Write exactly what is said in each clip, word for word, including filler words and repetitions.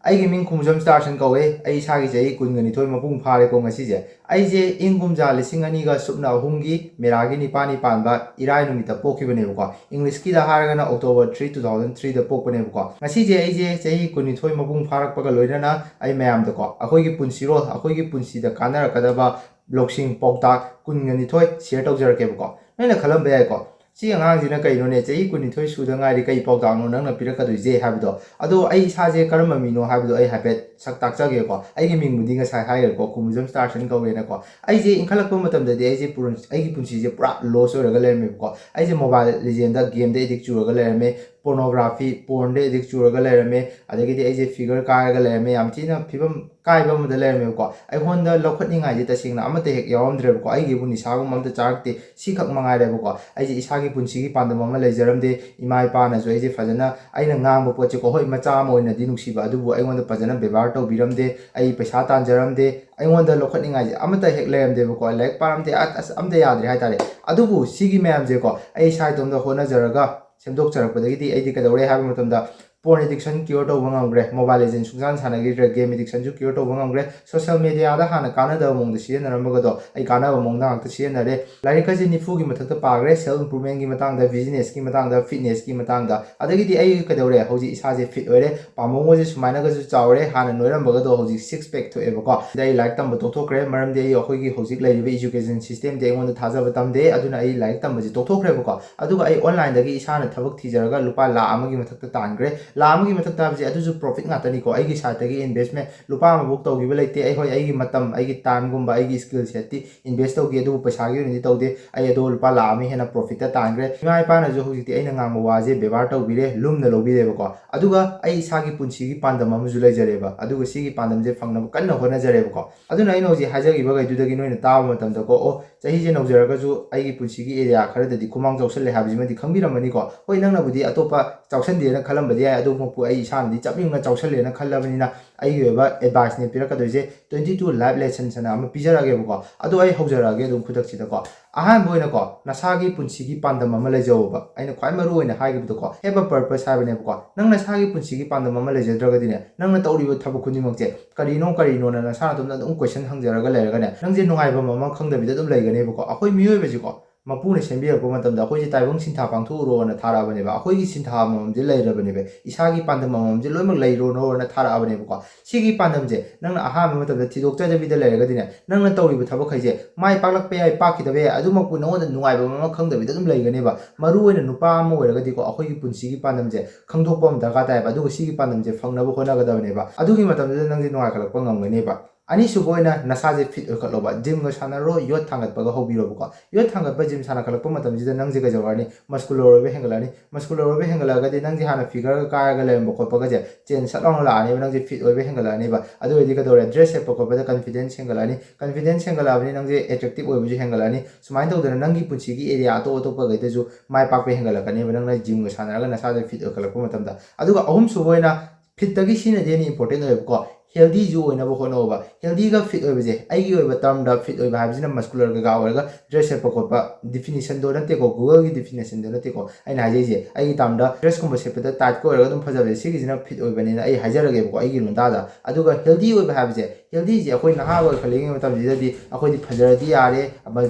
ꯑꯩꯒꯤ ꯃꯤꯡ ꯈꯨꯃꯨꯖꯝ ꯁ꯭ꯇꯥꯔꯁꯟ ꯀꯧꯋꯦ꯫ ꯑꯩ ꯏꯁꯥꯒꯤ ꯆꯍꯤ ꯀꯨꯟꯒ ꯅꯤꯊꯣꯏ ꯃꯄꯨꯡ ꯐꯥꯔꯦꯀꯣ ꯉꯁꯤꯁꯦ꯫ ꯑꯩꯁꯦ ꯏꯪ ꯀꯨꯝꯖꯥ ꯂꯤꯁꯤꯡ ꯑꯅꯤꯒ ꯁꯨꯞꯅ ꯑꯍꯨꯝꯒꯤ ꯃꯦꯔꯥꯒꯤ ꯅꯤꯄꯥꯜꯅꯤ ꯄꯥꯟꯕ ꯏꯔꯥꯏ ꯅꯨꯃꯤꯠꯇ ꯄꯣꯛꯈꯤꯕꯅꯦꯕꯀꯣ꯫ ꯏꯪꯂꯤꯁꯀꯤꯗ ꯍꯥꯏꯔꯒꯅ October three, two thousand threeꯗ ꯄꯣꯛꯄꯅꯦꯕꯀꯣ꯫ ꯉꯁꯤꯁꯦ ꯑꯩꯁꯦ ꯆꯍꯤ ꯀꯨꯟꯅꯤꯊꯣꯏ ꯃꯄꯨꯡ ꯐꯥꯔꯛꯄꯒ ꯂꯣꯏꯅꯅ ꯑꯩ ꯃꯌꯥꯝꯗꯀꯣ ꯑꯩꯈꯣꯏꯒꯤ ꯄꯨꯟꯁꯤꯔꯣꯜ, ꯑꯩꯈꯣꯏꯒꯤ ꯄꯨꯟꯁꯤꯗ ꯀꯥꯟꯅꯔꯛꯀꯗꯕ ꯂꯧꯁꯤꯡ, ꯄꯥꯎꯇꯥꯛ ꯀꯨꯟꯒ ꯅꯤꯊꯣꯏ ꯁꯤꯌꯔ ꯇꯧꯖꯔꯛꯀꯦꯕꯀꯣ꯫ ꯅꯣꯏꯅ ꯈꯜꯂꯝꯕ ꯌꯥꯏꯀꯣ, "ꯁꯤ ꯑꯉꯥꯡꯁꯤꯅ ꯀꯩꯅꯣꯅꯦ, ꯆꯍꯤ ꯀꯨꯟꯅꯤꯊꯣꯏ ꯁꯨꯗ ꯉꯥꯏꯔꯤ, ꯀꯩ ꯄꯥꯎꯇꯥꯛꯅꯣ ꯅꯪꯅ ꯄꯤꯔꯛꯀꯗꯣꯏꯁꯦ?" ꯍꯥꯏꯕꯗꯣ꯫ ꯑꯗꯣ ꯑꯩ ꯏꯁꯥꯁꯦ ꯀꯔꯝꯕ ꯃꯤꯅꯣ ꯍꯥꯏꯕꯗꯣ ꯑꯩ ꯍꯥꯏꯐꯦꯠ ꯁꯛ ꯇꯥꯛꯆꯒꯦꯀꯣ꯫ ꯑꯩꯒꯤ ꯃꯤꯡꯕꯨꯗꯤ ꯉꯁꯥꯏ ꯍꯥꯏꯈ꯭ꯔꯦꯀꯣ, ꯀꯨꯃꯨꯖꯝ ꯁ꯭ꯇꯥꯔꯁꯟ ꯀꯧꯋꯦꯅꯀꯣ꯫ ꯑꯩꯁꯦ ꯏꯟꯈꯠꯂꯛꯄ ꯃꯇꯝꯗꯗꯤ ꯑꯩꯁꯦ ꯄꯨꯔꯟ-, ꯑꯩꯒꯤ ꯄꯨꯟꯁꯤꯁꯦ ꯄꯨꯔꯥ ꯂꯣꯁ ꯑꯣꯏꯔꯒ ꯂꯩꯔꯝꯃꯦꯕꯀꯣ꯫ ꯑꯩꯁꯦ ꯃꯣꯕꯥꯏꯜ ꯂꯤꯖꯦꯟꯗ, ꯒꯦꯝꯗ ꯑꯦꯗꯤꯛ ꯆꯨꯔꯒ ꯂꯩꯔꯝꯃꯦ, ꯄꯣꯔꯅꯣꯒ꯭ꯔꯥꯐꯤ, ꯄꯣꯔꯟꯗ ꯑꯦꯗꯤꯛ ꯆꯨꯔꯒ ꯂꯩꯔꯝꯃꯦ, ꯑꯗꯒꯤꯗꯤ ꯑꯩꯁꯦ ꯐꯤꯒꯔ ꯀꯥꯏꯔꯒ ꯂꯩꯔꯝꯃꯦ, ꯌꯥꯝ ꯊꯤꯅ ꯐꯤꯕꯝ ꯀꯥꯏꯕ ꯑꯃꯗ ꯂꯩꯔꯝꯃꯦꯕꯀꯣ꯫ ꯑꯩꯉꯣꯟꯗ ꯂꯧꯈꯠꯅꯤꯡꯉꯥꯏꯁꯦ ꯇꯁꯦꯡꯅ ꯑꯃꯠꯇ ꯍꯦꯛ ꯌꯥꯎꯔꯝꯗ꯭ꯔꯦꯕꯀꯣ꯫ ꯑꯩꯒꯤꯕꯨ ꯅꯤꯁꯥꯒꯨꯝꯕ ꯑꯝꯇ ꯆꯥꯔꯛꯇꯦ, ꯁꯤꯈꯛ ꯃꯉꯥꯏꯔꯦꯕꯀꯣ꯫ ꯑꯩꯁꯦ ꯏꯁꯥꯒꯤ ꯄꯨꯟꯁꯤꯒꯤ ꯄꯥꯟꯗꯝ ꯑꯃ ꯂꯩꯖꯔꯝꯗꯦ꯫ ꯏꯃꯥ ꯏꯄꯥꯅꯁꯨ ꯑꯩꯁꯦ ꯐꯖꯅ, ꯑꯩꯅ ꯉꯥꯡꯕ ꯄꯣꯠꯁꯦꯀꯣ, ꯍꯣꯏ, ꯃꯆꯥ ꯑꯃ ꯑꯣꯏꯅꯗꯤ ꯅꯨꯡꯁꯤꯕ, ꯑꯗꯨꯕꯨ ꯑꯩꯉꯣꯟꯗ ꯐꯖꯅ ꯕꯦꯕꯥꯔ ꯇꯧꯕꯤꯔꯝꯗꯦ꯫ ꯑꯩ ꯄꯩꯁꯥ ꯇꯥꯟꯖꯔꯝꯗꯦ, ꯑꯩꯉꯣꯟꯗ ꯂꯧꯈꯠꯅꯤꯡꯉꯥꯏꯁꯦ ꯑꯃꯠꯇ ꯍꯦꯛ ꯂꯩꯔꯝꯗꯦꯕꯀꯣ꯫ ꯂꯥꯏꯔꯤꯛ ꯄꯥꯔꯝꯗꯦ, ꯑ-, ꯑꯁ, ꯑꯝꯇ ꯌꯥꯗ꯭ꯔꯦ ꯍꯥꯏꯇꯥꯔꯦ꯫ ꯑꯗꯨꯕꯨ ꯁꯤꯒꯤ ꯃꯌꯥꯝꯁꯦꯀꯣ, ꯑꯩ ꯏꯁꯥ ꯏꯇꯣꯝꯇ ꯍꯣꯠꯅꯖꯔꯒ ꯁꯦꯝꯗꯣꯛꯆꯔꯛꯄꯗꯒꯤꯗꯤ ꯑꯩꯗꯤ ꯀꯩꯗꯧꯔꯦ ꯍꯥꯏꯕ ꯃꯇꯝꯗ, ꯄꯣꯔꯟ ꯑꯦꯗꯤꯛꯁꯟ ꯀ꯭ꯌꯣꯔ ꯇꯧꯕ ꯉꯝꯈ꯭ꯔꯦ, ꯃꯣꯕꯥꯏꯜ ꯂꯤꯖꯦꯟ ꯁꯨꯡꯁꯥꯟ ꯁꯥꯟꯅꯈꯤꯗ꯭ꯔꯦ, ꯒꯦꯝ ꯑꯦꯗꯤꯛꯁꯟꯁꯨ ꯀ꯭ꯌꯣꯔ ꯇꯧꯕ ꯉꯝꯈ꯭ꯔꯦ, ꯁꯣꯁꯤꯌꯦꯜ ꯃꯦꯗꯤꯌꯥꯗ ꯍꯥꯟꯅ ꯀꯥꯟꯅꯗꯕ ꯃꯑꯣꯡꯗ ꯁꯤꯖꯤꯟꯅꯔꯝꯕꯒꯗꯣ ꯑꯩ ꯀꯥꯟꯅꯕ ꯃꯑꯣꯡꯗ ꯉꯥꯛꯇ ꯁꯤꯖꯤꯟꯅꯔꯦ꯫ ꯂꯥꯏꯔꯤꯛ ꯑꯁꯤ ꯅꯤꯐꯨꯒꯤ ꯃꯊꯛꯇ ꯄꯥꯈ꯭ꯔꯦ, ꯁꯦꯜꯐ ꯏꯝꯄ꯭ꯔꯨꯚꯃꯦꯟꯒꯤ ꯃꯇꯥꯡꯗ, ꯕꯤꯖꯤꯅꯦꯁꯀꯤ ꯃꯇꯥꯡꯗ, ꯐꯤꯠꯅꯦꯁꯀꯤ ꯃꯇꯥꯡꯗ꯫ ꯑꯗꯒꯤꯗꯤ ꯑꯩ ꯀꯩꯗꯧꯔꯦ, ꯍꯧꯖꯤꯛ ꯏꯁꯥꯁꯦ ꯐꯤꯠ ꯑꯣꯏꯔꯦ, ꯄꯥꯝꯕꯣꯝꯒꯁꯦ ꯁꯨꯃꯥꯏꯅꯒꯁꯨ ꯆꯥꯎꯔꯦ, ꯍꯥꯟꯅ ꯅꯣꯏꯔꯝꯕꯒꯗꯣ ꯍꯧꯖꯤꯛ ꯁꯤꯛꯁ ꯄꯦꯛ ꯊꯣꯛꯑꯦꯕꯀꯣ꯫ ꯑꯗ ꯑꯩ ꯂꯥꯏꯔꯤꯛ ꯇꯝꯕ ꯇꯣꯛꯊꯣꯛꯈ꯭ꯔꯦ, ꯃꯔꯝꯗꯤ ꯑꯩ, ꯑꯩꯈꯣꯏꯒꯤ ꯍꯧꯖꯤꯛ ꯂꯩꯔꯤꯕ ꯏꯖꯨꯀꯦꯁꯟ ꯁꯤꯁꯇꯦꯝꯗꯤ ꯑꯩꯉꯣꯟꯗ ꯊꯥꯖꯕ ꯇꯝꯗꯦ, ꯑꯗꯨꯅ ꯑꯩ ꯂꯥꯏꯔꯤꯛ ꯇꯝꯕꯁꯦ ꯇꯣꯛꯊꯣꯛꯈ꯭ꯔꯦꯕꯀꯣ꯫ ꯑꯗꯨꯒ ꯑꯩ ꯑꯣꯟꯂꯥꯏꯟꯗꯒꯤ ꯏꯁꯥꯅ ꯊꯕꯛ ꯊꯤꯖꯔꯒ ꯂꯨꯄꯥ ꯂꯥꯈ ꯑꯃꯒꯤ ꯃꯊꯛꯇ ꯇꯥꯟꯈ꯭ꯔꯦ꯫ ꯂꯥꯈ ꯑꯃꯒꯤ ꯃꯊꯛꯇ ꯍꯥꯏꯕꯁꯦ ꯑꯗꯨꯁꯨ ꯄ꯭ꯔꯣꯐꯤꯠ ꯉꯥꯛꯇꯅꯤꯀꯣ꯫ ꯑꯩꯒꯤ ꯁꯥꯏꯠꯇꯒꯤ ꯏꯟꯚꯦꯁꯃꯦꯟ ꯂꯨꯄꯥ ꯑꯃꯐꯥꯎ ꯇꯧꯈꯤꯕ ꯂꯩꯇꯦ꯫ ꯑꯩ, ꯍꯣꯏ, ꯑꯩꯒꯤ ꯃꯇꯝ, ꯑꯩꯒꯤ ꯇꯥꯏꯝꯒꯨꯝꯕ, ꯑꯩꯒꯤ ꯁ꯭ꯀꯤꯜ ꯁꯦꯠꯇꯤ ꯏꯟꯚꯦꯁ ꯇꯧꯈꯤ, ꯑꯗꯨꯕꯨ ꯄꯩꯁꯥꯒꯤ ꯑꯣꯏꯅꯗꯤ ꯇꯧꯗꯦ꯫ ꯑꯩ ꯑꯗꯣ ꯂꯨꯄꯥ ꯂꯥꯈ ꯑꯃ ꯍꯦꯟꯅ ꯄ꯭ꯔꯣꯐꯤꯠꯇ ꯇꯥꯟꯈ꯭ꯔꯦ꯫ ꯏꯃꯥ ꯏꯄꯥꯅꯁꯨ ꯍꯧꯖꯤꯛꯇꯤ ꯑꯩꯅ ꯉꯥꯡꯕ ꯋꯥꯁꯦ ꯕꯦꯕꯥꯔ ꯇꯧꯕꯤꯔꯦ, ꯂꯨꯝꯅ ꯂꯧꯕꯤꯔꯦꯕꯀꯣ꯫ ꯑꯗꯨꯒ ꯑꯩ ꯏꯁꯥꯒꯤ ꯄꯨꯟꯁꯤꯒꯤ ꯄꯥꯟꯗꯝ ꯑꯃꯁꯨ ꯂꯩꯖꯔꯦꯕ, ꯑꯗꯨꯒ ꯁꯤꯒꯤ ꯄꯥꯟꯗꯝꯁꯦ ꯐꯪꯅꯕ ꯀꯟꯅ ꯍꯣꯠꯅꯖꯔꯦꯕꯀꯣ꯫ ꯑꯗꯨꯅ ꯑꯩꯅ ꯍꯧꯖꯤꯛ ꯍꯥꯏꯖꯈꯤꯕꯈꯩꯗꯨꯗꯒꯤ ꯅꯣꯏꯅ ꯇꯥꯕ ꯃꯇꯝꯗꯀꯣ, "ꯑꯣ, ꯆꯍꯤꯁꯦ ꯅꯧꯖꯔꯒꯁꯨ ꯑꯩꯒꯤ ꯄꯨꯟꯁꯤꯒꯤ ꯑꯦꯔꯤꯌꯥ ꯈꯔꯗꯗꯤ ꯈꯨꯃꯥꯡ ꯆꯥꯎꯁꯜꯂꯦ" ꯍꯥꯏꯕꯁꯤꯃꯗꯤ ꯈꯪꯕꯤꯔꯝꯃꯅꯤꯀꯣ꯫ ꯍꯣꯏ, ꯅꯪꯅꯕꯨꯗꯤ ꯑꯇꯣꯞꯄ ꯆꯥꯎꯁꯟꯗꯦꯅ ꯈꯜꯂꯝꯕꯗꯤ ꯌꯥꯏ, ꯑꯗꯨꯃꯛꯄꯨ ꯑꯩ ꯏꯁꯥꯅꯗꯤ ꯆꯞ ꯌꯨꯡꯅ ꯆꯥꯎꯁꯜꯂꯦꯅ ꯈꯜꯂꯕꯅꯤꯅ, ꯑꯩꯒꯤ ꯑꯣꯏꯕ adviceꯅꯦ ꯄꯤꯔꯛꯀꯗꯣꯏꯁꯦ, twenty two life lessonsꯑꯅ ꯑꯃ ꯄꯤꯖꯔꯛꯑꯒꯦꯕꯀꯣ꯫ ꯑꯗꯣ ꯑꯩ ꯍꯧꯖꯔꯛꯑꯒꯦ ꯑꯗꯨꯝ ꯈꯨꯗꯛꯁꯤꯗꯀꯣ꯫ ꯑꯍꯥꯟꯕ ꯑꯣꯏꯅꯀꯣ, ꯅꯁꯥꯒꯤ ꯄꯨꯟꯁꯤꯒꯤ ꯄꯥꯟꯗꯝ ꯑꯃ ꯂꯩꯖꯧꯕ꯫ ꯑꯩꯅ ꯈ꯭ꯋꯥꯏ ꯃꯔꯨ ꯑꯣꯏꯅ ꯍꯥꯏꯈꯤꯕꯗꯣꯀꯣ, have a purpose ꯍꯥꯏꯕꯅꯦꯕꯀꯣ꯫ ꯅꯪ ꯅꯁꯥꯒꯤ ꯄꯨꯟꯁꯤꯒꯤ ꯄꯥꯟꯗꯝ ꯑꯃ ꯂꯩꯖꯗ꯭ꯔꯒꯗꯤꯅꯦ, ꯅꯪꯅ ꯇꯧꯔꯤꯕ ꯊꯕꯛ ꯈꯨꯗꯤꯡꯃꯛꯁꯦ ꯀꯔꯤꯅꯣ ꯀꯔꯤꯅꯣꯅ ꯅꯁꯥꯅ ꯑꯗꯨꯝ ꯑꯗꯨꯝ question ꯍꯪꯖꯔꯒ ꯂꯩꯔꯒꯅꯦ, ꯅꯪꯁꯦ ꯅꯨꯡꯉꯥꯏꯐꯝ ꯑꯃ ꯈꯪꯗꯕꯤꯗ ꯑꯗꯨꯝ ꯂꯩꯒꯅꯦꯕꯀꯣ꯫ ꯑꯩꯈꯣꯏ ꯃꯤꯑꯣꯏꯕꯁꯤꯀꯣ, ꯃꯄꯨꯅ ꯁꯦꯝꯕꯤꯔꯛꯄ ꯃꯇꯝꯗ ꯑꯩꯈꯣꯏꯁꯦ ꯇꯥꯏꯕꯪ ꯁꯤꯟꯊꯥ ꯄꯥꯡꯊꯣꯛꯎꯔꯣꯅ ꯊꯥꯔꯛꯑꯕꯅꯦꯕ꯫ ꯑꯩꯈꯣꯏꯒꯤ ꯁꯤꯟꯊꯥ ꯑꯃꯃꯝꯁꯦ ꯂꯩꯔꯕꯅꯦꯕ, ꯏꯁꯥꯒꯤ ꯄꯥꯟꯗꯝ ꯑꯃꯃꯝꯁꯦ ꯂꯣꯏꯅꯃꯛ ꯂꯩꯔꯣꯅꯣꯅ ꯊꯥꯔꯛꯑꯕꯅꯦꯕꯀꯣ꯫ ꯁꯤꯒꯤ ꯄꯥꯟꯗꯝꯁꯦ ꯅꯪꯅ ꯑꯍꯥꯟꯕ ꯃꯇꯝꯗ ꯊꯤꯗꯣꯛꯆꯗꯕꯤꯗ ꯂꯩꯔꯒꯗꯤꯅꯦ, ꯅꯪꯅ ꯇꯧꯔꯤꯕ ꯊꯕꯛꯈꯩꯁꯦ ꯃꯥꯏ ꯄꯥꯛꯂꯛꯄ ꯌꯥꯏ, ꯄꯥꯛꯈꯤꯗꯕ ꯌꯥꯏ, ꯑꯗꯨꯃꯛꯄꯨ ꯅꯉꯣꯟꯗ ꯅꯨꯡꯉꯥꯏꯕ ꯑꯃ ꯈꯪꯗꯕꯤꯗ ꯑꯗꯨꯝ ꯂꯩꯒꯅꯦꯕ꯫ ꯃꯔꯨ ꯑꯣꯏꯅ ꯅꯨꯄꯥ ꯑꯃ ꯑꯣꯏꯔꯒꯗꯤꯀꯣ, ꯑꯩꯈꯣꯏꯒꯤ ꯄꯨꯟꯁꯤꯒꯤ ꯄꯥꯟꯗꯝꯁꯦ ꯈꯪꯗꯣꯛꯄ ꯑꯃ ꯗꯔꯀꯥꯔ ꯇꯥꯏꯌꯦꯕ꯫ ꯑꯗꯨꯒ ꯁꯤꯒꯤ ꯄꯥꯟꯗꯝꯁꯦ ꯐꯪꯅꯕ ꯍꯣꯠꯅꯒꯗꯕꯅꯦꯕ꯫ ꯑꯗꯨꯒꯤ ꯃꯇꯝꯗꯨꯗ ꯅꯪꯁꯦ ꯅꯨꯡꯉꯥꯏꯈꯠꯂꯛꯄ ꯉꯝꯒꯅꯦꯕ꯫ ꯑꯅꯤꯁꯨꯕ ꯑꯣꯏꯅ ꯅꯁꯥꯁꯦ fit ꯑꯣꯏꯈꯠꯂꯣꯕ꯫ Gymꯒ ꯁꯥꯟꯅꯔꯣ, ꯌꯣꯠ ꯊꯥꯡꯒꯠꯄꯒ ꯍꯧꯕꯤꯔꯣꯕꯀꯣ꯫ ꯌꯣꯠ ꯊꯥꯡꯒꯠꯄ, gym ꯁꯥꯟꯅꯈꯠꯂꯛꯄ ꯃꯇꯝꯁꯤꯗ ꯅꯪꯁꯦ ꯀꯩꯗꯧꯔꯛꯑꯅꯤ? Muscular ꯑꯣꯏꯕ ꯍꯦꯟꯒꯠꯂꯛꯑꯅꯤ꯫ Muscular ꯑꯣꯏꯕ ꯍꯦꯟꯒꯠꯂꯛꯑꯒꯗꯤ ꯅꯪꯁꯦ ꯍꯥꯟꯅ figureꯒ ꯀꯥꯏꯔꯒ ꯂꯩꯔꯝꯕ ꯈꯣꯠꯄꯒꯁꯦ change ꯁꯠ ꯂꯥꯎꯅ ꯂꯥꯛꯑꯅꯦꯕ, ꯅꯪꯁꯦ fit ꯑꯣꯏꯕ ꯍꯦꯟꯒꯠꯂꯛꯑꯅꯦꯕ꯫ ꯑꯗꯨ ꯑꯣꯏꯔꯗꯤ ꯀꯩꯗꯧꯔꯦ? Dress ꯁꯦꯠꯄ ꯈꯣꯠꯄꯗ confidence ꯍꯦꯟꯒꯠꯂꯛꯑꯅꯤ꯫ Confidence ꯍꯦꯟꯒꯠꯂꯛꯑꯕꯅꯤ, ꯅꯪꯁꯦ attractive ꯑꯣꯏꯕꯁꯨ ꯍꯦꯟꯒꯠꯂꯛꯑꯅꯤ꯫ ꯁꯨꯃꯥꯏꯅ ꯇꯧꯗꯅ ꯅꯪꯒꯤ ꯄꯨꯟꯁꯤꯒꯤ area ꯑꯇꯣꯞ ꯑꯇꯣꯞꯄꯈꯩꯗꯁꯨ ꯃꯥꯏ ꯄꯥꯛꯄ ꯍꯦꯟꯒꯠꯂꯛꯀꯅꯦꯕ, ꯅꯪꯅ gymꯒ ꯁꯥꯟꯅꯔꯒ ꯅꯁꯥꯗ fit ꯑꯣꯏꯈꯠꯂꯛꯄ ꯃꯇꯝꯗ꯫ ꯑꯗꯨꯒ ꯑꯍꯨꯝꯁꯨꯕ ꯑꯣꯏꯅ fitꯇꯒꯤ ꯁꯤꯅꯗꯤ ꯍꯦꯟꯅ important ꯑꯣꯏꯌꯦꯕꯀꯣ꯫ Healthyꯁꯨ ꯑꯣꯏꯅꯕ ꯍꯣꯠꯅꯧꯕ꯫ Healthyꯒ fit ꯑꯣꯏꯕꯁꯦ, ꯑꯩꯒꯤ ꯑꯣꯏꯕ termꯗ fit ꯑꯣꯏꯕ ꯍꯥꯏꯕꯁꯤꯅ muscular ꯀꯩꯀꯥ ꯑꯣꯏꯔꯒ dress ꯁꯦꯠꯄ ꯈꯣꯠꯄ definitionꯗꯣ ꯅꯠꯇꯦꯀꯣ, Googleꯒꯤ definitionꯗꯣ ꯅꯠꯇꯦꯀꯣ ꯑꯩꯅ ꯍꯥꯏꯖꯩꯁꯦ꯫ ꯑꯩꯒꯤ termꯗ dressꯀꯨꯝꯕ ꯁꯦꯠꯄꯗ tightꯀ ꯑꯣꯏꯔꯒ ꯑꯗꯨꯝ ꯐꯖꯕꯁꯦ, ꯁꯤꯒꯤꯁꯤꯅ fit ꯑꯣꯏꯕꯅꯤꯅ ꯑꯩ ꯍꯥꯏꯖꯔꯒꯦꯕꯀꯣ ꯑꯩꯒꯤ ꯂꯣꯟꯗꯥꯗ꯫ ꯑꯗꯨꯒ healthy ꯑꯣꯏꯕ ꯍꯥꯏꯕꯁꯦ, healthyꯁꯦ ꯑꯩꯈꯣꯏ ꯅꯍꯥ ꯑꯣꯏꯈꯠꯂꯛꯏꯉꯩ ꯃꯇꯝꯁꯤꯗꯗꯤ ꯑꯩꯈꯣꯏꯗꯤ ꯐꯖꯔꯗꯤ ꯌꯥꯔꯦ,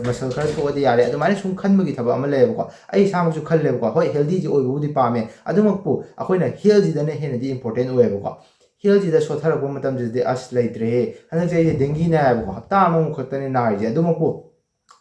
muscle ꯈꯔ ꯊꯣꯛꯑꯗꯤ ꯌꯥꯔꯦ, ꯑꯗꯨꯃꯥꯏꯅ ꯁꯨꯝ ꯈꯟꯕꯒꯤ ꯊꯕꯛ ꯑꯃ ꯂꯩꯌꯦꯕꯀꯣ꯫ ꯑꯩ ꯏꯁꯥꯃꯛꯁꯨ ꯈꯜꯂꯦꯕꯀꯣ꯫ ꯍꯣꯏ, healthyꯁꯦ ꯑꯣꯏꯕꯕꯨꯗꯤ ꯄꯥꯝꯃꯦ, ꯑꯗꯨꯃꯛꯄꯨ ꯑꯩꯈꯣꯏꯅ healthꯁꯤꯗꯅ ꯍꯦꯟꯅꯗꯤ important ꯑꯣꯏꯌꯦꯕꯀꯣ꯫ Healthꯁꯤꯗ ꯁꯣꯠꯊꯔꯛꯄ ꯃꯇꯝꯁꯤꯗꯗꯤ ꯑꯁ ꯂꯩꯇ꯭ꯔꯦꯍꯦ, ꯍꯟꯗꯛꯁꯦ ꯑꯩꯁꯦ dengue ꯅꯥꯏꯌꯦꯕꯀꯣ, ꯍꯞꯇꯥ ꯑꯃꯃꯨꯛ ꯈꯛꯇꯅꯦ ꯅꯥꯔꯤꯁꯦ꯫ ꯑꯗꯨꯃꯛꯄꯨ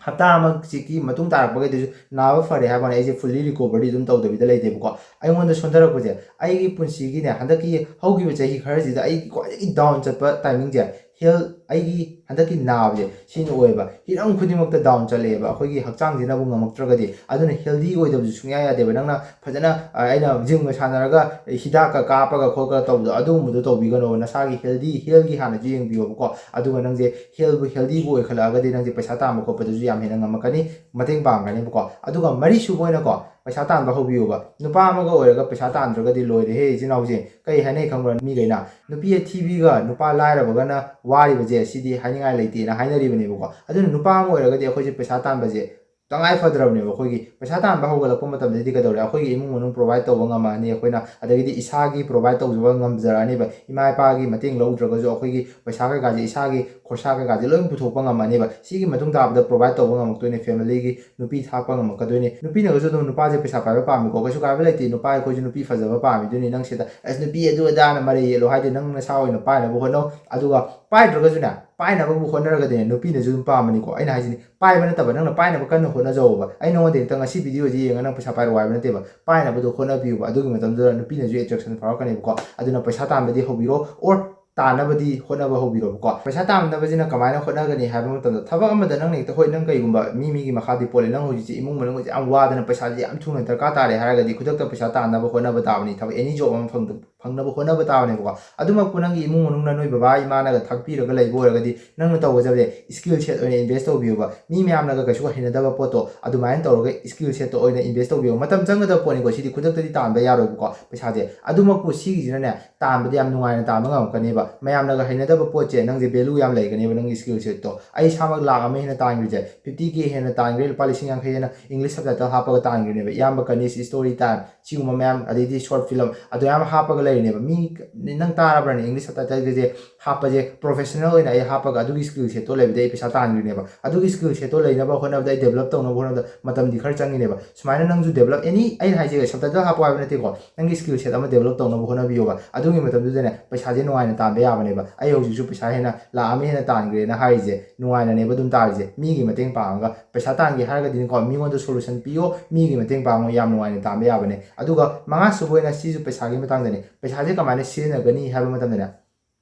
ꯍꯞꯇꯥ ꯑꯃꯁꯤꯒꯤ ꯃꯇꯨꯡ ꯇꯥꯔꯛꯄꯈꯩꯗꯁꯨ ꯅꯥꯕ ꯐꯔꯦ ꯍꯥꯏꯕ ꯋꯥꯅꯤ, ꯑꯩꯁꯦ fully recovery ꯑꯗꯨꯝ ꯇꯧꯗꯕꯤꯗ ꯂꯩꯇꯦꯕꯀꯣ꯫ ꯑꯩꯉꯣꯟꯗ ꯁꯣꯟꯊꯔꯛꯄꯁꯦ ꯑꯩꯒꯤ ꯄꯨꯟꯁꯤꯒꯤꯅꯦ, ꯍꯟꯗꯛꯀꯤ ꯍꯧꯈꯤꯕ ꯆꯍꯤ ꯈꯔꯁꯤꯗ ꯑꯩꯒꯤ ꯈ꯭ꯋꯥꯏꯗꯒꯤ down ꯆꯠꯄ timingꯁꯦ health, ꯑꯩꯒꯤ ꯍꯟꯗꯛꯀꯤ ꯅꯥꯕꯁꯦ ꯁꯤꯅ ꯑꯣꯏꯌꯦꯕ꯫ ꯍꯤꯔꯝ ꯈꯨꯗꯤꯡꯃꯛꯇ down ꯆꯠꯂꯛꯑꯦꯕ꯫ ꯑꯩꯈꯣꯏꯒꯤ ꯍꯛꯆꯥꯡꯁꯤꯅꯕꯨ ꯉꯝꯃꯛꯇ꯭ꯔꯒꯗꯤ꯫ ꯑꯗꯨꯅ healthy ꯑꯣꯏꯗꯕꯁꯨ ꯁꯨꯡꯌꯥ ꯌꯥꯗꯦꯕ꯫ ꯅꯪꯅ ꯐꯖꯅ, ꯑ, ꯑꯩꯅ gymꯒ ꯁꯥꯟꯅꯔꯒ ꯍꯤꯗꯥꯛꯀ ꯀꯥꯞꯄꯒ ꯈꯣꯠꯄꯒ ꯇꯧꯕꯗꯣ, ꯑꯗꯨꯒꯨꯝꯕꯗꯣ ꯇꯧꯕꯤꯒꯅꯣꯕ꯫ ꯅꯁꯥꯒꯤ healthy, healthꯀꯤ ꯍꯥꯟꯅꯁꯨ ꯌꯦꯡꯕꯤꯌꯣꯕꯀꯣ, ꯑꯗꯨꯒ ꯅꯪꯁꯦ healthꯕꯨ, healthyꯕꯨ ꯑꯣꯏꯈꯠꯂꯛꯑꯒꯗꯤ ꯅꯪꯁꯦ ꯄꯩꯁꯥ ꯇꯥꯟꯕ ꯈꯣꯠꯄꯗꯁꯨ ꯌꯥꯝ ꯍꯦꯟꯅ ꯉꯝꯃꯛꯀꯅꯤ, ꯃꯇꯦꯡ ꯄꯥꯡꯒꯅꯦꯕꯀꯣ꯫ ꯑꯗꯨꯒ ꯃꯔꯤꯁꯨꯕ ꯑꯣꯏꯅꯀꯣ, ꯄꯩꯁꯥ ꯇꯥꯟꯕ ꯍꯧꯕꯤꯌꯨꯕ꯫ ꯅꯨꯄꯥ ꯑꯃꯒ ꯑꯣꯏꯔꯒ ꯄꯩꯁꯥ ꯇꯥꯟꯗ꯭ꯔꯒꯗꯤ ꯂꯣꯏꯔꯦꯍꯦ, ꯏꯆꯤꯟ ꯏꯅꯥꯎꯁꯦ꯫ ꯀꯩ ꯍꯥꯏꯅꯩ ꯈꯪꯕ꯭ꯔꯥ? ꯃꯤꯈꯩꯅ ꯅꯨꯄꯤ ꯑꯊꯤꯕꯤꯒ ꯅꯨꯄꯥ ꯂꯥꯏꯔꯕꯒꯅ ꯋꯥꯔꯤꯕꯁꯦ, ꯁꯤꯗꯤ ꯍꯥꯏꯅꯤꯡꯉꯥꯏ ꯂꯩꯇꯦꯅ ꯍꯥꯏꯅꯔꯤꯕꯅꯦꯕꯀꯣ꯫ ꯑꯗꯨꯅ ꯅꯨꯄꯥ ꯑꯃ ꯑꯣꯏꯔꯒꯗꯤ ꯑꯩꯈꯣꯏꯁꯦ ꯄꯩꯁꯥ ꯇꯥꯟꯕꯁꯦ ꯇꯉꯥꯏ ꯐꯗ꯭ꯔꯕꯅꯦꯕ꯫ ꯑꯩꯈꯣꯏꯒꯤ ꯄꯩꯁꯥ ꯇꯥꯟꯕ ꯍꯧꯒꯠꯂꯛꯄ ꯃꯇꯝꯗꯗꯤ ꯀꯩꯗꯧꯔꯦ? ꯑꯩꯈꯣꯏꯒꯤ ꯏꯃꯨꯡ ꯃꯅꯨꯡ provide ꯇꯧꯕ ꯉꯝꯃꯛꯑꯅꯤ ꯑꯩꯈꯣꯏꯅ, ꯑꯗꯒꯤꯗꯤ ꯏꯁꯥꯒꯤ provide ꯇꯧꯖꯕ ꯉꯝꯖꯔꯛꯑꯅꯦꯕ꯫ ꯏꯃꯥ ꯏꯄꯥꯒꯤ ꯃꯇꯦꯡ ꯂꯧꯗ꯭ꯔꯒꯁꯨ ꯑꯩꯈꯣꯏꯒꯤ ꯄꯩꯁꯥ ꯀꯩꯀꯥꯁꯦ, ꯏꯁꯥꯒꯤ ꯈꯣꯔꯁꯥ ꯀꯩꯀꯥꯁꯦ ꯂꯣꯏ ꯄꯨꯊꯣꯛꯄ ꯉꯝꯃꯅꯦꯕ꯫ ꯁꯤꯒꯤ ꯃꯇꯨꯡ ꯇꯥꯕꯗ provide ꯇꯧꯕ ꯉꯝꯃꯛꯇꯣꯏꯅꯦ, family ꯒꯤ ꯅꯨꯄꯤ ꯊꯥꯛꯄ ꯉꯝꯃꯛꯀꯗꯣꯏꯅꯦ꯫ ꯅꯨꯄꯤꯅꯒꯁꯨ ꯑꯗꯨꯝ ꯅꯨꯄꯥꯁꯦ ꯄꯩꯁꯥ ꯄꯥꯏꯕ ꯄꯥꯝꯃꯤꯀꯣ, ꯀꯩꯁꯨ ꯀꯥꯏꯕ ꯂꯩꯇꯦ꯫ ꯅꯨꯄꯥ ꯑꯩꯈꯣꯏꯁꯨ ꯅꯨꯄꯤ ꯐꯖꯕ ꯄꯥꯝꯃꯤꯗꯨꯅꯤ꯫ ꯅꯪ ꯁꯤꯗ "ꯑꯁ, ꯅꯨꯄꯤ ꯑꯗꯨ ꯑꯗꯥꯅ ꯃꯔꯩ ꯌꯦꯠꯂꯣ" ꯍꯥꯏꯗꯤ, ꯅꯪ ꯅꯁꯥ ꯑꯣꯏꯅ ꯄꯥꯏꯅꯕ ꯍꯣꯠꯅꯧ꯫ ꯑꯗꯨꯒ ꯄꯥꯏꯗ꯭ꯔꯒꯁꯨꯅꯦ, ꯄꯥꯏꯅꯕꯕꯨ ꯍꯣꯠꯅꯔꯒꯗꯤꯅꯦ, ꯅꯨꯄꯤꯅꯁꯨ ꯑꯗꯨꯝ ꯄꯥꯝꯕꯅꯤꯀꯣ꯫ ꯑꯩꯅ ꯍꯥꯏꯁꯤꯅꯤ, ꯄꯥꯏꯕ ꯅꯠꯇꯕ, ꯅꯪꯅ ꯄꯥꯏꯅꯕ ꯀꯟꯅ ꯍꯣꯠꯅꯖꯧꯕ꯫ ꯑꯩ ꯅꯉꯣꯟꯗ ꯍꯦꯛꯇ ꯉꯁꯤ video ꯁꯤ ꯌꯦꯡꯉꯒ ꯅꯪ ꯄꯩꯁꯥ ꯄꯥꯏꯔꯛꯑꯣ ꯍꯥꯏꯕ ꯅꯠꯇꯦꯕ꯫ ꯄꯥꯏꯅꯕꯗꯣ ꯍꯣꯠꯅꯕꯤꯌꯨꯕ꯫ ꯑꯗꯨꯒꯤ ꯃꯇꯝꯗꯨꯗ ꯅꯨꯄꯤꯅꯁꯨ attraction ꯐꯥꯎꯔꯛꯀꯅꯦꯕꯀꯣ꯫ ꯑꯗꯨꯅ ꯄꯩꯁꯥ ꯇꯥꯟꯕꯗꯤ ꯍꯧꯕꯤꯔꯣ, or ꯇꯥꯟꯅꯕꯗꯤ ꯍꯣꯠꯅꯕ ꯍꯧꯕꯤꯔꯣꯕꯀꯣ꯫ ꯄꯩꯁꯥ ꯇꯥꯟꯅꯕꯁꯤꯅ ꯀꯃꯥꯏꯅ ꯍꯣꯠꯅꯒꯅꯤ ꯍꯥꯏꯕ ꯃꯇꯝꯗ, ꯊꯕꯛ ꯑꯃꯗ ꯅꯪꯅ ꯍꯦꯛꯇ, ꯍꯣꯏ, ꯅꯪ ꯀꯩꯒꯨꯝꯕ, ꯃꯤ ꯃꯤꯒꯤ ꯃꯈꯥꯗꯤ ꯄꯣꯜꯂꯦ, ꯅꯪ ꯍꯧꯖꯤꯛꯁꯦ ꯏꯃꯨꯡ ꯃꯅꯨꯡꯁꯦ ꯌꯥꯝ ꯋꯥꯗꯅ ꯄꯩꯁꯥꯁꯦ ꯌꯥꯝ ꯊꯨꯅ ꯗꯔꯀꯥꯔ ꯇꯥꯔꯦ ꯍꯥꯏꯔꯒꯗꯤ, ꯈꯨꯗꯛꯇ ꯄꯩꯁꯥ ꯇꯥꯟꯅꯕ ꯍꯣꯠꯅꯕ ꯇꯥꯕꯅꯤ, ꯊꯕꯛ any job ꯑꯃ ꯐꯪꯗ-, ꯐꯪꯅꯕ ꯍꯣꯠꯅꯕ ꯇꯥꯕꯅꯦꯕꯀꯣ꯫ ꯑꯗꯨꯃꯛꯄꯨ ꯅꯪꯒꯤ ꯏꯃꯨꯡ ꯃꯅꯨꯡꯅ, ꯅꯣꯏ ꯕꯕꯥ ꯏꯃꯥꯅꯒ ꯊꯥꯛꯄꯤꯔꯒ ꯂꯩꯕ ꯑꯣꯏꯔꯒꯗꯤ, ꯅꯪꯅ ꯇꯧꯒꯗꯕꯁꯦ skill set ꯑꯣꯏꯅ invest ꯇꯧꯕꯤꯌꯨꯕ꯫ ꯃꯤ ꯃꯌꯥꯝꯅꯒ ꯀꯩꯁꯨ ꯍꯩꯅꯗꯕ ꯄꯣꯠꯇꯣ ꯑꯗꯨꯃꯥꯏꯅ ꯇꯧꯔꯒ skill set ꯇꯣ ꯑꯣꯏꯅ invest ꯇꯧꯕꯤꯌꯨ꯫ ꯃꯇꯝ ꯆꯪꯒꯗꯕ ꯄꯣꯠꯅꯤꯀꯣ, ꯁꯤꯗꯤ ꯈꯨꯗꯛꯇꯗꯤ ꯇꯥꯟꯕ ꯌꯥꯔꯣꯏꯕꯀꯣ ꯄꯩꯁꯥꯁꯦ꯫ ꯑꯗꯨꯃꯛꯄꯨ ꯁꯤꯒꯤꯁꯤꯅꯅꯦ, ꯇꯥꯟꯕꯗꯤ ꯌꯥꯝ ꯅꯨꯡꯉꯥꯏꯅ ꯇꯥꯟꯕ ꯉꯝꯃꯛꯀꯅꯦꯕ꯫ ꯃꯌꯥꯝꯅꯒ ꯍꯩꯅꯗꯕ ꯄꯣꯠꯁꯦ, ꯅꯪꯁꯦ value ꯌꯥꯝ ꯂꯩꯒꯅꯦꯕ ꯅꯪꯒꯤ skill set ꯇꯣ꯫ ꯑꯩ ꯏꯁꯥꯃꯛ ꯂꯥꯛ ꯑꯃ ꯍꯦꯟꯅ ꯇꯥꯟꯈ꯭ꯔꯤꯁꯦ, fifty K ꯍꯦꯟꯅ ꯇꯥꯟꯈ꯭ꯔꯦ, ꯂꯨꯄꯥ ꯂꯤꯁꯤꯡ ꯌꯥꯡꯈꯩ ꯍꯦꯟꯅ English subtitle ꯍꯥꯞꯄꯒ ꯇꯥꯟꯈ꯭ꯔꯤꯅꯦꯕ꯫ ꯏꯌꯥꯝꯕ ꯀꯅꯤꯁ story time, ꯁꯤꯒꯨꯝꯕ ꯃꯌꯥꯝ, ꯑꯗꯩꯗꯤ short film, ꯑꯗꯨ ꯃꯌꯥꯝ ꯍꯥꯞꯄꯒ ꯂꯩꯔꯤꯅꯦꯕ꯫ ꯃꯤ, ꯅꯪ ꯇꯥꯔꯕ꯭ꯔꯅꯦ? English subtitle ꯒꯁꯦ ꯍꯥꯞꯄꯁꯦ, professional ꯑꯣꯏꯅ ꯑꯩ ꯍꯥꯞꯄꯒ ꯑꯗꯨꯒꯤ skill set ꯇꯣ ꯂꯩꯕꯗꯩ ꯑꯩ ꯄꯩꯁꯥ ꯇꯥꯟꯈ꯭ꯔꯤꯅꯦꯕ꯫ ꯑꯗꯨꯒꯤ skill set ꯇꯣ ꯂꯩꯅꯕ ꯍꯣꯠꯅꯕꯗ, ꯑꯩ develop ꯇꯧꯅꯕ ꯍꯣꯠꯅꯕꯗ ꯃꯇꯝꯗꯤ ꯈꯔ ꯆꯪꯉꯤꯅꯦꯕ꯫ ꯁꯨꯃꯥꯏꯅ ꯅꯪꯁꯨ develop, any, ꯑꯩꯅ ꯍꯥꯏꯁꯦ subtitle ꯍꯥꯞꯄꯣ ꯍꯥꯏꯕ ꯅꯠꯇꯦꯀꯣ, ꯅꯪꯒꯤ skill set ꯑꯃ develop ꯇꯧꯅꯕ ꯍꯣꯠꯅꯕꯤꯌꯣꯕ꯫ ꯑꯗꯨꯒꯤ ꯃꯇꯝꯗꯨꯗꯅꯦ, ꯄꯩꯁꯥꯁꯦ ꯅꯨꯡꯉꯥꯏꯅ ꯇꯥꯟꯕ ꯌꯥꯕꯅꯦꯕ꯫ ꯑꯩ ꯍꯧꯖꯤꯛꯁꯨ ꯄꯩꯁꯥ ꯍꯦꯟꯅ ꯂꯥꯛ ꯑꯃ ꯍꯦꯟꯅ ꯇꯥꯟꯈ꯭ꯔꯦꯅ ꯍꯥꯏꯔꯤꯁꯦ ꯅꯨꯡꯉꯥꯏꯅꯅꯦꯕ ꯑꯗꯨꯝ ꯇꯥꯔꯤꯁꯦ꯫ ꯃꯤꯒꯤ ꯃꯇꯦꯡ ꯄꯥꯡꯉꯒ ꯄꯩꯁꯥ ꯇꯥꯟꯒꯦ ꯍꯥꯏꯔꯒꯗꯤꯅꯦꯀꯣ, ꯃꯤꯉꯣꯟꯗ solution ꯄꯤꯌꯣ, ꯃꯤꯒꯤ ꯃꯇꯦꯡ ꯄꯥꯡꯉꯣ, ꯌꯥꯝ ꯅꯨꯡꯉꯥꯏꯅ ꯇꯥꯟꯕ ꯌꯥꯕꯅꯦ꯫ ꯑꯗꯨꯒ ꯃꯉꯥꯁꯨꯕ ꯑꯣꯏꯅ, ꯁꯤꯁꯨ ꯄꯩꯁꯥꯒꯤ ꯃꯇꯥꯡꯗꯅꯦ, ꯄꯩꯁꯥꯁꯦ ꯀꯃꯥꯏꯅ ꯁꯤꯖꯤꯟꯅꯒꯅꯤ ꯍꯥꯏꯕ ꯃꯇꯝꯗꯅꯦ,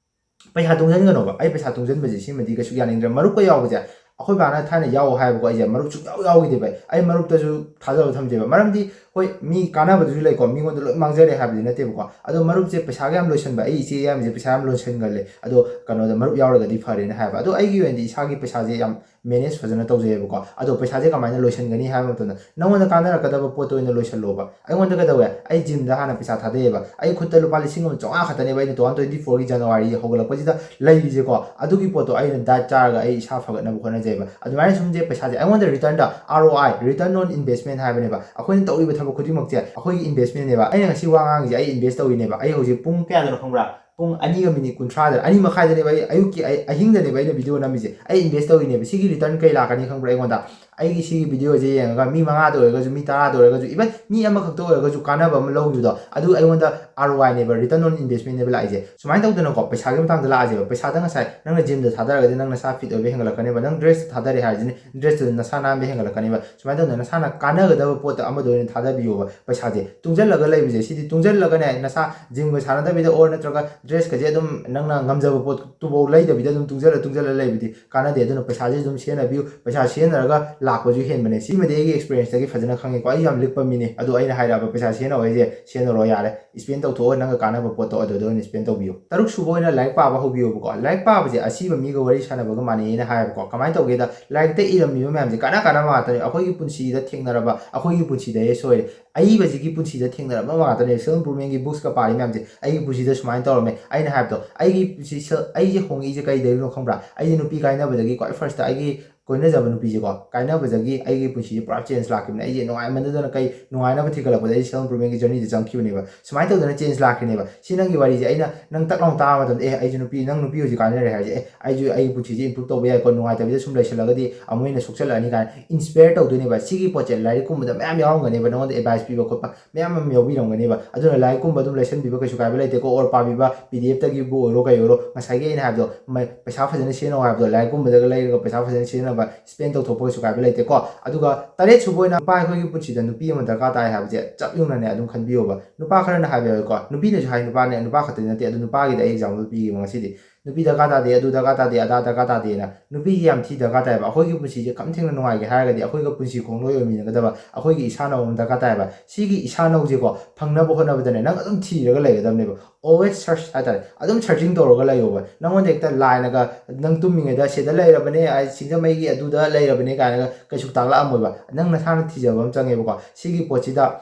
ꯄꯩꯁꯥ ꯇꯨꯡꯁꯤꯟꯒꯅꯣꯕ꯫ ꯑꯩ ꯄꯩꯁꯥ ꯇꯨꯡꯁꯤꯟꯕꯁꯦ, ꯁꯤꯃꯗꯤ ꯀꯩꯁꯨ ꯌꯥꯅꯤꯡꯗ꯭ꯔꯦ꯫ ꯃꯔꯨꯞꯀ ꯌꯥꯎꯕꯁꯦ, ꯑꯩꯈꯣꯏ ꯕꯥꯅ ꯊꯥꯏꯅ ꯌꯥꯎ ꯍꯥꯏꯕꯀꯣ, ꯑꯩꯁꯦ ꯃꯔꯨꯞ ꯁꯨꯡꯌꯥꯎ ꯌꯥꯎꯈꯤꯗꯦꯕ꯫ ꯑꯩ ꯃꯔꯨꯞꯇꯁꯨ ꯊꯥꯖꯕ ꯊꯝꯗꯦꯕ꯫ ꯃꯔꯝꯗꯤ ꯍꯣꯏ, ꯃꯤ ꯀꯥꯟꯅꯕꯗꯨꯁꯨ ꯂꯩꯀꯣ, ꯃꯤꯉꯣꯟꯗ ꯂꯣꯏ ꯃꯥꯡꯖꯔꯦ ꯍꯥꯏꯕꯗꯤ ꯅꯠꯇꯦꯕꯀꯣ꯫ ꯑꯗꯣ ꯃꯔꯨꯞꯁꯦ ꯄꯩꯁꯥꯒ ꯌꯥꯝ ꯂꯣꯏꯁꯟꯕ, ꯑꯩ ꯏꯆꯦ ꯏꯌꯥꯝꯕꯁꯦ ꯄꯩꯁꯥ ꯌꯥꯝ ꯂꯣꯏꯁꯟꯒꯜꯂꯦ, ꯑꯗꯣ ꯀꯩꯅꯣꯗ ꯃꯔꯨꯞ ꯌꯥꯎꯔꯒꯗꯤ ꯐꯔꯦꯅ ꯍꯥꯏꯕ꯫ ꯑꯗꯣ ꯑꯩꯒꯤ ꯑꯣꯏꯅꯗꯤ ꯏꯁꯥꯒꯤ ꯄꯩꯁꯥꯁꯦ ꯌꯥꯝ ꯃꯦꯅꯦꯖ ꯐꯖꯅ ꯇꯧꯖꯩꯑꯕꯀꯣ꯫ ꯑꯗꯣ ꯄꯩꯁꯥꯁꯦ ꯀꯃꯥꯏꯅ ꯂꯣꯏꯁꯟꯒꯅꯤ ꯍꯥꯏꯕ ꯃꯇꯝꯗ, ꯅꯪꯉꯣꯟꯗ ꯀꯥꯟꯅꯔꯛꯀꯗꯕ ꯄꯣꯠꯇꯣ ꯑꯣꯏꯅ ꯂꯣꯏꯁꯜꯂꯣꯕ꯫ ꯑꯩꯉꯣꯟꯗ ꯀꯩꯗꯧꯋꯦ? ꯑꯩ ꯖꯤꯝꯗ ꯍꯥꯟꯅ ꯄꯩꯁꯥ ꯊꯥꯗꯩꯑꯕ꯫ ꯑꯩ ꯈꯨꯠꯇ ꯂꯨꯄꯥ ꯂꯤꯁꯤꯡ ꯑꯃ ꯆꯥꯝꯃꯉꯥ ꯈꯛꯇꯅꯦꯕ ꯑꯩꯅ two thousand twenty fourꯒꯤ January ꯍꯧꯒꯠꯂꯛꯄꯁꯤꯗ ꯂꯩꯔꯤꯁꯦꯀꯣ꯫ ꯑꯗꯨꯒꯤ ꯄꯣꯠꯇꯣ ꯑꯩꯅ ꯗꯥꯏꯠ ꯆꯥꯔꯒ ꯑꯩ ꯏꯁꯥ ꯐꯒꯠꯅꯕ ꯍꯣꯠꯅꯖꯩꯕ꯫ ꯑꯗꯨꯃꯥꯏꯅ ꯁꯨꯝꯁꯦ ꯄꯩꯁꯥꯁꯦ ꯑꯩꯉꯣꯟꯗ ꯔꯤꯇꯔꯟꯗ, ROI, return on investment ꯍꯥꯏꯕꯅꯦꯕ꯫ ꯑꯩꯈꯣꯏꯅ ꯇꯧꯔꯤꯕ ꯊꯕꯛ ꯈꯨꯗꯤꯡꯃꯛꯁꯦ ꯑꯩꯈꯣꯏꯒꯤ ꯏꯟꯚꯦꯁꯃꯦꯟꯅꯦꯕ꯫ ꯑꯩꯅ ꯉꯁꯤ ꯋꯥ ꯉꯥꯡꯉꯤꯁꯦ ꯑꯩ ꯏꯟꯚꯦꯁ ꯇꯧꯔꯤꯅꯦꯕ꯫ ꯑꯩ ꯍꯧꯖꯤꯛ ꯄꯨꯡ ꯀꯌꯥꯗꯅꯣ ꯈꯪꯕ꯭ꯔꯥ? ꯄꯨꯡ ꯑꯅꯤꯒ ꯃꯤꯅꯤꯠ ꯀꯨꯟꯊ꯭ꯔꯥꯗ, ꯑꯅꯤ ꯃꯈꯥꯏꯗꯅꯦꯕ ꯑꯩ ꯑꯌꯨꯛꯀꯤ, ꯑꯩ ꯑꯍꯤꯡꯗꯅꯦꯕ ꯑꯩꯅ ꯚꯤꯗꯤꯑꯣ ꯅꯝꯃꯤꯁꯦ꯫ ꯑꯩ ꯏꯟꯚꯦꯁ ꯇꯧꯔꯤꯅꯦꯕ꯫ ꯁꯤꯒꯤ ꯔꯤꯇꯔꯟ ꯀꯩ ꯂꯥꯛꯀꯅꯤ ꯈꯪꯕ꯭ꯔꯥ? ꯑꯩꯉꯣꯟꯗ, ꯑꯩꯒꯤ ꯁꯤꯒꯤ ꯚꯤꯗꯤꯑꯣꯁꯦ ꯌꯦꯡꯉꯒ ꯃꯤ ꯃꯉꯥꯗ ꯑꯣꯏꯔꯒꯁꯨ, ꯃꯤ ꯇꯔꯥꯗ ꯑꯣꯏꯔꯒꯁꯨ, even ꯃꯤ ꯑꯃꯈꯛꯇ ꯑꯣꯏꯔꯒꯁꯨ ꯀꯥꯟꯅꯕ ꯑꯃ ꯂꯧꯈꯤꯕꯗꯣ, ꯑꯗꯨ ꯑꯩꯉꯣꯟꯗ ROIꯅꯦꯕ, return on investmentꯅꯦꯕ ꯂꯥꯛꯏꯁꯦ꯫ ꯁꯨꯃꯥꯏꯅ ꯇꯧꯗꯅꯀꯣ, ꯄꯩꯁꯥꯒꯤ ꯃꯇꯥꯡꯗ ꯂꯥꯛꯑꯁꯦꯕ꯫ ꯄꯩꯁꯥꯗ ꯉꯁꯥꯏ ꯅꯪꯅ ꯖꯤꯝꯗ ꯊꯥꯗꯔꯒꯗꯤ ꯅꯪ ꯅꯁꯥ ꯐꯤꯠ ꯑꯣꯏꯕ ꯍꯦꯟꯒꯠꯂꯛꯀꯅꯦꯕ꯫ ꯅꯪ ꯗ꯭ꯔꯦꯁꯇ ꯊꯥꯗꯔꯦ ꯍꯥꯏꯔꯁꯤꯅꯦ, ꯗ꯭ꯔꯦꯁꯇꯨꯗ ꯅꯁꯥ ꯅꯥꯟꯕ ꯍꯦꯟꯒꯠꯂꯛꯀꯅꯦꯕ꯫ ꯁꯨꯃꯥꯏꯅ ꯇꯧꯗꯅ ꯅꯁꯥꯅ ꯀꯥꯟꯅꯒꯗꯕ ꯄꯣꯠꯇ ꯑꯃꯗ ꯑꯣꯏꯅ ꯊꯥꯗꯕꯤꯌꯣꯕ ꯄꯩꯁꯥꯁꯦ꯫ ꯇꯨꯡꯁꯤꯜꯂꯒ ꯂꯩꯕꯁꯦ, ꯁꯤꯗꯤ ꯇꯨꯡꯁꯤꯜꯂꯒꯅꯦ, ꯅꯁꯥ ꯖꯤꯝꯒ ꯁꯥꯟꯅꯗꯕꯤꯗ, ꯑꯣꯔ ꯅꯠꯇ꯭ꯔꯒ ꯗ꯭ꯔꯦꯁꯀꯁꯦ ꯑꯗꯨꯝ ꯅꯪꯅ ꯉꯝꯖꯕ ꯄꯣꯠꯇꯨꯐꯥꯎ ꯂꯩꯗꯕꯤꯗ ꯑꯗꯨꯝ ꯇꯨꯡꯁꯤꯜꯂ ꯇꯨꯡꯁꯤꯜꯂ ꯂꯩꯕꯗꯤ ꯀꯥꯟꯅꯗꯦ꯫ ꯑꯗꯨꯅ ꯄꯩꯁꯥꯁꯦ ꯑꯗꯨꯝ ꯁꯤꯖꯤꯟꯅꯕꯤꯌꯨ꯫ ꯄꯩꯁꯥ ꯁꯤꯖꯤꯟꯅꯔꯒ ꯂꯥꯛꯄꯁꯨ ꯍꯦꯟꯕꯅꯦ꯫ ꯁꯤꯃꯗꯤ ꯑꯩꯒꯤ ꯑꯦꯛꯁꯄꯤꯔꯤꯌꯦꯟꯁꯇꯒꯤ ꯐꯖꯅ ꯈꯪꯉꯦꯀꯣ꯫ ꯑꯩ ꯌꯥꯝ ꯂꯤꯛꯄ ꯃꯤꯅꯦ, ꯑꯗꯣ ꯑꯩꯅ ꯍꯥꯏꯔꯛꯑꯕ ꯄꯩꯁꯥ ꯁꯤꯖꯤꯟꯅꯧ ꯍꯥꯏꯁꯦ ꯁꯤꯖꯤꯟꯅꯔꯣ ꯌꯥꯔꯦ꯫ ꯁ꯭ꯄꯦꯟ ꯇꯧꯊꯣꯛꯑꯣ, ꯅꯪꯒ ꯀꯥꯟꯅꯕ ꯄꯣꯠꯇꯣ ꯑꯗꯨꯗ ꯑꯣꯏꯅ ꯁ꯭ꯄꯦꯟ ꯇꯧꯕꯤꯌꯨ꯫ ꯇꯔꯨꯛ ꯁꯨꯕ ꯑꯣꯏꯅ ꯂꯥꯏꯔꯤꯛ ꯄꯥꯕ ꯍꯧꯕꯤꯌꯣꯕꯀꯣ꯫ ꯂꯥꯏꯔꯤꯛ ꯄꯥꯕꯁꯦ ꯑꯁꯤꯕ ꯃꯤꯒ ꯋꯥꯔꯤ ꯁꯥꯟꯅꯕꯒ ꯃꯥꯟꯅꯩꯅ ꯍꯥꯏꯌꯦꯕꯀꯣ꯫ ꯀꯃꯥꯏꯅ ꯇꯧꯒꯦꯗ, ꯂꯥꯏꯔꯤꯛꯇ ꯏꯔꯝꯃꯤꯕ ꯃꯌꯥꯝꯁꯦ ꯀꯥꯟꯅ ꯀꯥꯟꯅꯕ ꯉꯥꯛꯇꯅꯦ꯫ ꯑꯩꯈꯣꯏꯒꯤ ꯄꯨꯟꯁꯤꯗ ꯊꯦꯡꯅꯔꯕ, ꯑꯩꯈꯣꯏꯒꯤ ꯄꯨꯟꯁꯤꯗ ꯁꯣꯏꯔꯦ, ꯑꯏꯕꯁꯤꯒꯤ ꯄꯨꯟꯁꯤꯗ ꯊꯦꯡꯅꯔꯝꯕ ꯉꯥꯛꯇꯅꯦ꯫ Self improvementꯒꯤ booksꯀ ꯄꯥꯔꯤ ꯃꯌꯥꯝꯁꯦ ꯑꯩꯒꯤ ꯄꯨꯟꯁꯤꯗ ꯁꯨꯃꯥꯏꯅ ꯇꯧꯔꯝꯃꯦ꯫ ꯑꯩꯅ ꯍꯥꯏꯕꯗꯣ, ꯑꯩꯒꯤ ꯄꯨꯟꯁꯤ, self, ꯑꯩꯁꯦ ꯍꯣꯡꯉꯛꯏꯁꯦ ꯀꯩꯗꯩꯅꯣ ꯈꯪꯕ꯭ꯔꯥ? ꯑꯩꯁꯦ ꯅꯨꯄꯤ ꯀꯥꯏꯅꯕꯗꯒꯤ ꯈ꯭ꯋꯥꯏ ꯐꯥꯔꯁꯇ ꯑꯩꯒꯤ ꯀꯣꯏꯅꯖꯕ ꯅꯨꯄꯤꯁꯦꯀꯣ, ꯀꯥꯏꯅꯕꯗꯒꯤ ꯑꯩꯒꯤ ꯄꯨꯟꯁꯤꯁꯦ ꯄꯨꯔꯥ ꯆꯦꯟꯖ ꯂꯥꯛꯈꯤꯕꯅꯦ꯫ ꯑꯩꯁꯦ ꯅꯨꯡꯉꯥꯏꯃꯟꯗꯗꯅ ꯀꯩ ꯅꯨꯡꯉꯥꯏꯅꯕ ꯊꯤꯒꯠꯂꯛꯄꯗ ꯑꯩ self improvementꯒꯤ journeyꯗ ꯆꯪꯈꯤꯕꯅꯦꯕ꯫ ꯁꯨꯃꯥꯏꯅ ꯇꯧꯗꯅ ꯆꯦꯟꯖ ꯂꯥꯛꯈꯤꯅꯦꯕ꯫ ꯁꯤ ꯅꯪꯒꯤ ꯋꯥꯔꯤꯁꯦ ꯑꯩꯅ ꯅꯪ ꯇꯛ ꯂꯥꯎꯅ ꯇꯥꯕ ꯃꯇꯝꯗ, "ꯑꯦ, ꯑꯩꯁꯨ ꯅꯨꯄꯤ, ꯅꯪ ꯅꯨꯄꯤ ꯍꯧꯖꯤꯛ ꯀꯥꯏꯅꯔꯦ ꯍꯥꯏꯔꯁꯦ, ꯑꯦ, ꯑꯩꯁꯨ ꯑꯩꯒꯤ ꯄꯨꯟꯁꯤꯁꯦ improve ꯇꯧꯕ ꯌꯥꯏꯀꯣ, ꯅꯨꯡꯉꯥꯏꯇꯕꯤꯗ ꯁꯨꯝ ꯂꯩꯁꯜꯂꯒꯗꯤ ꯑꯃꯨꯛ ꯍꯦꯟꯅ ꯁꯣꯛꯆꯜꯂꯛꯑꯅꯤ" ꯀꯥꯏꯅ inspire ꯇꯧꯗꯣꯏꯅꯦꯕ꯫ ꯁꯤꯒꯤ ꯄꯣꯠꯁꯦ ꯂꯥꯏꯔꯤꯛꯀꯨꯝꯕꯗ ꯃꯌꯥꯝ ꯌꯥꯎꯔꯝꯒꯅꯦꯕ, ꯅꯉꯣꯟꯗ advice ꯄꯤꯕ ꯈꯣꯠꯄ ꯃꯌꯥꯝ ꯑꯃ ꯌꯥꯎꯕꯤꯔꯝꯒꯅꯦꯕ꯫ ꯑꯗꯨꯅ ꯂꯥꯏꯔꯤꯛꯀꯨꯝꯕ ꯑꯗꯨꯝ ꯂꯩꯁꯟꯕꯤꯕ ꯀꯩꯁꯨ ꯀꯥꯏꯕ ꯂꯩꯇꯦꯀꯣ, or ꯄꯥꯕꯤꯕ, PDFꯇꯒꯤꯕꯨ ꯑꯣꯏꯔꯣ ꯀꯩ ꯑꯣꯏꯔꯣ, ꯉꯁꯥꯏꯒꯤ ꯑꯩꯅ ꯍꯥꯏꯕꯗꯣ, ꯃ-, ꯄꯩꯁꯥ ꯐꯖꯅ ꯁꯤꯖꯤꯟꯅꯧ ꯍꯥꯏꯕꯗꯣ, ꯂꯥꯏꯔꯤꯛꯀꯨꯝꯕꯗꯒ ꯂꯩꯔꯒ ꯄꯩꯁꯥ ꯐꯖꯅ ꯁꯤꯖꯤꯟꯅꯧ꯫ ꯁ꯭ꯄꯦꯟ ꯇꯧꯊꯣꯛꯄ ꯀꯩꯁꯨ ꯀꯥꯏꯕ ꯂꯩꯇꯦꯀꯣ꯫ ꯑꯗꯨꯒ ꯇꯔꯦꯠ ꯁꯨꯕ ꯑꯣꯏꯅ ꯅꯨꯄꯥ ꯑꯩꯈꯣꯏꯒꯤ ꯄꯨꯟꯁꯤꯗ ꯅꯨꯄꯤ ꯑꯃ ꯗꯔꯀꯥꯔ ꯇꯥꯏ ꯍꯥꯏꯕꯁꯦ ꯆꯞ ꯌꯨꯡꯅꯅꯦ ꯑꯗꯨꯝ ꯈꯟꯕꯤꯌꯣꯕ꯫ ꯅꯨꯄꯥ ꯈꯔꯅ ꯍꯥꯏꯕ ꯌꯥꯎꯋꯤꯀꯣ, ꯅꯨꯄꯤꯅꯁꯨ ꯍꯥꯏ, ꯅꯨꯄꯥꯅꯦ, ꯅꯨꯄꯥ ꯈꯛꯇꯗꯤ ꯅꯠꯇꯦ, ꯑꯗꯨ ꯅꯨꯄꯥꯒꯤꯗꯤ ꯑꯩ ꯑꯦꯛꯖꯥꯝꯄꯜ ꯄꯤꯒꯦꯕ ꯉꯁꯤꯗꯤ꯫ ꯅꯨꯄꯤ ꯗꯔꯀꯥꯔ ꯇꯥꯗꯦ, ꯑꯗꯨ ꯗꯔꯀꯥꯔ ꯇꯥꯗꯦ, ꯑꯗꯥ ꯗꯔꯀꯥꯔ ꯇꯥꯗꯦꯅ꯫ ꯅꯨꯄꯤꯁꯦ ꯌꯥꯝ ꯊꯤ ꯗꯔꯀꯥꯔ ꯇꯥꯏꯕ꯫ ꯑꯩꯈꯣꯏꯒꯤ ꯄꯨꯟꯁꯤꯁꯦ ꯈꯝ ꯊꯦꯡꯅ ꯅꯨꯡꯉꯥꯏꯒꯦ ꯍꯥꯏꯔꯒꯗꯤ ꯑꯩꯈꯣꯏꯒ ꯄꯨꯟꯁꯤ ꯈꯣꯡꯂꯣꯏ ꯑꯣꯏꯃꯤꯟꯅꯒꯗꯕ ꯑꯩꯈꯣꯏꯒꯤ ꯏꯁꯥꯅꯧ ꯑꯃ ꯗꯔꯀꯥꯔ ꯇꯥꯏꯕ꯫ ꯁꯤꯒꯤ ꯏꯁꯥꯅꯧꯁꯦꯀꯣ ꯐꯪꯅꯕ ꯍꯣꯠꯅꯕꯗꯅꯦ ꯅꯪ ꯑꯗꯨꯝ ꯊꯤꯔꯒ ꯂꯩꯒꯗꯕꯅꯦꯕ꯫ Always search ꯍꯥꯏꯇꯥꯔꯦ, ꯑꯗꯨꯝ searching ꯇꯧꯔꯒ ꯂꯩꯌꯣꯕ꯫ ꯅꯪꯉꯣꯟꯗ ꯍꯦꯛꯇ ꯂꯥꯏꯅꯒ ꯅꯪ ꯇꯨꯝꯃꯤꯉꯩꯗ "ꯁꯤꯗ ꯂꯩꯔꯕꯅꯦ, ꯑꯩ ꯁꯤꯡꯖꯃꯩꯒꯤ ꯑꯗꯨꯗ ꯂꯩꯔꯕꯅꯦ" ꯀꯥꯏꯅꯒ ꯀꯩꯁꯨ ꯇꯥꯛꯂꯛꯑꯝꯃꯣꯏꯕ꯫ ꯅꯪ ꯅꯁꯥꯅ ꯊꯤꯖꯕ ꯑꯃ ꯆꯪꯉꯦꯕꯀꯣ꯫ ꯁꯤꯒꯤ ꯄꯣꯠꯁꯤꯗ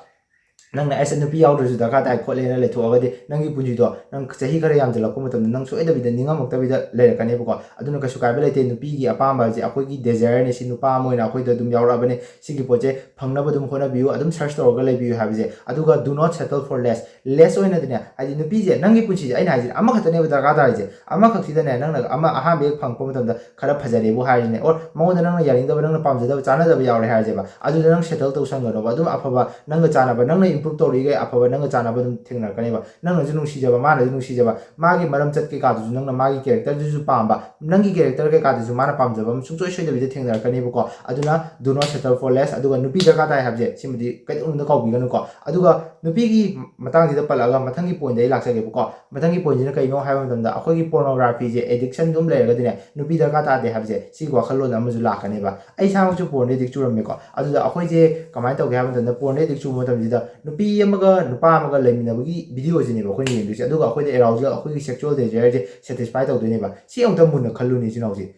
ꯅꯪꯅ "ꯑꯁ, ꯅꯨꯄꯤ ꯌꯥꯎꯗ꯭ꯔꯁꯨ ꯗꯔꯀꯥꯔ ꯇꯥꯏ" ꯈꯣꯠꯂꯦꯅ ꯂꯩꯊꯣꯛꯑꯒꯗꯤ ꯅꯪꯒꯤ ꯄꯨꯟꯁꯤꯗꯣ ꯅꯪ ꯆꯍꯤ ꯈꯔ ꯌꯥꯝꯁꯤꯜꯂꯛꯄ ꯃꯇꯝꯗ ꯅꯪ ꯁꯣꯏꯗꯕꯤꯗ ꯅꯤꯡꯉꯝꯃꯛꯇꯕꯤꯗ ꯂꯩꯔꯛꯀꯅꯦꯕꯀꯣ꯫ ꯑꯗꯨꯅ ꯀꯩꯁꯨ ꯀꯥꯏꯕ ꯂꯩꯇꯦ꯫ ꯅꯨꯄꯤꯒꯤ ꯑꯄꯥꯝꯕ ꯍꯥꯏꯁꯦ ꯑꯩꯈꯣꯏꯒꯤ desire ꯅꯦ, ꯁꯤ ꯅꯨꯄꯥ ꯑꯃ ꯑꯣꯏꯅ ꯑꯩꯈꯣꯏꯗ ꯑꯗꯨꯝ ꯌꯥꯎꯔꯛꯑꯕꯅꯦ꯫ ꯁꯤꯒꯤ ꯄꯣꯠꯁꯦ ꯐꯪꯅꯕ ꯑꯗꯨꯝ ꯍꯣꯠꯅꯕꯤꯌꯨ, ꯑꯗꯨꯝ search ꯇꯧꯔꯒ ꯂꯩꯕꯤꯌꯨ ꯍꯥꯏꯕꯁꯦ꯫ ꯑꯗꯨꯒ do not settle for less꯫ Less ꯑꯣꯏꯅꯗꯤꯅꯦ, ꯍꯥꯏꯗꯤ ꯅꯨꯄꯤꯁꯦ ꯅꯪꯒꯤ ꯄꯨꯟꯁꯤꯁꯦ, ꯑꯩꯅ ꯍꯥꯏꯁꯤꯅꯦ, ꯑꯃꯈꯛꯇꯅꯦꯕ ꯗꯔꯀꯥꯔ ꯇꯥꯔꯤꯁꯦ꯫ ꯑꯃꯈꯛꯁꯤꯗꯅꯦ ꯅꯪꯅ ꯑꯃ ꯑꯍꯥꯟꯕ ꯍꯦꯛ ꯐꯪꯉꯛꯄ ꯃꯇꯝꯗ ꯈꯔ ꯐꯖꯔꯦꯕꯨ ꯍꯥꯏꯔꯤꯅꯦ, or ꯃꯉꯣꯟꯗ ꯅꯪꯅ ꯌꯥꯅꯤꯡꯗꯕ, ꯅꯪꯅ ꯄꯥꯝꯖꯗꯕ, ꯆꯥꯟꯅꯗꯕ ꯌꯥꯎꯔꯦ ꯍꯥꯏꯔꯁꯦꯕ, ꯑꯗꯨꯗ ꯅꯪ settle ꯇꯧꯁꯟꯒꯅꯣꯕ꯫ ꯑꯗꯨꯝ ꯑꯐꯕ, ꯅꯪꯒ ꯆꯥꯟꯅꯕ, ꯅꯪꯅ improve ꯇꯧꯔꯤꯈꯩ ꯑꯐꯕ ꯅꯪꯒ ꯆꯥꯟꯅꯕ ꯑꯗꯨꯝ ꯊꯦꯡꯅꯔꯛꯀꯅꯦꯕ꯫ ꯅꯪꯅꯁꯨ ꯅꯨꯡꯁꯤꯖꯕ, ꯃꯥꯅꯁꯨ ꯅꯨꯡꯁꯤꯖꯕ, ꯃꯥꯒꯤ ꯃꯔꯝ ꯆꯠ ꯀꯩꯀꯥꯗꯨꯁꯨ ꯅꯪꯅ ꯃꯥꯒꯤ character ꯗꯨꯁꯨ ꯄꯥꯝꯕ, ꯅꯪꯒꯤ character ꯀꯩꯀꯥꯗꯨꯁꯨ ꯃꯥꯅ ꯄꯥꯝꯖꯕ ꯑꯃ ꯁꯨꯡꯁꯣꯏ ꯁꯣꯏꯗꯕꯤꯗ ꯊꯦꯡꯅꯔꯛꯀꯅꯦꯕꯀꯣ꯫ ꯑꯗꯨꯅ do not settle for less꯫ ꯑꯗꯨꯒ ꯅꯨꯄꯤ ꯗꯔꯀꯥꯔ ꯇꯥꯏ ꯍꯥꯏꯕꯁꯦ ꯁꯤꯃꯗꯤ ꯀꯩꯗꯧꯅꯨꯡꯗ ꯀꯥꯎꯕꯤꯒꯅꯨꯀꯣ꯫ ꯑꯗꯨꯒ ꯅꯨꯄꯤꯒꯤ ꯃꯇꯥꯡꯁꯤꯗ ꯄꯜꯂꯛꯑꯒ ꯃꯊꯪꯒꯤ point ꯇ ꯑꯩ ꯂꯥꯛꯆꯒꯦꯕꯀꯣ꯫ ꯃꯊꯪꯒꯤ point ꯁꯤꯅ ꯀꯩꯅꯣ ꯍꯥꯏꯕ ꯃꯇꯝꯗ, ꯑꯩꯈꯣꯏꯒꯤ pornography ꯁꯦ addiction ꯑꯗꯨꯝ ꯂꯩꯔꯒꯗꯤꯅꯦ, ꯅꯨꯄꯤ ꯗꯔꯀꯥꯔ ꯇꯥꯗꯦ ꯍꯥꯏꯕꯁꯦ ꯁꯤꯒꯤ ꯋꯥꯈꯜꯂꯣꯟ ꯑꯃꯁꯨ ꯂꯥꯛꯀꯅꯦꯕ꯫ ꯑꯩ ꯏꯁꯥꯃꯛꯁꯨ porn ꯗ addict ꯆꯨꯔꯝꯃꯦꯀꯣ꯫ ꯑꯗꯨꯗ ꯑꯩꯈꯣꯏꯁꯦ ꯀꯃꯥꯏꯅ ꯇꯧꯒꯦ ꯍꯥꯏꯕ ꯃꯇꯝꯗ, porn ꯗ addict ꯆꯨꯕ ꯃꯇꯝꯁꯤꯗ ꯅꯨꯄꯤ ꯑꯃꯒ ꯅꯨꯄꯥ ꯑꯃꯒ ꯂꯩꯃꯤꯟꯅꯕꯒꯤ video ꯁꯤꯅꯦꯕ ꯑꯩꯈꯣꯏꯅ ꯌꯦꯡꯗꯣꯏꯁꯦ꯫ ꯑꯗꯨꯒ ꯑꯩꯈꯣꯏꯗ arousal, ꯑꯩꯈꯣꯏꯒꯤ sexual desire ꯁꯦ satisfy ꯇꯧꯗꯣꯏꯅꯦꯕ꯫ ꯁꯤ ꯑꯃꯨꯛꯇ ꯃꯨꯟꯅ ꯈꯜꯂꯨꯅꯦ, ꯏꯆꯤꯟ ꯏꯅꯥꯎꯁꯦ꯫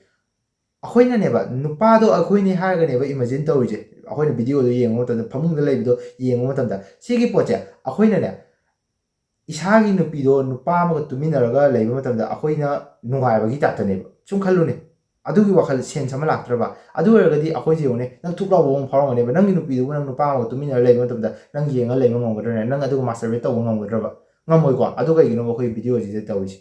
ꯑꯩꯈꯣꯏꯅꯅꯦꯕ ꯅꯨꯄꯥꯗꯣ ꯑꯩꯈꯣꯏꯅꯦ ꯍꯥꯏꯔꯒꯅꯦꯕ imagine ꯇꯧꯔꯤꯁꯦ꯫ ꯑꯩꯈꯣꯏꯅ video ꯗꯣ ꯌꯦꯡꯕ ꯃꯇꯝꯗ, ꯐꯃꯨꯡꯗ ꯂꯩꯕꯗꯣ ꯌꯦꯡꯕ ꯃꯇꯝꯗ, ꯁꯤꯒꯤ ꯄꯣꯠꯁꯦ ꯑꯩꯈꯣꯏꯅꯅꯦ, ꯏꯁꯥꯒꯤ ꯅꯨꯄꯤꯗꯣ ꯅꯨꯄꯥ ꯑꯃꯒ ꯇꯨꯃꯤꯟꯅꯔꯒ ꯂꯩꯕ ꯃꯇꯝꯗ ꯑꯩꯈꯣꯏꯅ ꯅꯨꯡꯉꯥꯏꯕꯒꯤ type ꯇꯅꯦꯕ꯫ ꯁꯨꯝ ꯈꯜꯂꯨꯅꯦ, ꯑꯗꯨꯒꯤ ꯋꯥꯈꯜ, sense ꯑꯃ ꯂꯥꯛꯇ꯭ꯔꯕ? ꯑꯗꯨ ꯑꯣꯏꯔꯒꯗꯤ ꯑꯩꯈꯣꯏꯁꯦ ꯌꯦꯡꯉꯨꯅꯦ, ꯅꯪ ꯊꯨꯛ ꯂꯥꯎꯕ ꯑꯃ ꯐꯥꯎꯔꯝꯒꯅꯦꯕ꯫ ꯅꯪꯒꯤ ꯅꯨꯄꯤꯗꯨꯕꯨ ꯅꯪ ꯅꯨꯄꯥ ꯑꯃꯒ ꯇꯨꯃꯤꯟꯅꯔ ꯂꯩꯕ ꯃꯇꯝꯗ ꯅꯪ ꯌꯦꯡꯉ ꯂꯩꯕ ꯉꯝꯒꯗ꯭ꯔꯅꯦ? ꯅꯪ ꯑꯗꯨꯒ masturbate ꯇꯧꯕ ꯉꯝꯒꯗ꯭ꯔꯕ? ꯉꯝꯃꯣꯏꯀꯣ꯫ ꯑꯗꯨ ꯀꯩꯒꯤꯅꯣꯕ ꯑꯩꯈꯣꯏ video ꯁꯤꯗ ꯇꯧꯔꯤꯁꯦ?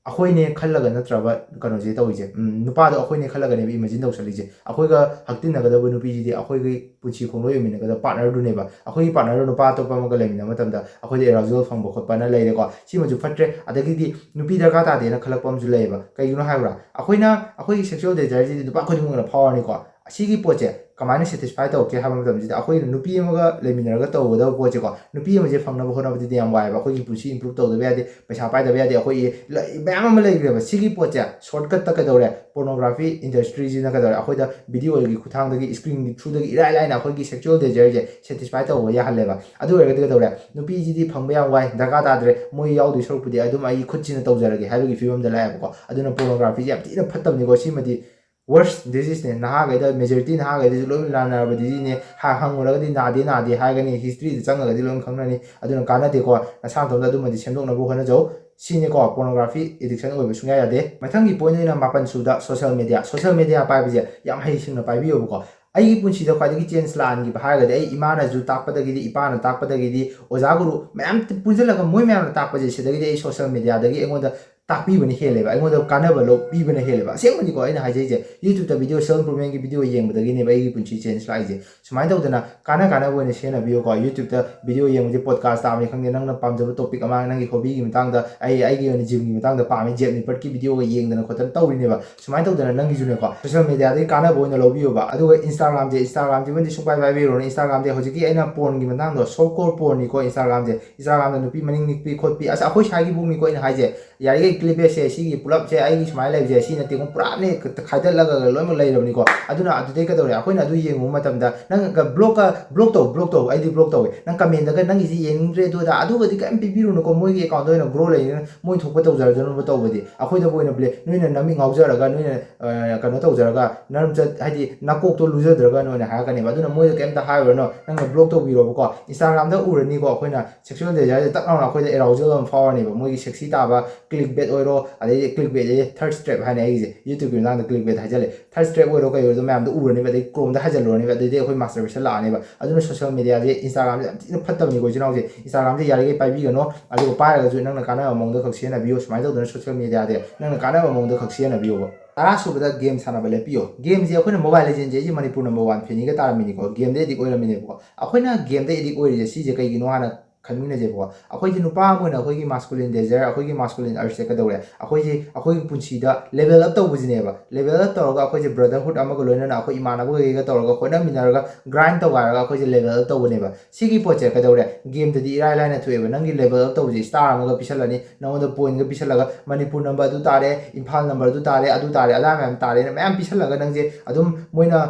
ꯑꯩꯈꯣꯏꯅꯦ ꯈꯜꯂꯒ ꯅꯠꯇ꯭ꯔꯕ ꯀꯩꯅꯣꯁꯦ ꯇꯧꯔꯤꯁꯦ꯫ ꯎꯝ, ꯅꯨꯄꯥꯗꯣ ꯑꯩꯈꯣꯏꯅꯦ ꯈꯜꯂꯒꯅꯦꯕ ꯏꯃꯦꯖꯤꯟ ꯇꯧꯁꯜꯂꯤꯁꯦ꯫ ꯑꯩꯈꯣꯏꯒ ꯍꯛꯇꯤꯟꯅꯒꯗꯕ ꯅꯨꯄꯤꯁꯤꯗꯤ ꯑꯩꯈꯣꯏꯒꯤ ꯄꯨꯟꯁꯤ ꯈꯣꯡꯂꯣꯏ ꯑꯣꯏꯃꯤꯟꯅꯒꯗꯕ ꯄꯥꯔꯠꯅꯔꯗꯨꯅꯦꯕ꯫ ꯑꯩꯈꯣꯏꯒꯤ ꯄꯥꯔꯠꯅꯔꯗꯣ ꯅꯨꯄꯥ ꯑꯇꯣꯞꯄ ꯑꯃꯒ ꯂꯩꯃꯤꯟꯅꯕ ꯃꯇꯝꯗ ꯑꯩꯈꯣꯏꯗ ꯑꯦꯔꯥꯎꯖꯦꯜ ꯐꯪꯕ ꯈꯣꯠꯄꯅ ꯂꯩꯔꯦꯀꯣ꯫ ꯁꯤꯃꯁꯨ ꯐꯠꯇ꯭ꯔꯦ꯫ ꯑꯗꯒꯤꯗꯤ ꯅꯨꯄꯤ ꯗꯔꯀꯥꯔ ꯇꯥꯗꯦꯅ ꯈꯜꯂꯛꯄ ꯑꯃꯁꯨ ꯂꯩꯌꯦꯕ꯫ ꯀꯩꯒꯤꯅꯣ ꯍꯥꯏꯕ꯭ꯔꯥ? ꯑꯩꯈꯣꯏꯅ ꯑꯩꯈꯣꯏꯒꯤ ꯁꯦꯛꯁꯨꯋꯦꯜ ꯗꯦꯖꯥꯌꯔꯁꯤꯗꯤ ꯅꯨꯄꯥ ꯈꯨꯗꯤꯡꯃꯛꯅ ꯐꯥꯎꯔꯅꯤꯀꯣ꯫ ꯑꯁꯤꯒꯤ ꯄꯣꯠꯁꯦ ꯀꯃꯥꯏꯅ ꯁꯦꯇꯤꯁꯐꯥꯏ ꯇꯧꯔꯛꯀꯦ ꯍꯥꯏꯕ ꯃꯇꯝꯁꯤꯗ, ꯑꯩꯈꯣꯏꯅ ꯅꯨꯄꯤ ꯑꯃꯒ ꯂꯩꯃꯤꯟꯅꯔꯒ ꯇꯧꯒꯗꯕ ꯄꯣꯠꯁꯦꯀꯣ, ꯅꯨꯄꯤ ꯑꯃꯁꯦ ꯐꯪꯅꯕ ꯍꯣꯠꯅꯕꯗꯗꯤ ꯌꯥꯝ ꯋꯥꯏꯑꯦꯕ꯫ ꯑꯩꯈꯣꯏꯒꯤ ꯄꯨꯟꯁꯤ ꯏꯝꯄ꯭ꯔꯨꯞ ꯇꯧꯗꯕ ꯌꯥꯗꯦ, ꯄꯩꯁꯥ ꯄꯥꯏꯗꯕ ꯌꯥꯗꯦ, ꯑꯩꯈꯣꯏꯒꯤ ꯂ-, ꯃꯌꯥꯝ ꯑꯃ ꯂꯩꯈ꯭ꯔꯦꯕ꯫ ꯁꯤꯒꯤ ꯄꯣꯠꯁꯦ ꯁꯣꯔꯠꯀꯠꯇ ꯀꯩꯗꯧꯔꯦ, ꯄꯣꯔꯅꯣꯒ꯭ꯔꯥꯐꯤ ꯏꯟꯗꯁꯇ꯭ꯔꯤꯁꯤꯅ ꯀꯩꯗꯧꯔꯦ, ꯑꯩꯈꯣꯏꯗ ꯚꯤꯗꯤꯑꯣꯒꯤ ꯈꯨꯠꯊꯥꯡꯗꯒꯤ, ꯁ꯭ꯀ꯭ꯔꯤꯟꯒꯤ ꯊ꯭ꯔꯨꯗꯒꯤ ꯏꯔꯥꯏ ꯂꯥꯏꯅ ꯑꯩꯈꯣꯏꯒꯤ ꯁꯦꯛꯁꯨꯋꯦꯜ ꯗꯦꯖꯥꯌꯔꯁꯦ ꯁꯦꯇꯤꯁꯐꯥꯏ ꯇꯧꯕ ꯌꯥꯍꯜꯂꯦꯕ꯫ ꯑꯗꯨ ꯑꯣꯏꯔꯒꯗꯤ ꯀꯩꯗꯧꯔꯦ, ꯅꯨꯄꯤꯁꯤꯗꯤ ꯐꯪꯕ ꯌꯥꯝ ꯋꯥꯏ, ꯗꯔꯀꯥꯔ ꯇꯥꯗ꯭ꯔꯦ, ꯃꯣꯏ ꯌꯥꯎꯗꯣꯏ ꯁꯔꯨꯛꯄꯨꯗꯤ ꯑꯗꯨꯝ ꯑꯩ ꯈꯨꯠꯁꯤꯅ ꯇꯧꯖꯔꯒꯦ ꯍꯥꯏꯕꯒꯤ ꯐꯤꯕꯝꯗ ꯂꯥꯛꯑꯦꯕꯀꯣ꯫ ꯑꯗꯨꯅ ꯄꯣꯔꯅꯣꯒ꯭ꯔꯥꯐꯤꯁꯦ ꯌꯥꯝ ꯊꯤꯅ ꯐꯠꯇꯕꯅꯤꯀꯣ꯫ ꯁꯤꯃꯗꯤ ꯋꯔꯁ ꯗꯤꯖꯤꯖꯅꯦ꯫ ꯅꯍꯥꯈꯩꯗ, ꯃꯦꯖꯣꯔꯤꯇꯤ ꯅꯍꯥꯈꯩꯗꯁꯨ ꯂꯣꯏꯅ ꯅꯥꯟꯅꯔꯕ ꯗꯤꯖꯤꯖꯅꯦ꯫ ꯍꯥ-, ꯍꯪꯉꯨꯔꯒꯗꯤ ꯅꯥꯗꯦ ꯅꯥꯗꯦ ꯍꯥꯏꯒꯅꯤ, ꯍꯤꯁꯇ꯭ꯔꯤꯗ ꯆꯪꯉꯒꯗꯤ ꯂꯣꯏꯅ ꯈꯪꯅꯅꯤ꯫ ꯑꯗꯨꯅ ꯀꯥꯟꯅꯗꯦꯀꯣ꯫ ꯅꯁꯥ ꯅꯇꯣꯝꯇ ꯑꯗꯨꯃꯗꯤ ꯁꯦꯝꯗꯣꯛꯅꯕ ꯍꯣꯠꯅꯖꯧ꯫ ꯁꯤꯅꯤꯀꯣ ꯄꯣꯔꯅꯣꯒ꯭ꯔꯥꯐꯤ ꯑꯦꯗꯤꯛꯁꯟ ꯑꯣꯏꯕ ꯁꯨꯡꯌꯥ ꯌꯥꯗꯦ꯫ ꯃꯊꯪꯒꯤ ꯄꯣꯏꯟ ꯑꯣꯏꯅ ꯃꯥꯄꯟ ꯁꯨꯕꯗ ꯁꯣꯁꯦꯜ ꯃꯦꯗꯤꯌꯥ꯫ ꯁꯣꯁꯦꯜ ꯃꯦꯗꯤꯌꯥ ꯄꯥꯏꯕꯁꯦ ꯌꯥꯝ ꯍꯩꯁꯤꯡꯅ ꯄꯥꯏꯕꯤꯌꯣꯕꯀꯣ꯫ ꯑꯩꯒꯤ ꯄꯨꯟꯁꯤꯗ ꯈ꯭ꯋꯥꯏꯗꯒꯤ ꯆꯦꯟꯖ ꯂꯥꯛꯍꯟꯈꯤꯕ ꯍꯥꯏꯔꯒꯗꯤ ꯑꯩ ꯏꯃꯥꯅꯁꯨ ꯇꯥꯛꯄꯗꯒꯤꯗꯤ, ꯏꯄꯥꯅ ꯇꯥꯛꯄꯗꯒꯤꯗꯤ, ꯑꯣꯖꯥ ꯒꯨꯔꯨ ꯃꯌꯥꯝ ꯄꯨꯟꯁꯤꯜꯂꯒ ꯃꯣꯏ ꯃꯌꯥꯝꯅ ꯇꯥꯛꯄꯁꯦ, ꯁꯤꯗꯒꯤꯗꯤ ꯑꯩ ꯁꯣꯁꯦꯜ ꯃꯦꯗꯤꯌꯥꯗꯒꯤ ꯑꯩꯉꯣꯟꯗ ꯇꯥꯛꯄꯤꯕꯅ ꯍꯦꯜꯂꯦꯕ, ꯑꯩꯉꯣꯟꯗ ꯀꯥꯟꯅꯕ ꯂꯧ ꯄꯤꯕꯅ ꯍꯦꯜꯂꯦꯕ꯫ ꯑꯁꯦꯡꯕꯅꯤꯀꯣ ꯑꯩꯅ ꯍꯥꯏꯖꯩꯁꯦ, YouTubeꯇ ꯚꯤꯗꯤꯑꯣ, ꯁꯦꯜꯐ ꯏꯝꯄ꯭ꯔꯨꯚꯃꯦꯟꯒꯤ ꯚꯤꯗꯤꯑꯣ ꯌꯦꯡꯕꯗꯒꯤꯅꯦꯕ ꯑꯩꯒꯤ ꯄꯨꯟꯁꯤ ꯆꯦꯟꯖ ꯂꯥꯛꯏꯁꯦ꯫ ꯁꯨꯃꯥꯏꯅ ꯇꯧꯗꯅ ꯀꯥꯟꯅ ꯀꯥꯟꯅꯕ ꯑꯣꯏꯅ ꯁꯤꯖꯤꯟꯅꯕꯤꯌꯨꯀꯣ꯫ YouTubeꯇ ꯚꯤꯗꯤꯑꯣ ꯌꯦꯡꯕꯁꯦ, ꯄꯣꯗꯀꯥꯁ ꯇꯥꯕꯅꯤ ꯈꯪꯗꯦ, ꯅꯪꯅ ꯄꯥꯝꯖꯕ ꯇꯣꯄꯤꯛ ꯑꯃ, ꯅꯪꯒꯤ ꯍꯣꯕꯤꯒꯤ ꯃꯇꯥꯡꯗ, ꯑꯩ ꯑꯩꯒꯤ ꯑꯣꯏꯅ ꯖꯤꯝꯒꯤ ꯃꯇꯥꯡꯗ ꯄꯥꯝꯃꯦ, ꯖꯦꯛ ꯅꯤꯄꯔꯠꯀꯤ ꯚꯤꯗꯤꯑꯣꯒ ꯌꯦꯡꯗꯅ ꯈꯣꯠꯇꯅ ꯇꯧꯔꯤꯅꯦꯕ꯫ ꯁꯨꯃꯥꯏꯅ ꯇꯧꯗꯅ ꯅꯪꯒꯤꯁꯨꯅꯦꯀꯣ, ꯁꯣꯁꯦꯜ ꯃꯦꯗꯤꯌꯥꯗꯒꯤ ꯀꯥꯟꯅꯕ ꯑꯣꯏꯅ ꯂꯧꯕꯤꯌꯣꯕ꯫ ꯑꯗꯨꯒ Instagramꯁꯦ, Instagramꯁꯤꯃꯗꯤ ꯁꯨꯡꯄꯥꯏ ꯄꯥꯏꯕꯤꯔꯨꯔꯅꯨ꯫ Instagramꯗꯤ ꯍꯧꯖꯤꯛꯀꯤ ꯑꯩꯅ ꯄꯣꯔꯟꯒꯤ ꯃꯇꯥꯡꯗꯣ, ꯁꯣꯐ ꯀꯣꯔ ꯄꯣꯔꯟꯅꯤꯀꯣ Instagramꯁꯦ꯫ Instagramꯗ ꯅꯨꯄꯤ ꯃꯅꯤꯡ ꯅꯤꯛꯄꯤ ꯈꯣꯠꯄꯤ, ꯑꯁ, ꯑꯩꯈꯣꯏ ꯁ꯭ꯋꯥꯏꯒꯤꯕꯨꯅꯤꯀꯣ ꯑꯩꯅ ꯍꯥꯏꯁꯦ, ꯌꯥꯔꯤꯈꯩ ꯀ꯭ꯂꯤꯞꯁꯦ, ꯁꯤꯒꯤ ꯄꯨꯂꯞꯁꯦ, ꯑꯩꯒꯤ ꯁꯨꯃꯥꯏꯅ ꯂꯩꯕꯁꯦ, ꯁꯤ ꯅꯠꯇꯦꯀꯣ, ꯄꯨꯔꯥꯅꯦ ꯈꯥꯏꯗꯠꯂꯒ ꯂꯣꯏꯅꯃꯛ ꯂꯩꯔꯕꯅꯤꯀꯣ꯫ ꯑꯗꯨꯅ ꯑꯗꯨꯗꯩ ꯀꯩꯗꯧꯔꯦ, ꯑꯩꯈꯣꯏꯅ ꯑꯗꯨ ꯌꯦꯡꯉꯨꯕ ꯃꯇꯝꯗ, ꯅꯪ ꯕ꯭ꯂꯣꯛꯀ, ꯕ꯭ꯂꯣꯛ ꯇꯧ, ꯕ꯭ꯂꯣꯛ ꯇꯧ, ꯑꯩꯗꯤ ꯕ꯭ꯂꯣꯛ ꯇꯧꯋꯦ꯫ ꯅꯪ ꯀꯃꯦꯟꯗꯒ "ꯅꯪꯒꯤꯁꯤ ꯌꯦꯡꯅꯤꯡꯗ꯭ꯔꯦ", ꯑꯗꯨ ꯑꯗꯥ, ꯑꯗꯨꯒꯗꯤ ꯀꯔꯤꯝ ꯄꯤꯕꯤꯔꯨꯅꯨꯀꯣ꯫ ꯃꯣꯏꯒꯤ ꯑꯦꯀꯥꯎꯟꯗ ꯑꯣꯏꯅ ꯒ꯭ꯔꯣ ꯂꯩꯅꯤꯅ ꯃꯣꯏ ꯊꯣꯛꯄ ꯇꯧꯖꯔꯖꯅꯨꯕ꯫ ꯇꯧꯕꯗꯤ ꯑꯩꯈꯣꯏꯗꯕꯨ ꯑꯣꯏꯅ ꯕ꯭ꯂꯦ-, ꯅꯣꯏꯅ ꯅꯃꯤꯠ ꯉꯥꯎꯖꯔꯒ, ꯅꯣꯏꯅ, ꯑ, ꯀꯩꯅꯣ ꯇꯧꯖꯔꯒ, ꯅꯔꯝꯆꯠ, ꯍꯥꯏꯗꯤ ꯅꯀꯣꯛꯇꯣ ꯂꯨꯖꯗ꯭ꯔꯒ ꯅꯣꯏꯅ ꯍꯥꯏꯔꯛꯀꯅꯦꯕ꯫ ꯑꯗꯨꯅ ꯃꯣꯏꯗ ꯀꯩꯝꯇ ꯍꯥꯏꯔꯨꯔꯅꯨ, ꯅꯪꯅ ꯕ꯭ꯂꯣꯛ ꯇꯧꯕꯤꯔꯣꯕꯀꯣ꯫ Instagramꯗ ꯎꯔꯅꯤꯀꯣ, ꯑꯩꯈꯣꯏꯅ ꯁꯦꯛꯁꯨꯋꯦꯜ ꯗꯦꯖꯥꯌꯔꯁꯦ ꯇꯛ ꯂꯥꯎꯅ ꯑꯩꯈꯣꯏꯗ ꯑꯦꯔꯥꯎꯖꯦꯜ ꯑꯃ ꯐꯥꯎꯔꯅꯦꯕ, ꯃꯣꯏꯒꯤ ꯁꯦꯛꯁꯤ ꯇꯥꯕ Clickbait ꯑꯣꯏꯔꯣ, ꯑꯗꯩꯗꯤ clickbait ꯑꯦ thirst trap ꯍꯥꯏꯅ ꯑꯩꯒꯤꯁꯦ YouTubeꯀꯤ ꯃꯇꯥꯡꯗ clickbait ꯍꯥꯏꯖꯜꯂꯦ, thirst trap ꯑꯣꯏꯔꯣ ꯀꯩ ꯑꯣꯏꯔꯣ ꯃꯌꯥꯝꯗꯣ ꯎꯔꯅꯦꯕ, ꯑꯗꯩ Chromeꯗ ꯍꯥꯏꯖꯜꯂꯨꯔꯅꯦꯕ, ꯑꯗꯩꯗꯤ ꯑꯩꯈꯣꯏ masturbation ꯂꯥꯛꯑꯅꯦꯕ꯫ ꯑꯗꯨꯅ social mediaꯁꯦ, Instagramꯁꯦ ꯌꯥꯝ ꯊꯤꯅ ꯐꯠꯇꯕꯅꯤꯀꯣ ꯏꯆꯤꯟ ꯏꯅꯥꯎꯁꯦ꯫ Instagramꯁꯦ ꯌꯥꯔꯤꯈꯩ ꯄꯥꯏꯕꯤꯒꯅꯣ, ꯑꯗꯨꯒ ꯄꯥꯏꯔꯒꯁꯨ ꯅꯪꯅ ꯀꯥꯟꯅꯕ ꯃꯑꯣꯡꯗ ꯈꯛ ꯁꯤꯖꯤꯟꯅꯕꯤꯌꯨ꯫ ꯁꯨꯃꯥꯏꯅ ꯇꯧꯗꯅ social mediaꯁꯦ ꯅꯪꯅ ꯀꯥꯟꯅꯕ ꯃꯑꯣꯡꯗ ꯈꯛ ꯁꯤꯖꯤꯟꯅꯕꯤꯌꯣꯕ꯫ ꯇꯔꯥ ꯁꯨꯕꯗ game ꯁꯥꯟꯅꯕ ꯂꯦꯞꯄꯤꯌꯣ꯫ Gameꯁꯦ ꯑꯩꯈꯣꯏꯅ Mobile Legendsꯁꯦ ꯑꯩꯁꯦ ꯃꯅꯤꯄꯨꯔ number one fanꯒ ꯇꯥꯔꯝꯃꯤꯅꯤꯀꯣ, gameꯗ addict ꯑꯣꯏꯔꯝꯃꯤꯅꯦꯕꯀꯣ꯫ ꯑꯩꯈꯣꯏꯅ gameꯗ addict ꯑꯣꯏꯔꯤꯁꯦ ꯁꯤꯁꯦ ꯀꯩꯒꯤꯅꯣ ꯍꯥꯟꯅ ꯈꯟꯃꯤꯟꯅꯁꯦꯕꯀꯣ꯫ ꯑꯩꯈꯣꯏꯁꯦ ꯅꯨꯄꯥ ꯑꯃ ꯑꯣꯏꯅ ꯑꯩꯈꯣꯏꯒꯤ masculine desire, ꯑꯩꯈꯣꯏꯒꯤ masculine urgeꯁꯦ ꯀꯩꯗꯧꯔꯦ? ꯑꯩꯈꯣꯏꯁꯦ ꯑꯩꯈꯣꯏꯒꯤ ꯄꯨꯟꯁꯤꯗ level up ꯇꯧꯕꯁꯤꯅꯦꯕ꯫ Level up ꯇꯧꯔꯒ ꯑꯩꯈꯣꯏꯁꯦ brotherhood ꯑꯃꯒ ꯂꯣꯏꯅꯅ ꯑꯩꯈꯣꯏ ꯏꯃꯥꯟꯅꯕꯈꯩꯒ ꯇꯧꯔꯒ ꯍꯣꯠꯅꯃꯤꯟꯅꯔꯒ grind ꯇꯧꯒꯥꯏꯔꯒ ꯑꯩꯈꯣꯏꯁꯦ level up ꯇꯧꯕꯅꯦꯕ꯫ ꯁꯤꯒꯤ ꯄꯣꯠꯁꯦ ꯀꯩꯗꯧꯔꯦ? Gameꯗꯗꯤ ꯏꯔꯥꯏ ꯂꯥꯏꯅ ꯊꯣꯛꯑꯦꯕ꯫ ꯅꯪꯒꯤ level up ꯇꯧꯕꯁꯦ star ꯑꯃꯒ ꯄꯤꯁꯜꯂꯅꯤ, ꯅꯉꯣꯟꯗ pointꯒ ꯄꯤꯁꯜꯂꯒ ꯃꯅꯤꯄꯨꯔ number ꯑꯗꯨ ꯇꯥꯔꯦ, ꯏꯝꯐꯥꯜ number ꯑꯗꯨ ꯇꯥꯔꯦ, ꯑꯗꯨ ꯇꯥꯔꯦ, ꯑꯗꯥ ꯃꯌꯥꯝ ꯇꯥꯔꯦꯅ ꯃꯌꯥꯝ ꯄꯤꯁꯜꯂꯒ ꯅꯪꯁꯦ ꯑꯗꯨꯝ ꯃꯣꯏꯅ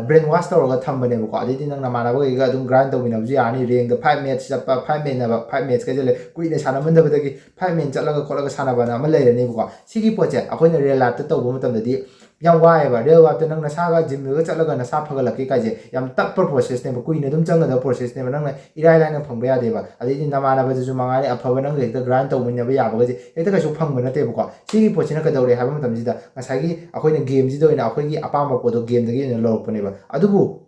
brain wash ꯇꯧꯔꯒ ꯊꯝꯕꯅꯦꯕꯀꯣ꯫ ꯑꯗꯩꯗꯤ ꯅꯪ ꯅꯃꯥꯟꯅꯕꯈꯩꯒ ꯑꯗꯨꯝ grind ꯇꯧꯃꯤꯟꯅꯕꯁꯨ ꯌꯥꯔꯅꯤ, rankꯗ five match ꯆꯠꯄ, five matchꯅ five match ꯀꯩꯁꯦ ꯂꯩ, ꯀꯨꯏꯅ ꯁꯥꯟꯅꯃꯟꯗꯕꯗꯒꯤ five match ꯆꯠꯂꯒ ꯈꯣꯠꯂꯒ ꯁꯥꯟꯅꯕꯅ ꯑꯃ ꯂꯩꯔꯅꯦꯕꯀꯣ꯫ ꯁꯤꯒꯤ ꯄꯣꯠꯁꯦ ꯑꯩꯈꯣꯏꯅ real lifeꯇ ꯇꯧꯕ ꯃꯇꯝꯗꯗꯤ ꯌꯥꯝ ꯋꯥꯏꯑꯦꯕ꯫ Real lifeꯇ ꯅꯪ ꯅꯁꯥꯒ gymꯗꯒ ꯆꯠꯂꯒ ꯅꯁꯥ ꯐꯒꯠꯂꯛꯀꯦ ꯀꯥꯏꯁꯦ ꯌꯥꯝ ꯇꯞꯄ processꯅꯦꯕ, ꯀꯨꯏꯅ ꯑꯗꯨꯝ ꯆꯪꯒꯗꯕ processꯅꯦꯕ꯫ ꯅꯪꯅ ꯏꯔꯥꯏ ꯂꯥꯏꯅ ꯐꯪꯕ ꯌꯥꯗꯦꯕ꯫ ꯑꯗꯩꯗꯤ ꯅꯃꯥꯟꯅꯕꯗꯁꯨ ꯃꯉꯥꯏꯔꯦ, ꯑꯐꯕ ꯅꯪꯒ ꯍꯦꯛꯇ grind ꯇꯧꯃꯤꯟꯅꯕ ꯌꯥꯕꯒꯁꯦ ꯍꯦꯛꯇ ꯀꯩꯁꯨ ꯐꯪꯕ ꯅꯠꯇꯦꯕꯀꯣ꯫ ꯁꯤꯒꯤ ꯄꯣꯠꯁꯤꯅ ꯀꯩꯗꯧꯔꯦ ꯍꯥꯏꯕ ꯃꯇꯝꯁꯤꯗ ꯉꯁꯥꯏꯒꯤ ꯑꯩꯈꯣꯏꯅ gameꯁꯤꯗ ꯑꯣꯏꯅ ꯑꯩꯈꯣꯏꯒꯤ ꯑꯄꯥꯝꯕ ꯄꯣꯠꯇꯣ gameꯗꯒꯤ ꯑꯣꯏꯅ ꯂꯧꯔꯛꯄꯅꯦꯕ꯫ ꯑꯗꯨꯕꯨ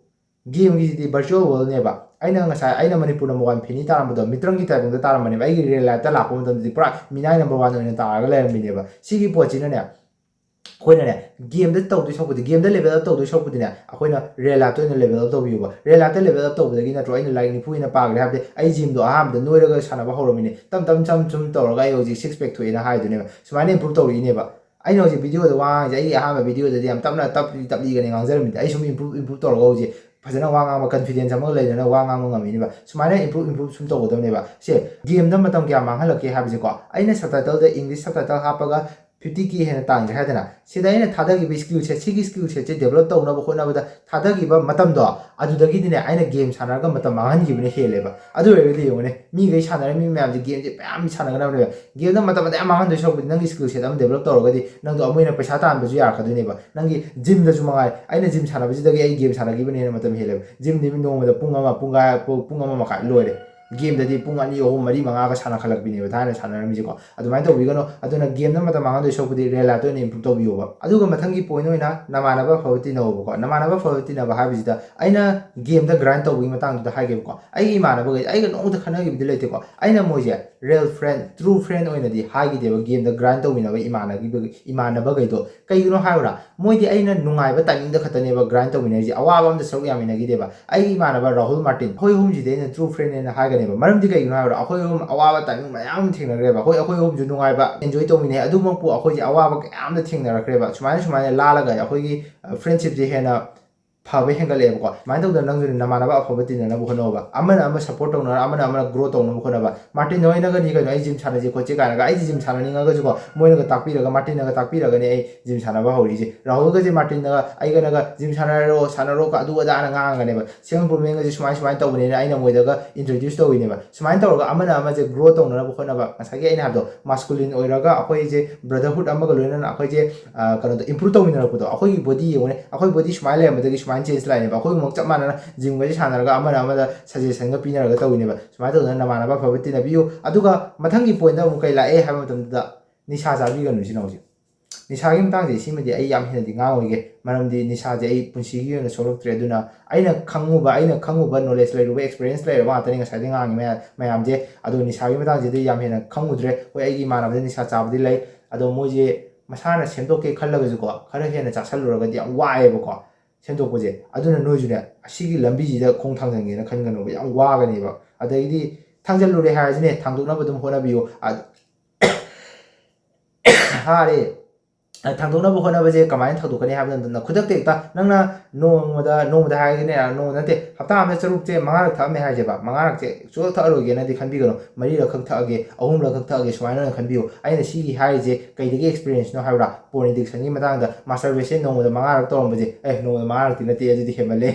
gameꯒꯤꯁꯤꯗꯤ virtual worldꯅꯦꯕ꯫ ꯑꯩꯅ ꯉꯁꯥꯏ ꯑꯩꯅ ꯃꯅꯤꯄꯨꯔ number one fanꯅꯤ ꯇꯥꯔꯝꯕꯗꯣ ꯃꯤꯇ꯭ꯔꯪꯒꯤ ꯇꯥꯏꯕꯪꯗ ꯇꯥꯔꯝꯕꯅꯦꯕ꯫ ꯑꯩꯒꯤ real lifeꯇ ꯂꯥꯛꯄ ꯃꯇꯝꯗꯗꯤ ꯄꯨꯔꯥ ꯃꯤꯅꯥꯏ number one ꯑꯣꯏꯅ ꯇꯥꯔꯒ ꯂꯩꯔꯝꯃꯤꯅꯦꯕ꯫ ꯁꯤꯒꯤ ꯄꯣꯠꯁꯤꯅꯅꯦ ꯑꯩꯈꯣꯏꯅꯅꯦ gameꯗ ꯇꯧꯗꯣꯏ ꯁꯔꯨꯛꯄꯨꯗꯤ, gameꯗ level up ꯇꯧꯗꯣꯏ ꯁꯔꯨꯛꯄꯨꯗꯤꯅꯦ ꯑꯩꯈꯣꯏꯅ real lifeꯇ ꯑꯣꯏꯅ level up ꯇꯧꯕꯤꯌꯨꯕ꯫ Real lifeꯇ level up ꯇꯧꯕꯗꯒꯤ ꯅꯠꯇ꯭ꯔꯣ ꯑꯩꯅ ꯂꯥꯏꯔꯤꯛ ꯅꯤꯐꯨ ꯍꯦꯟꯅ ꯄꯥꯈ꯭ꯔꯦ ꯍꯥꯏꯕꯗꯤ ꯑꯩ gymꯗꯣ ꯑꯍꯥꯟꯕꯗ ꯅꯣꯏꯔꯒ ꯁꯥꯟꯅꯕ ꯍꯧꯔꯝꯃꯤꯅꯦ꯫ ꯇꯞ ꯇꯞ ꯆꯝ ꯆꯨꯝ ꯇꯧꯔꯒ ꯑꯩ ꯍꯧꯖꯤꯛ six pack ꯊꯣꯛꯑꯦꯅ ꯍꯥꯏꯗꯨꯅꯦꯕ꯫ ꯁꯨꯃꯥꯏꯅ improve ꯇꯧꯔꯛꯏꯅꯦꯕ꯫ ꯑꯩꯅ ꯍꯧꯖꯤꯛ videoꯗ ꯋꯥ ꯉꯥꯡꯉꯤꯁꯦ ꯑꯩꯒꯤ ꯑꯍꯥꯟꯕ videoꯗꯗꯤ ꯌꯥꯝ ꯇꯞꯅ ꯇꯞꯂꯤ ꯇꯞꯂꯤꯒꯅꯤ ꯉꯥꯡꯖꯔꯝꯃꯤꯗꯤ ꯑꯩ ꯁꯨꯝ improve improve ꯇꯧꯔꯒ ꯍꯧꯖꯤꯛ ꯐꯖꯅ ꯋꯥ ꯉꯥꯡꯕ confidence ꯑꯃꯒ ꯂꯩꯗꯅ ꯋꯥ ꯉꯥꯡꯕ ꯉꯝꯃꯤꯅꯦꯕ꯫ ꯁꯨꯃꯥꯏꯅ improve improve ꯁꯨꯝ ꯇꯧꯒꯗꯕꯅꯦꯕ꯫ ꯁꯦ, gameꯗ ꯃꯇꯝ ꯀꯌꯥ ꯃꯥꯡꯍꯜꯂꯛꯀꯦ ꯍꯥꯏꯕꯁꯦꯀꯣ, ꯑꯩꯅ subtitle English subtitle ꯍꯥꯞꯄꯒ fifty K ꯍꯦꯟꯅ ꯇꯥꯟꯈ꯭ꯔꯦ ꯍꯥꯏꯗꯅ, ꯁꯤꯗ ꯑꯩꯅ ꯊꯥꯗꯈꯤꯕ skill set, ꯁꯤꯒꯤ skill setꯁꯦ develop ꯇꯧꯅꯕ ꯍꯣꯠꯅꯕꯗ ꯊꯥꯗꯈꯤꯕ ꯃꯇꯝꯗꯣ, ꯑꯗꯨꯗꯒꯤꯗꯤꯅꯦ ꯑꯩꯅ game ꯁꯥꯟꯅꯔꯒ ꯃꯇꯝ ꯃꯥꯡꯍꯟꯈꯤꯕꯅ ꯍꯦꯜꯂꯦꯕ꯫ ꯑꯗꯨ ꯑꯣꯏꯔꯒꯗꯤ ꯌꯦꯡꯉꯨꯅꯦ, ꯃꯤꯈꯩ ꯁꯥꯟꯅꯔꯝꯃꯤ ꯃꯌꯥꯝꯁꯦ gameꯁꯦ ꯃꯌꯥꯝ ꯁꯥꯟꯅꯒꯅꯕꯅꯦꯕ꯫ Gameꯗ ꯃꯇꯝ ꯑꯗꯨꯌꯥꯝ ꯃꯥꯡꯍꯟꯗꯣꯏ ꯁꯔꯨꯛꯄꯨꯗꯤ ꯅꯪꯒꯤ skill set ꯑꯃ develop ꯇꯧꯔꯒꯗꯤ ꯅꯪꯗꯣ ꯑꯃꯨꯛ ꯍꯦꯟꯅ ꯄꯩꯁꯥ ꯇꯥꯟꯕꯁꯨ ꯌꯥꯔꯛꯀꯗꯣꯏꯅꯦꯕ꯫ ꯅꯪꯒꯤ gymꯗꯁꯨ ꯃꯉꯥꯏ, ꯑꯩꯅ gym ꯁꯥꯟꯅꯕꯁꯤꯗꯒꯤ ꯑꯩ game ꯁꯥꯟꯅꯈꯤꯕꯅ ꯍꯦꯟꯅ ꯃꯇꯝ ꯍꯦꯜꯂꯦꯕ꯫ Gymꯗꯤ ꯃꯤ ꯅꯣꯡꯃꯗ ꯄꯨꯡ ꯑꯃ, ꯄꯨꯡ ꯈꯥꯏ, ꯄꯨꯡ ꯑꯃ ꯃꯈꯥꯏ ꯂꯣꯏꯔꯦ꯫ ꯒꯦꯝꯗꯗꯤ ꯄꯨꯡ ꯑꯅꯤ, ꯑꯍꯨꯝ, ꯃꯔꯤ, ꯃꯉꯥꯒ ꯁꯥꯟꯅꯈꯠꯂꯛꯄꯤꯅꯦꯕ ꯊꯥꯏꯅ ꯁꯥꯟꯅꯔꯝꯃꯤꯁꯦꯀꯣ꯫ ꯑꯗꯨꯃꯥꯏꯅ ꯇꯧꯕꯤꯒꯅꯣ꯫ ꯑꯗꯨꯅ ꯒꯦꯝꯗ ꯃꯇꯝ ꯃꯥꯡꯍꯟꯗꯣꯏ ꯁꯔꯨꯛꯄꯨꯗꯤ ꯔꯤꯌꯦꯜ ꯂꯥꯏꯐꯇ ꯑꯣꯏꯅ ꯏꯝꯄ꯭ꯔꯨꯞ ꯇꯧꯕꯤꯌꯣꯕ꯫ ꯑꯗꯨꯒ ꯃꯊꯪꯒꯤ ꯄꯣꯏꯟ ꯑꯣꯏꯅ ꯅꯃꯥꯟꯅꯕ ꯑꯐꯕ ꯇꯤꯟꯅꯧꯕꯀꯣ꯫ ꯅꯃꯥꯟꯅꯕ ꯑꯐꯕ ꯇꯤꯟꯅꯕ ꯍꯥꯏꯕꯁꯤꯗ ꯑꯩꯅ ꯒꯦꯝꯗ ꯒ꯭ꯔꯥꯏꯟ ꯇꯧꯕꯒꯤ ꯃꯇꯥꯡꯗꯨꯗ ꯍꯥꯏꯒꯦꯕꯀꯣ꯫ ꯑꯩꯒꯤ ꯏꯃꯥꯟꯅꯕꯈꯩ ꯑꯩꯒ ꯅꯣꯡꯃꯇ ꯈꯠꯅꯈꯤꯕꯗꯤ ꯂꯩꯇꯦꯀꯣ꯫ ꯑꯩꯅ ꯃꯣꯏꯁꯦ ꯔꯤꯌꯦꯜ ꯐ꯭ꯔꯦꯟ, ꯇ꯭ꯔꯨ ꯐ꯭ꯔꯦꯟ ꯑꯣꯏꯅꯗꯤ ꯍꯥꯏꯈꯤꯗꯦꯕ꯫ ꯒꯦꯝꯗ ꯒ꯭ꯔꯥꯏꯟ ꯇꯧꯃꯤꯟꯅꯕ ꯏꯃꯥꯟꯅꯕ ꯏꯃꯥꯟꯅꯕꯈꯩꯗꯣ ꯀꯩꯒꯤꯅꯣ ꯍꯥꯏꯕ꯭ꯔꯥ? ꯃꯣꯏꯗꯤ ꯑꯩꯅ ꯅꯨꯡꯉꯥꯏꯕ ꯇꯥꯏꯃꯤꯡꯗ ꯈꯛꯇꯅꯦꯕ ꯒ꯭ꯔꯥꯏꯟ ꯇꯧꯃꯤꯟꯅꯔꯤꯁꯦ, ꯑꯋꯥꯕ ꯑꯝꯇ ꯁꯔꯨꯛ ꯌꯥꯃꯤꯟꯅꯈꯤꯗꯦꯕ꯫ ꯑꯩꯒꯤ ꯏꯃꯥꯟꯅꯕ ꯔꯥꯍꯨꯜ ꯃꯥꯔꯇꯤꯟ, ꯑꯩꯈꯣꯏ ꯑꯍꯨꯝꯁꯤꯗꯤ ꯑꯩꯅ ꯇ꯭ꯔꯨ ꯐ꯭ꯔꯦꯟ ꯍꯥꯏꯅ ꯍꯥꯏꯒꯅꯦꯕ꯫ ꯃꯔꯝꯗꯤ ꯀꯩꯒꯤꯅꯣ ꯍꯥꯏꯕꯗ ꯑꯩꯈꯣꯏ ꯑꯍꯨꯝ ꯑꯋꯥꯕ ꯇꯥꯏꯃꯤꯡ ꯃꯌꯥꯝ ꯑꯃ ꯊꯦꯡꯅꯈ꯭ꯔꯦꯕ꯫ ꯑꯩꯈꯣꯏ ꯑꯩꯈꯣꯏ ꯑꯍꯨꯝꯁꯨ ꯅꯨꯡꯉꯥꯏꯕ ꯑꯦꯟꯖꯣꯏ ꯇꯧꯃꯤꯟꯅꯩ, ꯑꯗꯨꯃꯛꯄꯨ ꯑꯩꯈꯣꯏꯁꯦ ꯑꯋꯥꯕ ꯀꯌꯥ ꯑꯃ ꯊꯦꯡꯅꯔꯛꯈ꯭ꯔꯦꯕ꯫ ꯁꯨꯃꯥꯏꯅ ꯁꯨꯃꯥꯏꯅ ꯂꯥꯜꯂꯒ ꯑꯩꯈꯣꯏꯒꯤ ꯐ꯭ꯔꯦꯟꯁꯤꯞꯁꯦ ꯍꯦꯟꯅ ꯐꯕ ꯍꯦꯟꯒꯠꯂꯛꯑꯦꯕꯀꯣ꯫ ꯁꯨꯃꯥꯏꯅ ꯇꯧꯗꯅ ꯅꯪꯁꯨ ꯅꯃꯥꯟꯅꯕ ꯑꯐꯕ ꯇꯤꯟꯅꯅꯕ ꯍꯣꯠꯅꯧꯕ꯫ ꯑꯃꯅ ꯑꯃ ꯁꯞꯄꯣꯔꯠ ꯇꯧꯅꯔ ꯑꯃꯅ ꯑꯃꯅ ꯒ꯭ꯔꯣ ꯇꯧꯅꯕ ꯍꯣꯠꯅꯕ꯫ ꯃꯥꯔꯇꯤꯟ ꯍꯣꯏꯅꯒꯗꯤ ꯀꯩꯅꯣ, "ꯑꯩ ꯖꯤꯝ ꯁꯥꯟꯅꯁꯤ ꯈꯣꯠꯁꯤ" ꯀꯥꯏꯅꯒ, ꯑꯩꯁꯦ ꯖꯤꯝ ꯁꯥꯟꯅꯅꯤꯡꯉꯒꯁꯨꯀꯣ, ꯃꯣꯏꯅꯒ ꯇꯥꯛꯄꯤꯔꯒ, ꯃꯥꯔꯇꯤꯟꯅꯒ ꯇꯥꯛꯄꯤꯔꯒꯅꯦ ꯑꯩ ꯖꯤꯝ ꯁꯥꯟꯅꯕ ꯍꯧꯔꯛꯏꯁꯦ꯫ ꯔꯥꯍꯨꯜꯒꯁꯦ ꯃꯥꯔꯇꯤꯟꯅꯒ ꯑꯩꯒꯅꯒ "ꯖꯤꯝ ꯁꯥꯟꯅꯔꯣ, ꯁꯥꯟꯅꯔꯣ" ꯑꯗꯨ ꯑꯗꯥꯅ ꯉꯥꯡꯉꯒꯅꯦꯕ꯫ ꯁꯦꯜꯐ ꯏꯝꯄ꯭ꯔꯨꯚꯃꯦꯟꯒꯁꯦ ꯁꯨꯃꯥꯏ ꯁꯨꯃꯥꯏꯅ ꯇꯧꯕꯅꯦꯅ ꯑꯩꯅ ꯃꯣꯏꯗꯒ ꯏꯟꯇ꯭ꯔꯣꯗ꯭ꯌꯨꯁ ꯇꯧꯋꯤꯅꯦꯕ꯫ ꯁꯨꯃꯥꯏꯅ ꯇꯧꯔꯒ ꯑꯃꯅ ꯑꯃꯁꯦ ꯒ꯭ꯔꯣ ꯇꯧꯅꯅꯕ ꯍꯣꯠꯅꯕ꯫ ꯉꯁꯥꯏꯒꯤ ꯑꯩꯅ ꯍꯥꯏꯕꯗꯣ, ꯃꯥꯁꯀꯨꯂꯤꯟ ꯑꯣꯏꯔꯒ ꯑꯩꯈꯣꯏꯁꯦ ꯕ꯭ꯔꯗꯔꯍꯨꯗ ꯑꯃꯒ ꯂꯣꯏꯅꯅ ꯑꯩꯈꯣꯏꯁꯦ, ꯑ, ꯀꯩꯅꯣꯗꯣ ꯏꯝꯄ꯭ꯔꯨꯚ ꯇꯧꯃꯤꯟꯅꯔꯛꯄꯗꯣ꯫ ꯑꯩꯈꯣꯏꯒꯤ ꯕꯣꯗꯤ ꯌꯦꯡꯉꯨꯅꯦ, ꯑꯩꯈꯣꯏ ꯕꯣꯗꯤ ꯁꯨꯃꯥꯏꯅ ꯂꯩꯔꯝꯕꯗꯒꯤ ꯁꯨꯃꯥꯏꯅ ꯆꯦꯟꯖ ꯂꯥꯛꯏꯅꯦꯕ꯫ ꯑꯩꯈꯣꯏꯒꯨꯝꯕ ꯆꯞ ꯃꯥꯟꯅꯅ ꯖꯤꯝꯒꯁꯦ ꯁꯥꯟꯅꯔꯒ ꯑꯃꯅ ꯑꯃꯗ ꯁꯖꯦꯁꯟꯒ ꯄꯤꯅꯔꯒ ꯇꯧꯋꯤꯅꯦꯕ꯫ ꯁꯨꯃꯥꯏꯅ ꯇꯧꯗꯅ ꯅꯃꯥꯟꯅꯕ ꯑꯐꯕ ꯇꯤꯟꯅꯕꯤꯌꯨ꯫ ꯑꯗꯨꯒ ꯃꯊꯪꯒꯤ ꯄꯣꯏꯟꯗ ꯑꯃꯨꯛ ꯀꯩ ꯂꯥꯛꯑꯦ ꯍꯥꯏꯕ ꯃꯇꯝꯗ, ꯅꯤꯁꯥ ꯆꯥꯕꯤꯒꯅꯨ, ꯏꯆꯤꯟ ꯏꯅꯥꯎꯁꯦ꯫ ꯅꯤꯁꯥꯒꯤ ꯃꯇꯥꯡꯁꯦ ꯁꯤꯃꯗꯤ ꯑꯩ ꯌꯥꯝ ꯍꯦꯟꯅꯗꯤ ꯉꯥꯡꯉꯣꯏꯒꯦ, ꯃꯔꯝꯗꯤ ꯅꯤꯁꯥꯁꯦ ꯑꯩ ꯄꯨꯟꯁꯤꯒꯤ ꯑꯣꯏꯅ ꯁꯣꯛꯂꯛꯇ꯭ꯔꯦ꯫ ꯑꯗꯨꯅ ꯑꯩꯅ ꯈꯪꯉꯨꯕ, ꯑꯩꯅ ꯈꯪꯉꯨꯕ, ꯅꯣꯂꯦꯖ ꯂꯩꯔꯨꯕ, ꯑꯦꯛꯁꯄꯤꯔꯤꯌꯦꯟꯁ ꯂꯩꯔꯕ ꯉꯥꯛꯇꯅꯤ ꯉꯁꯥꯏꯗꯩ ꯉꯥꯡꯉꯤ ꯃꯌꯥꯝ-, ꯃꯌꯥꯝꯁꯦ꯫ ꯑꯗꯣ ꯅꯤꯁꯥꯒꯤ ꯃꯇꯥꯡꯁꯤꯗꯤ ꯌꯥꯝ ꯍꯦꯟꯅ ꯈꯪꯉꯨꯗ꯭ꯔꯦ꯫ ꯍꯣꯏ, ꯑꯩꯒꯤ ꯏꯃꯥꯟꯅꯕꯗ ꯅꯤꯁꯥ ꯆꯥꯕꯗꯤ ꯂꯩ, ꯑꯗꯣ ꯃꯣꯏꯁꯦ ꯃꯁꯥꯅ ꯁꯦꯝꯗꯣꯛꯀꯦ ꯈꯜꯂꯒꯁꯨꯀꯣ, ꯈꯔ ꯍꯦꯟꯅ ꯆꯥꯁꯜꯂꯨꯔꯒꯗꯤ ꯌꯥꯝ ꯋꯥꯏꯑꯦꯕꯀꯣ ꯁꯦꯝꯗꯣꯛꯄꯁꯦ꯫ ꯑꯗꯨꯅ ꯅꯣꯏꯁꯨꯅꯦ, ꯑꯁꯤꯒꯤ ꯂꯝꯕꯤꯁꯤꯗ ꯈꯣꯡ ꯊꯥꯡꯖꯟꯒꯦꯅ ꯈꯟꯒꯅꯣꯕ, ꯌꯥꯝ ꯋꯥꯒꯅꯦꯕ꯫ ꯑꯗꯩꯗꯤ ꯊꯥꯡꯖꯜꯂꯨꯔꯦ ꯍꯥꯏꯔꯁꯤꯅꯦ, ꯊꯥꯡꯗꯣꯛꯅꯕ ꯑꯗꯨꯝ ꯍꯣꯠꯅꯕꯤꯌꯨ꯫ ꯑ-, ꯍꯥꯔꯦ꯫ ꯑ, ꯊꯥꯡꯗꯣꯛꯅꯕ ꯍꯣꯠꯅꯕꯁꯦ ꯀꯃꯥꯏꯅ ꯊꯥꯡꯗꯣꯛꯀꯅꯤ ꯍꯥꯏꯕ ꯃꯇꯝꯗ, ꯈꯨꯗꯛꯇ ꯍꯦꯛꯇ ꯅꯪꯅ ꯅꯣꯡꯃꯗ, ꯅꯣꯡꯃꯗ ꯍꯥꯏꯔꯒꯅꯦ, ꯅꯣꯡꯃꯗ ꯅꯠꯇꯦ, ꯍꯞꯇꯥ ꯑꯃꯗ ꯆꯔꯨꯛꯁꯦ ꯃꯉꯥꯔꯛ ꯊꯛꯑꯝꯃꯦ ꯍꯥꯏꯁꯦꯕ, ꯃꯉꯥꯔꯛꯁꯦ ꯁꯨꯡꯊꯛ ꯊꯛꯑꯔꯣꯏꯒꯦꯅꯗꯤ ꯈꯟꯕꯤꯒꯅꯨ꯫ ꯃꯔꯤꯔꯛ ꯈꯛ ꯊꯛꯑꯒꯦ, ꯑꯍꯨꯝꯂꯛ ꯈꯛ ꯊꯛꯑꯒꯦ, ꯁꯨꯃꯥꯏꯅ ꯑꯣꯏꯅ ꯈꯟꯕꯤꯌꯨ꯫ ꯑꯩꯅ ꯁꯤꯒꯤ ꯍꯥꯏꯔꯤꯁꯦ ꯀꯩꯗꯒꯤ ꯑꯦꯛꯁꯄꯤꯔꯤꯌꯦꯟꯁꯅꯣ ꯍꯥꯏꯕ꯭ꯔꯥ? ꯄꯣꯔꯟ ꯑꯦꯗꯤꯛꯁꯟꯒꯤ ꯃꯇꯥꯡꯗ꯫ ꯃꯥꯁꯇꯔꯕꯦꯁꯟ ꯅꯣꯡꯃꯗ ꯃꯉꯥꯔꯛ ꯇꯧꯔꯝꯕꯁꯦ, ꯑꯦ, ꯅꯣꯡꯃꯗ ꯃꯉꯥꯔꯛꯇꯤ ꯅꯠꯇꯦ, ꯑꯗꯨꯗꯤ ꯍꯦꯟꯃꯜꯂꯦ꯫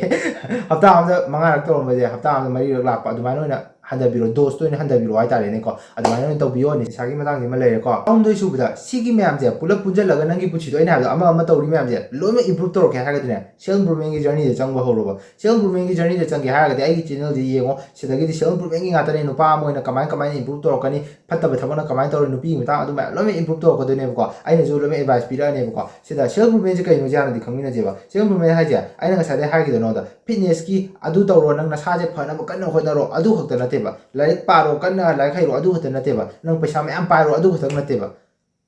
ꯍꯞꯇꯥ ꯑꯃꯗ ꯃꯉꯥꯔꯛ ꯇꯧꯔꯝꯕꯁꯦ ꯍꯞꯇꯥ ꯑꯃꯗ ꯃꯔꯤꯔꯛ ꯂꯥꯛꯄ, ꯑꯗꯨꯃꯥꯏꯅ ꯑꯣꯏꯅ ꯍꯟꯊꯕꯤꯔꯣ, ꯗꯣꯁꯇꯣ ꯑꯣꯏꯅ ꯍꯟꯊꯕꯤꯔꯣ ꯍꯥꯏꯇꯥꯔꯦꯅꯦꯀꯣ꯫ ꯑꯗꯨꯃꯥꯏꯅ ꯑꯣꯏꯅ ꯇꯧꯕꯤꯌꯣ꯫ ꯅꯤꯁꯥꯒꯤ ꯃꯇꯥꯡꯁꯤꯃ ꯂꯩꯔꯦꯀꯣ꯫ ꯑꯍꯨꯝꯗꯣꯏ ꯁꯨꯕꯗ, ꯁꯤꯒꯤ ꯃꯌꯥꯝꯁꯦ ꯄꯨꯂꯞ ꯄꯨꯟꯁꯤꯜꯂꯒ ꯅꯪꯒꯤ ꯄꯨꯟꯁꯤꯗꯣ, ꯑꯩꯅ ꯍꯥꯏꯕꯗꯣ, ꯑꯃ ꯑꯃ ꯇꯧꯔꯤ ꯃꯌꯥꯝꯁꯦ ꯂꯣꯏꯅꯃꯛ ꯏꯝꯄ꯭ꯔꯨꯞ ꯇꯧꯔꯛꯀꯦ ꯍꯥꯏꯔꯒꯗꯤꯅꯦ, ꯁꯦꯜꯐ ꯏꯝꯄ꯭ꯔꯨꯚꯃꯦꯟꯒꯤ ꯖꯔꯅꯤꯗ ꯆꯪꯕ ꯍꯧꯔꯣꯕ꯫ ꯁꯦꯜꯐ ꯏꯝꯄ꯭ꯔꯨꯚꯃꯦꯟꯒꯤ ꯖꯔꯅꯤꯗ ꯆꯪꯒꯦ ꯍꯥꯏꯔꯒꯗꯤ ꯑꯩꯒꯤ ꯆꯦꯅꯦꯜꯁꯤ ꯌꯦꯡꯉꯣ, ꯁꯤꯗꯒꯤꯗꯤ ꯁꯦꯜꯐ ꯏꯝꯄ꯭ꯔꯨꯚꯃꯦꯟꯒꯤ ꯉꯥꯛꯇꯅꯦ꯫ ꯅꯨꯄꯥ ꯑꯃ ꯑꯣꯏꯅ ꯀꯃꯥꯏ ꯀꯃꯥꯏꯅ ꯏꯝꯄ꯭ꯔꯨꯞ ꯇꯧꯔꯛꯀꯅꯤ, ꯐꯠꯇꯕ ꯊꯕꯛꯅ ꯀꯃꯥꯏꯅ ꯇꯧꯔꯤ, ꯅꯨꯄꯤꯒꯤ ꯃꯇꯥꯡ, ꯑꯗꯨ ꯃꯌꯥꯝ ꯂꯣꯏꯅꯃꯛ ꯏꯝꯄ꯭ꯔꯨꯞ ꯇꯧꯔꯛꯀꯗꯣꯏꯅꯦꯕꯀꯣ꯫ ꯑꯩꯅꯁꯨ ꯂꯣꯏꯅꯃꯛ ꯑꯦꯗꯚꯥꯏꯁ ꯄꯤꯔꯛꯑꯅꯦꯕꯀꯣ꯫ ꯁꯤꯗ ꯁꯦꯜꯐ ꯏꯝꯄ꯭ꯔꯨꯚꯃꯦꯟꯁꯦ ꯀꯩꯅꯣꯁꯦ ꯍꯥꯟꯅꯗꯤ ꯈꯪꯃꯤꯟꯅꯁꯦꯕ꯫ ꯁꯦꯜꯐ ꯏꯝꯄ꯭ꯔꯨꯚꯃꯦꯟ ꯍꯥꯏꯁꯦ ꯑꯩꯅ ꯉꯁꯥꯏꯗꯩ ꯍꯥꯏꯈꯤꯗꯣ ꯅꯉꯣꯟꯗ, ꯐꯤꯠꯅꯦꯁꯀꯤ ꯑꯗꯨ ꯇꯧꯔꯣ, ꯅꯪ ꯅꯁꯥꯁꯦ ꯐꯅꯕ ꯀꯟꯅ ꯍꯣꯠꯅꯔꯣ, ꯑꯗꯨ ꯈꯛꯇ ꯅꯠꯇꯦꯕ꯫ ꯂꯥꯏꯔꯤꯛ ꯄꯥꯔꯣ, ꯀꯟꯅ ꯂꯥꯏꯔꯤꯛ ꯍꯩꯔꯣ, ꯑꯗꯨ ꯈꯛꯇ ꯅꯠꯇꯦꯕ꯫ ꯅꯪ ꯄꯩꯁꯥ ꯃꯌꯥꯝ ꯄꯥꯏꯔꯣ, ꯑꯗꯨ ꯈꯛꯇꯪ ꯅꯠꯇꯦꯕ꯫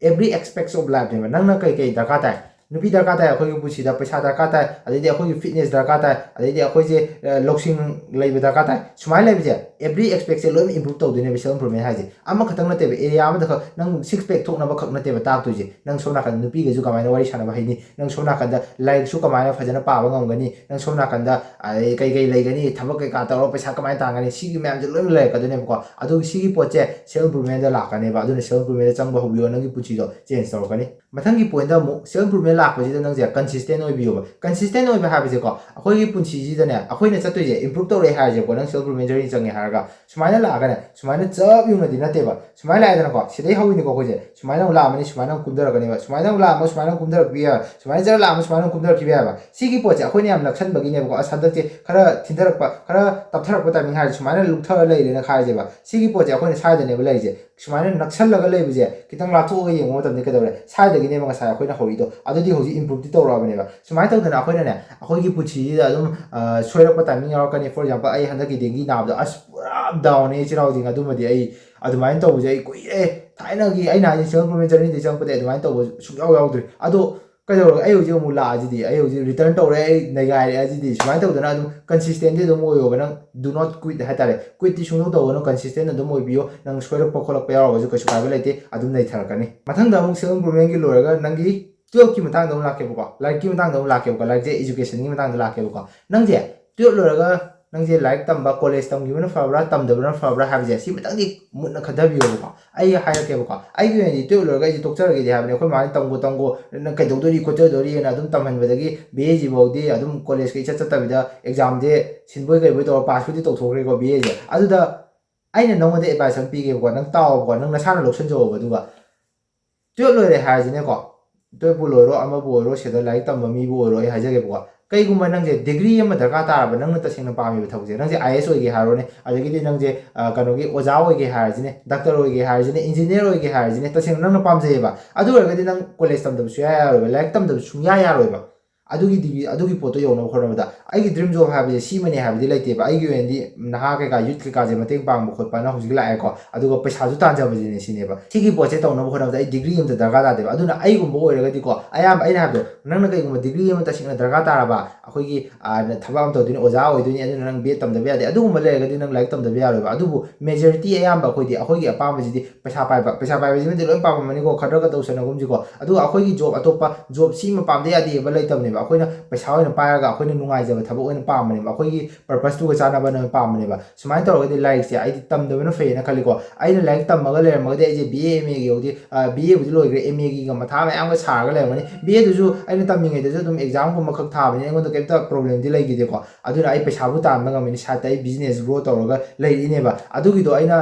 Every aspects of life ꯅꯦꯕ꯫ ꯅꯪꯅ ꯀꯩ ꯀꯩ ꯗꯔꯀꯥꯔ ꯇꯥꯏ? ꯅꯨꯄꯤ ꯗꯔꯀꯥꯔ ꯇꯥꯏ ꯑꯩꯈꯣꯏꯒꯤ ꯄꯨꯟꯁꯤꯗ, ꯄꯩꯁꯥ ꯗꯔꯀꯥꯔ ꯇꯥꯏ, ꯑꯗꯩꯗꯤ ꯑꯩꯈꯣꯏꯒꯤ ꯐꯤꯠꯅꯦꯁ ꯗꯔꯀꯥꯔ ꯇꯥꯏ, ꯑꯗꯩꯗꯤ ꯑꯩꯈꯣꯏꯁꯦ, ꯑ, ꯂꯧꯁꯤꯡ ꯂꯩꯕ ꯗꯔꯀꯥꯔ ꯇꯥꯏ꯫ ꯁꯨꯃꯥꯏꯅ ꯂꯩꯕꯁꯦ, every aspectꯁꯦ ꯂꯣꯏꯅ ꯏꯝꯄ꯭ꯔꯨꯞ ꯇꯧꯗꯣꯏꯅꯦꯕ ꯁꯦꯜꯐ ꯏꯝꯄ꯭ꯔꯨꯚꯃꯦꯟ ꯍꯥꯏꯁꯦ꯫ ꯑꯃꯈꯛꯇꯪ ꯅꯠꯇꯦꯕ, ꯑꯦꯔꯤꯌꯥ ꯑꯃꯗꯈꯛ ꯅꯪ ꯁꯤꯛꯁ ꯄꯦꯛ ꯊꯣꯛꯅꯕ ꯈꯛ ꯅꯠꯇꯦꯕ ꯇꯥꯛꯇꯣꯏꯁꯦ꯫ ꯅꯪ ꯁꯣꯝ ꯅꯥꯀꯟꯗ ꯅꯨꯄꯤꯒꯁꯨ ꯀꯃꯥꯏꯅ ꯋꯥꯔꯤ ꯁꯥꯟꯅꯕ ꯍꯩꯅꯤ, ꯅꯪ ꯁꯣꯝ ꯅꯥꯀꯟꯗ ꯂꯥꯏꯔꯤꯛꯁꯨ ꯀꯃꯥꯏꯅ ꯐꯖꯅ ꯄꯥꯕ ꯉꯝꯒꯅꯤ, ꯅꯪ ꯁꯣꯝ ꯅꯥꯀꯟꯗ, ꯑꯗꯩ ꯀꯩ ꯀꯩ ꯂꯩꯒꯅꯤ, ꯊꯕꯛ ꯀꯩꯀꯥ ꯇꯧꯔꯒ ꯄꯩꯁꯥ ꯀꯃꯥꯏꯅ ꯇꯥꯟꯒꯅꯤ, ꯁꯤꯒꯤ ꯃꯌꯥꯝꯁꯦ ꯂꯣꯏꯅ ꯂꯩꯔꯛꯀꯗꯣꯏꯅꯦꯕꯀꯣ꯫ ꯑꯗꯨꯒꯤ ꯁꯤꯒꯤ ꯄꯣꯠꯁꯦ ꯁꯦꯜꯐ ꯏꯝꯄ꯭ꯔꯨꯚꯃꯦꯟꯗ ꯂꯥꯛꯀꯅꯦꯕ꯫ ꯑꯗꯨꯅ ꯁꯦꯜꯐ ꯏꯝꯄ꯭ꯔꯨꯚꯃꯦꯟꯗ ꯆꯪꯕ ꯍꯧꯕꯤꯌꯣ, ꯅꯪꯒꯤ ꯄꯨꯟꯁꯤꯗꯣ ꯆꯦꯟꯖ ꯇꯧꯔꯛꯀꯅꯤ꯫ ꯃꯊꯪꯒꯤ ꯄꯣꯏꯟꯗ ꯑꯃꯨꯛ, ꯁꯦꯜꯐ ꯏꯝꯄ꯭ꯔꯨꯚꯃꯦꯟ ꯂꯥꯛꯄꯁꯤꯗ ꯅꯪꯁꯦ ꯀꯟꯁꯤꯁꯇꯦꯟ ꯑꯣꯏꯕꯤꯌꯣꯕ꯫ ꯀꯟꯁꯤꯁꯇꯦꯟ ꯑꯣꯏꯕ ꯍꯥꯏꯕꯁꯦꯀꯣ, ꯑꯩꯈꯣꯏꯒꯤ ꯄꯨꯟꯁꯤꯁꯤꯗꯅꯦ, ꯑꯩꯈꯣꯏꯅ ꯆꯠꯇꯣꯏꯁꯦ ꯏꯝꯄ꯭ꯔꯨꯚ ꯇꯧꯔꯛꯑꯦ ꯍꯥꯏꯔꯁꯦꯀꯣ, ꯅꯪ ꯁꯦꯜꯐ ꯏꯝꯄ꯭ꯔꯨꯚꯃꯦꯟ ꯖꯔꯅꯤ ꯆꯪꯉꯦ ꯍꯥꯏꯔꯒ, ꯁꯨꯃꯥꯏꯅ ꯂꯥꯛꯑꯒꯅꯦ, ꯁꯨꯃꯥꯏꯅ ꯆꯞ ꯌꯨꯡꯅꯗꯤ ꯅꯠꯇꯦꯕ꯫ ꯁꯨꯃꯥꯏꯅ ꯂꯥꯛꯑꯦꯗꯅꯀꯣ, ꯁꯤꯗꯩ ꯍꯧꯋꯤꯅꯤꯀꯣ ꯑꯩꯈꯣꯏꯁꯦ꯫ ꯁꯨꯃꯥꯏꯅ ꯑꯃꯨꯛ ꯂꯥꯛꯑꯝꯃꯅꯤ, ꯁꯨꯃꯥꯏꯅ ꯑꯃꯨꯛ ꯀꯨꯝꯊꯔꯛꯀꯅꯦꯕ, ꯁꯨꯃꯥꯏꯅ ꯑꯃꯨꯛ ꯂꯥꯛꯑꯝꯃꯒ ꯁꯨꯃꯥꯏꯅ ꯑꯃꯨꯛ ꯀꯨꯝꯊꯔꯛꯄ ꯌꯥꯏꯕ, ꯁꯨꯃꯥꯏꯅ ꯆꯠꯂ ꯂꯥꯛꯑꯝꯃꯒ ꯁꯨꯃꯥꯏꯅ ꯑꯃꯨꯛ ꯀꯨꯝꯊꯔꯛꯄ ꯌꯥꯏꯕ꯫ ꯁꯤꯒꯤ ꯄꯣꯠꯁꯦ ꯑꯩꯈꯣꯏꯅ ꯌꯥꯝ ꯅꯛꯁꯟꯕꯒꯤꯅꯦꯕꯀꯣ꯫ ꯑꯁ, ꯍꯟꯗꯛꯁꯦ ꯈꯔ ꯊꯤꯟꯊꯔꯛꯄ, ꯈꯔ ꯇꯞꯊꯔꯛꯄ ꯇꯥꯏꯃꯤꯡ ꯍꯥꯏꯔꯁꯦ, ꯁꯨꯃꯥꯏꯅ ꯂꯨꯞꯊꯔ ꯂꯩꯔꯦꯅ ꯈꯥꯏꯔꯁꯦꯕ꯫ ꯁꯤꯒꯤ ꯄꯣꯠꯁꯦ ꯑꯩꯈꯣꯏꯅ ꯁ꯭ꯋꯥꯏꯗꯅꯦꯕ ꯂꯩꯔꯤꯁꯦ꯫ ꯁꯨꯃꯥꯏꯅ ꯅꯛꯁꯜꯂꯒ ꯂꯩꯕꯁꯦ ꯈꯤꯇꯪ ꯂꯥꯞꯊꯣꯛꯑꯒ ꯌꯦꯡꯕ ꯃꯇꯝꯗ ꯀꯩꯗꯧꯔꯦ? ꯁ꯭ꯋꯥꯏꯗꯒꯤꯅꯦꯕ ꯉꯁꯥꯏ ꯑꯩꯈꯣꯏꯅ ꯍꯧꯔꯛꯏꯗꯣ꯫ ꯑꯗꯨꯗꯤ ꯍꯧꯖꯤꯛ ꯏꯝꯄ꯭ꯔꯨꯞꯇꯤ ꯇꯧꯔꯛꯑꯕꯅꯦꯕ꯫ ꯁꯨꯃꯥꯏꯅ ꯇꯧꯗꯅ ꯑꯩꯈꯣꯏꯅꯅꯦ, ꯑꯩꯈꯣꯏꯒꯤ ꯄꯨꯟꯁꯤꯁꯤꯗ ꯑꯗꯨꯝ, ꯑ, ꯁꯣꯏꯔꯛꯄ ꯇꯥꯏꯃꯤꯡ ꯌꯥꯎꯔꯛꯀꯅꯤ꯫ For example, ꯑꯩ ꯍꯟꯗꯛꯀꯤ ꯗꯦꯡꯒꯤ ꯅꯥꯕꯗꯣ, ꯑꯁ, ꯄꯨꯔꯥ ꯗꯥꯎꯟꯅꯦ, ꯏꯆꯤꯜ ꯏꯅꯥꯎꯁꯤꯡ꯫ ꯑꯗꯨꯃꯗꯤ ꯑꯩ ꯑꯗꯨꯃꯥꯏꯅ ꯇꯧꯕꯁꯦ ꯑꯩ ꯀꯨꯏꯔꯦ꯫ ꯊꯥꯏꯅꯒꯤ ꯑꯩꯅ ꯍꯥꯏꯁꯦ, ꯁꯦꯜꯐ ꯏꯝꯄ꯭ꯔꯨꯚꯃꯦꯟ ꯖꯔꯅꯤꯗ ꯆꯪꯉꯛꯄꯗ ꯑꯗꯨꯃꯥꯏꯅ ꯇꯧꯕ ꯁꯨꯡꯌꯥꯎ ꯌꯥꯎꯗ꯭ꯔꯤ꯫ ꯑꯗꯣ ꯀꯩꯗꯧꯔꯒꯦ? ꯑꯩ ꯍꯧꯖꯤꯛ ꯑꯃꯨꯛ ꯂꯥꯛꯑꯁꯤꯗꯤ, ꯑꯩ ꯍꯧꯖꯤꯛ ꯔꯤꯇꯔꯟ ꯇꯧꯔꯦ, ꯑꯩ ꯅꯩꯒꯥꯏꯔꯛꯑꯁꯤꯗꯤ꯫ ꯁꯨꯃꯥꯏꯅ ꯇꯧꯗꯅ ꯑꯗꯨꯝ ꯀꯟꯁꯤꯁꯇꯦꯟꯁꯤ ꯑꯗꯨꯝ ꯑꯣꯏꯌꯣꯕ꯫ ꯅꯪ do not quit ꯍꯥꯏꯇꯥꯔꯦ, ꯀ꯭ꯋꯤꯠꯇꯤ ꯁꯨꯡꯇꯧ ꯇꯧꯒꯅꯨ, ꯀꯟꯁꯤꯁꯇꯦꯟ ꯑꯗꯨꯝ ꯑꯣꯏꯕꯤꯌꯣ꯫ ꯅꯪ ꯁꯣꯏꯔꯛꯄ ꯈꯣꯠꯂꯛꯄ ꯌꯥꯎꯔꯒꯁꯨ ꯀꯩꯁꯨ ꯀꯥꯏꯕ ꯂꯩꯇꯦ, ꯑꯗꯨꯝ ꯅꯩꯊꯔꯛꯀꯅꯤ꯫ ꯃꯊꯪꯗ ꯑꯃꯨꯛ ꯁꯦꯜꯐ ꯏꯝꯄ꯭ꯔꯨꯚꯃꯦꯟꯒꯤ ꯂꯣꯏꯔꯒ ꯅꯪꯒꯤ ꯇꯨꯌꯦꯜꯐꯀꯤ ꯃꯇꯥꯡꯗ ꯑꯃꯨꯛ ꯂꯥꯛꯀꯦꯕꯀꯣ, ꯂꯥꯏꯔꯤꯛꯀꯤ ꯃꯇꯥꯡꯗ ꯑꯃꯨꯛ ꯂꯥꯛꯀꯦꯕꯀꯣ꯫ ꯂꯥꯏꯔꯤꯛꯁꯦ ꯏꯖꯨꯀꯦꯁꯟꯒꯤ ꯃꯇꯥꯡꯗ ꯂꯥꯛꯀꯦꯕꯀꯣ꯫ ꯅꯪꯁꯦ ꯇꯨꯌꯦꯜꯐ ꯂꯣꯏꯔꯒ ꯅꯪꯁꯦ ꯂꯥꯏꯔꯤꯛ ꯇꯝꯕ, ꯀꯣꯂꯦꯖ ꯇꯝꯈꯤꯕꯅ ꯐꯕ꯭ꯔꯥ, ꯇꯝꯗꯕꯅ ꯐꯕ꯭ꯔꯥ ꯍꯥꯏꯕꯁꯦ, ꯁꯤ ꯃꯇꯪꯗꯤ ꯃꯨꯟꯅ ꯈꯟꯊꯕꯤꯌꯣꯕꯀꯣ꯫ ꯑꯩ ꯍꯥꯏꯔꯛꯀꯦꯕꯀꯣ, ꯑꯩꯒꯤ ꯑꯣꯏꯅꯗꯤ ꯇꯨꯌꯦꯜꯐ ꯂꯣꯏꯔꯒ ꯑꯩꯁꯦ ꯇꯣꯛꯆꯔꯒꯦꯗꯤ ꯍꯥꯏꯕꯅꯤ꯫ ꯑꯩꯈꯣꯏ ꯃꯥꯅ "ꯇꯝꯒꯣ, ꯇꯝꯒꯣ, ꯅꯪ ꯀꯩꯗꯧꯗꯣꯔꯤ ꯈꯣꯠꯆꯗꯣꯔꯤꯅ" ꯑꯗꯨꯝ ꯇꯝꯍꯟꯕꯗꯒꯤ ꯕꯤ ꯑꯦꯁꯤ ꯐꯥꯎꯗꯤ ꯑꯗꯨꯝ ꯀꯣꯂꯦꯖꯀ ꯏꯆꯠ ꯆꯠꯇꯕꯤꯗ ꯑꯦꯛꯖꯥꯝꯁꯦ ꯁꯤꯟꯕꯣꯏ ꯀꯩꯕꯣꯏ ꯇꯧꯔ ꯄꯥꯁꯄꯨꯗꯤ ꯇꯧꯊꯣꯛꯈ꯭ꯔꯦꯀꯣ ꯕꯤ ꯑꯦꯁꯦ꯫ ꯑꯗꯨꯗ ꯑꯩꯅ ꯅꯪꯉꯣꯟꯗ ꯑꯦꯗꯚꯥꯏꯁ ꯑꯃ ꯄꯤꯒꯦꯕꯀꯣ, ꯅꯪ ꯇꯥꯎꯕꯀꯣ, ꯅꯪ ꯅꯁꯥꯅ ꯂꯧꯁꯟꯖꯧꯕ꯫ ꯑꯗꯨꯒ ꯇꯨꯌꯦꯜꯞ ꯂꯣꯏꯔꯦ ꯍꯥꯏꯔꯁꯤꯅꯦꯀꯣ, ꯇꯨꯌꯦꯜꯞꯄꯨ ꯂꯣꯏꯔꯣ, ꯑꯃꯕꯨ ꯑꯣꯏꯔꯣ, ꯁꯤꯗ ꯂꯥꯏꯔꯤꯛ ꯇꯝꯕ ꯃꯤꯕꯨ ꯑꯣꯏꯔꯣ, ꯑꯩ ꯍꯥꯏꯖꯒꯦꯕꯀꯣ, ꯀꯩꯒꯨꯝꯕ ꯅꯪꯁꯦ ꯗꯤꯒ꯭ꯔꯤ ꯑꯃ ꯗꯔꯀꯥꯔ ꯇꯥꯔꯕ, ꯅꯪꯅ ꯇꯁꯦꯡꯅ ꯄꯥꯝꯃꯤꯕ ꯊꯕꯛꯁꯦ, ꯅꯪꯁꯦ ꯑꯥꯏ ꯑꯦꯁ ꯑꯣꯏꯒꯦ ꯍꯥꯏꯔꯣꯅꯦ, ꯑꯗꯒꯤꯗꯤ ꯅꯪꯁꯦ ꯑ, ꯀꯩꯅꯣꯒꯤ ꯑꯣꯖꯥ ꯑꯣꯏꯒꯦ ꯍꯥꯏꯔꯁꯤꯅꯦ, ꯗꯥꯛꯇꯔ ꯑꯣꯏꯒꯦ ꯍꯥꯏꯔꯁꯤꯅꯦ, ꯏꯟꯖꯤꯅꯤꯌꯔ ꯑꯣꯏꯒꯦ ꯍꯥꯏꯔꯁꯤꯅꯦ, ꯇꯁꯦꯡꯅ ꯅꯪꯅ ꯄꯥꯝꯖꯩꯌꯦꯕ, ꯑꯗꯨ ꯑꯣꯏꯔꯒꯗꯤ ꯅꯪ ꯀꯣꯂꯦꯖ ꯇꯝꯗꯕ ꯁꯨꯡꯌꯥ ꯌꯥꯔꯣꯏꯕ, ꯂꯥꯏꯔꯤꯛ ꯇꯝꯗꯕ ꯁꯨꯡꯌꯥ ꯌꯥꯔꯣꯏꯕ꯫ ꯑꯗꯨꯒꯤ ꯗꯤꯒ꯭ꯔꯤ, ꯑꯗꯨꯒꯤ ꯄꯣꯠꯇꯣ ꯌꯧꯅꯕ ꯍꯣꯠꯅꯕꯗ ꯑꯩꯒꯤ ꯗ꯭ꯔꯤꯝ ꯖꯣꯕ ꯍꯥꯏꯕꯁꯦ ꯁꯤꯃꯅꯦ ꯍꯥꯏꯕꯗꯤ ꯂꯩꯇꯦꯕ꯫ ꯑꯩꯒꯤ ꯑꯣꯏꯅꯗꯤ ꯅꯍꯥ ꯀꯩꯀꯥ, ꯌꯨꯠ ꯀꯩꯀꯥꯁꯦ ꯃꯇꯦꯡ ꯄꯥꯡꯕ ꯈꯣꯠꯄꯅ ꯍꯧꯖꯤꯛ ꯂꯥꯛꯑꯦꯀꯣ, ꯑꯗꯨꯒ ꯄꯩꯁꯥꯁꯨ ꯇꯥꯟꯖꯕꯁꯤꯅꯦ ꯁꯤꯅꯦꯕ꯫ ꯁꯤꯒꯤ ꯄꯣꯠꯁꯦ ꯇꯧꯅꯕ ꯍꯣꯠꯅꯕꯗ ꯑꯩ ꯗꯤꯒ꯭ꯔꯤ ꯑꯝꯇ ꯗꯔꯀꯥꯔ ꯇꯥꯗꯦꯕ꯫ ꯑꯗꯨꯅ ꯑꯩꯒꯨꯝꯕ ꯑꯣꯏꯔꯒꯗꯤꯀꯣ, ꯑꯌꯥꯝꯕ ꯑꯩꯅ ꯍꯥꯏꯕꯗꯣ, ꯅꯪꯅ ꯀꯩꯒꯨꯝꯕ ꯗꯤꯒ꯭ꯔꯤ ꯑꯃ ꯇꯁꯦꯡꯅ ꯗꯔꯀꯥꯔ ꯇꯥꯔꯕ, ꯑꯩꯈꯣꯏꯒꯤ ꯑ, ꯅ ꯊꯕꯛ ꯑꯃ ꯇꯧꯗꯣꯏꯅꯤ, ꯑꯣꯖꯥ ꯑꯣꯏꯗꯣꯏꯅꯤ, ꯑꯗꯨꯅ ꯅꯪ ꯕꯤ ꯑꯦꯗ ꯇꯝꯗꯕ ꯌꯥꯗꯦ, ꯑꯗꯨꯒꯨꯝꯕ ꯂꯩꯔꯒꯗꯤ ꯅꯪ ꯂꯥꯏꯔꯤꯛ ꯇꯝꯗꯕ ꯌꯥꯔꯣꯏꯕ꯫ ꯑꯗꯨꯕꯨ ꯃꯦꯖꯣꯔꯤꯇꯤ ꯑꯌꯥꯝꯕ ꯑꯩꯈꯣꯏꯗꯤ, ꯑꯩꯈꯣꯏꯒꯤ ꯑꯄꯥꯝꯕꯁꯤꯗꯤ ꯄꯩꯁꯥ ꯄꯥꯏꯕ, ꯄꯩꯁꯥ ꯄꯥꯏꯕꯁꯤꯃꯗꯤ ꯂꯣꯏ ꯄꯥꯝꯃꯝꯃꯅꯤꯀꯣ, ꯈꯔꯒ ꯇꯧꯁꯟꯅꯒꯨꯝꯁꯤꯀꯣ꯫ ꯑꯗꯨꯒ ꯑꯩꯈꯣꯏꯒꯤ ꯖꯣꯕ, ꯑꯇꯣꯞꯄ ꯖꯣꯕ ꯁꯤꯃ ꯄꯥꯝꯗ ꯌꯥꯗꯦꯕ ꯂꯩꯇꯕꯅꯦꯕ꯫ ꯑꯩꯈꯣꯏꯅ ꯄꯩꯁꯥ ꯑꯣꯏꯅ ꯄꯥꯏꯔꯒ ꯑꯩꯈꯣꯏꯅ ꯅꯨꯡꯉꯥꯏꯖꯕ ꯊꯕꯛ ꯑꯣꯏꯅ ꯄꯥꯝꯕꯅꯦꯕ, ꯑꯩꯈꯣꯏꯒꯤ ꯄꯔꯄꯁꯇꯨꯒ ꯆꯥꯟꯅꯕꯅ ꯄꯥꯝꯕꯅꯦꯕ꯫ ꯁꯨꯃꯥꯏꯅ ꯇꯧꯔꯒꯗꯤ ꯂꯥꯏꯔꯤꯛꯁꯦ ꯑꯩꯗꯤ ꯇꯝꯗꯕꯅ ꯐꯩꯌꯦꯅ ꯈꯜꯂꯤꯀꯣ꯫ ꯑꯩꯅ ꯂꯥꯏꯔꯤꯛ ꯇꯝꯃꯒ ꯂꯩꯔꯝꯃꯒꯗꯤ ꯑꯩꯁꯦ ꯕꯤ ꯑꯦ, ꯑꯦꯝ ꯑꯦꯒꯤ ꯌꯧꯗꯤ, ꯕꯤ ꯑꯦꯕꯨꯗꯤ ꯂꯣꯏꯈ꯭ꯔꯦ, ꯑꯦꯝ ꯑꯦꯒꯤꯒ ꯃꯊꯥ ꯃꯌꯥꯝꯒ ꯁꯥꯔꯒ ꯂꯩꯔꯝꯒꯅꯤ꯫ ꯕꯤ ꯑꯦꯗꯨꯁꯨ ꯑꯩꯅ ꯇꯝꯃꯤꯉꯩꯗꯁꯨ ꯑꯗꯨꯝ ꯑꯦꯛꯖꯥꯝꯒꯨꯝꯕ ꯈꯛ ꯊꯥꯕꯅꯤꯅ ꯑꯩꯉꯣꯟꯗ ꯀꯩꯝꯇ ꯄ꯭ꯔꯣꯕ꯭ꯂꯦꯝꯗꯤ ꯂꯩꯈꯤꯗꯦꯀꯣ꯫ ꯑꯗꯨꯅ ꯑꯩ ꯄꯩꯁꯥꯕꯨ ꯇꯥꯟꯕ ꯉꯝꯃꯤꯅꯤ, ꯁꯥꯏꯠꯇ ꯑꯩ ꯕꯤꯖꯤꯅꯦꯁ ꯒ꯭ꯔꯣ ꯇꯧꯔꯒ ꯂꯩꯔꯤꯅꯦꯕ꯫ ꯑꯗꯨꯒꯤꯗꯣ ꯑꯩꯅ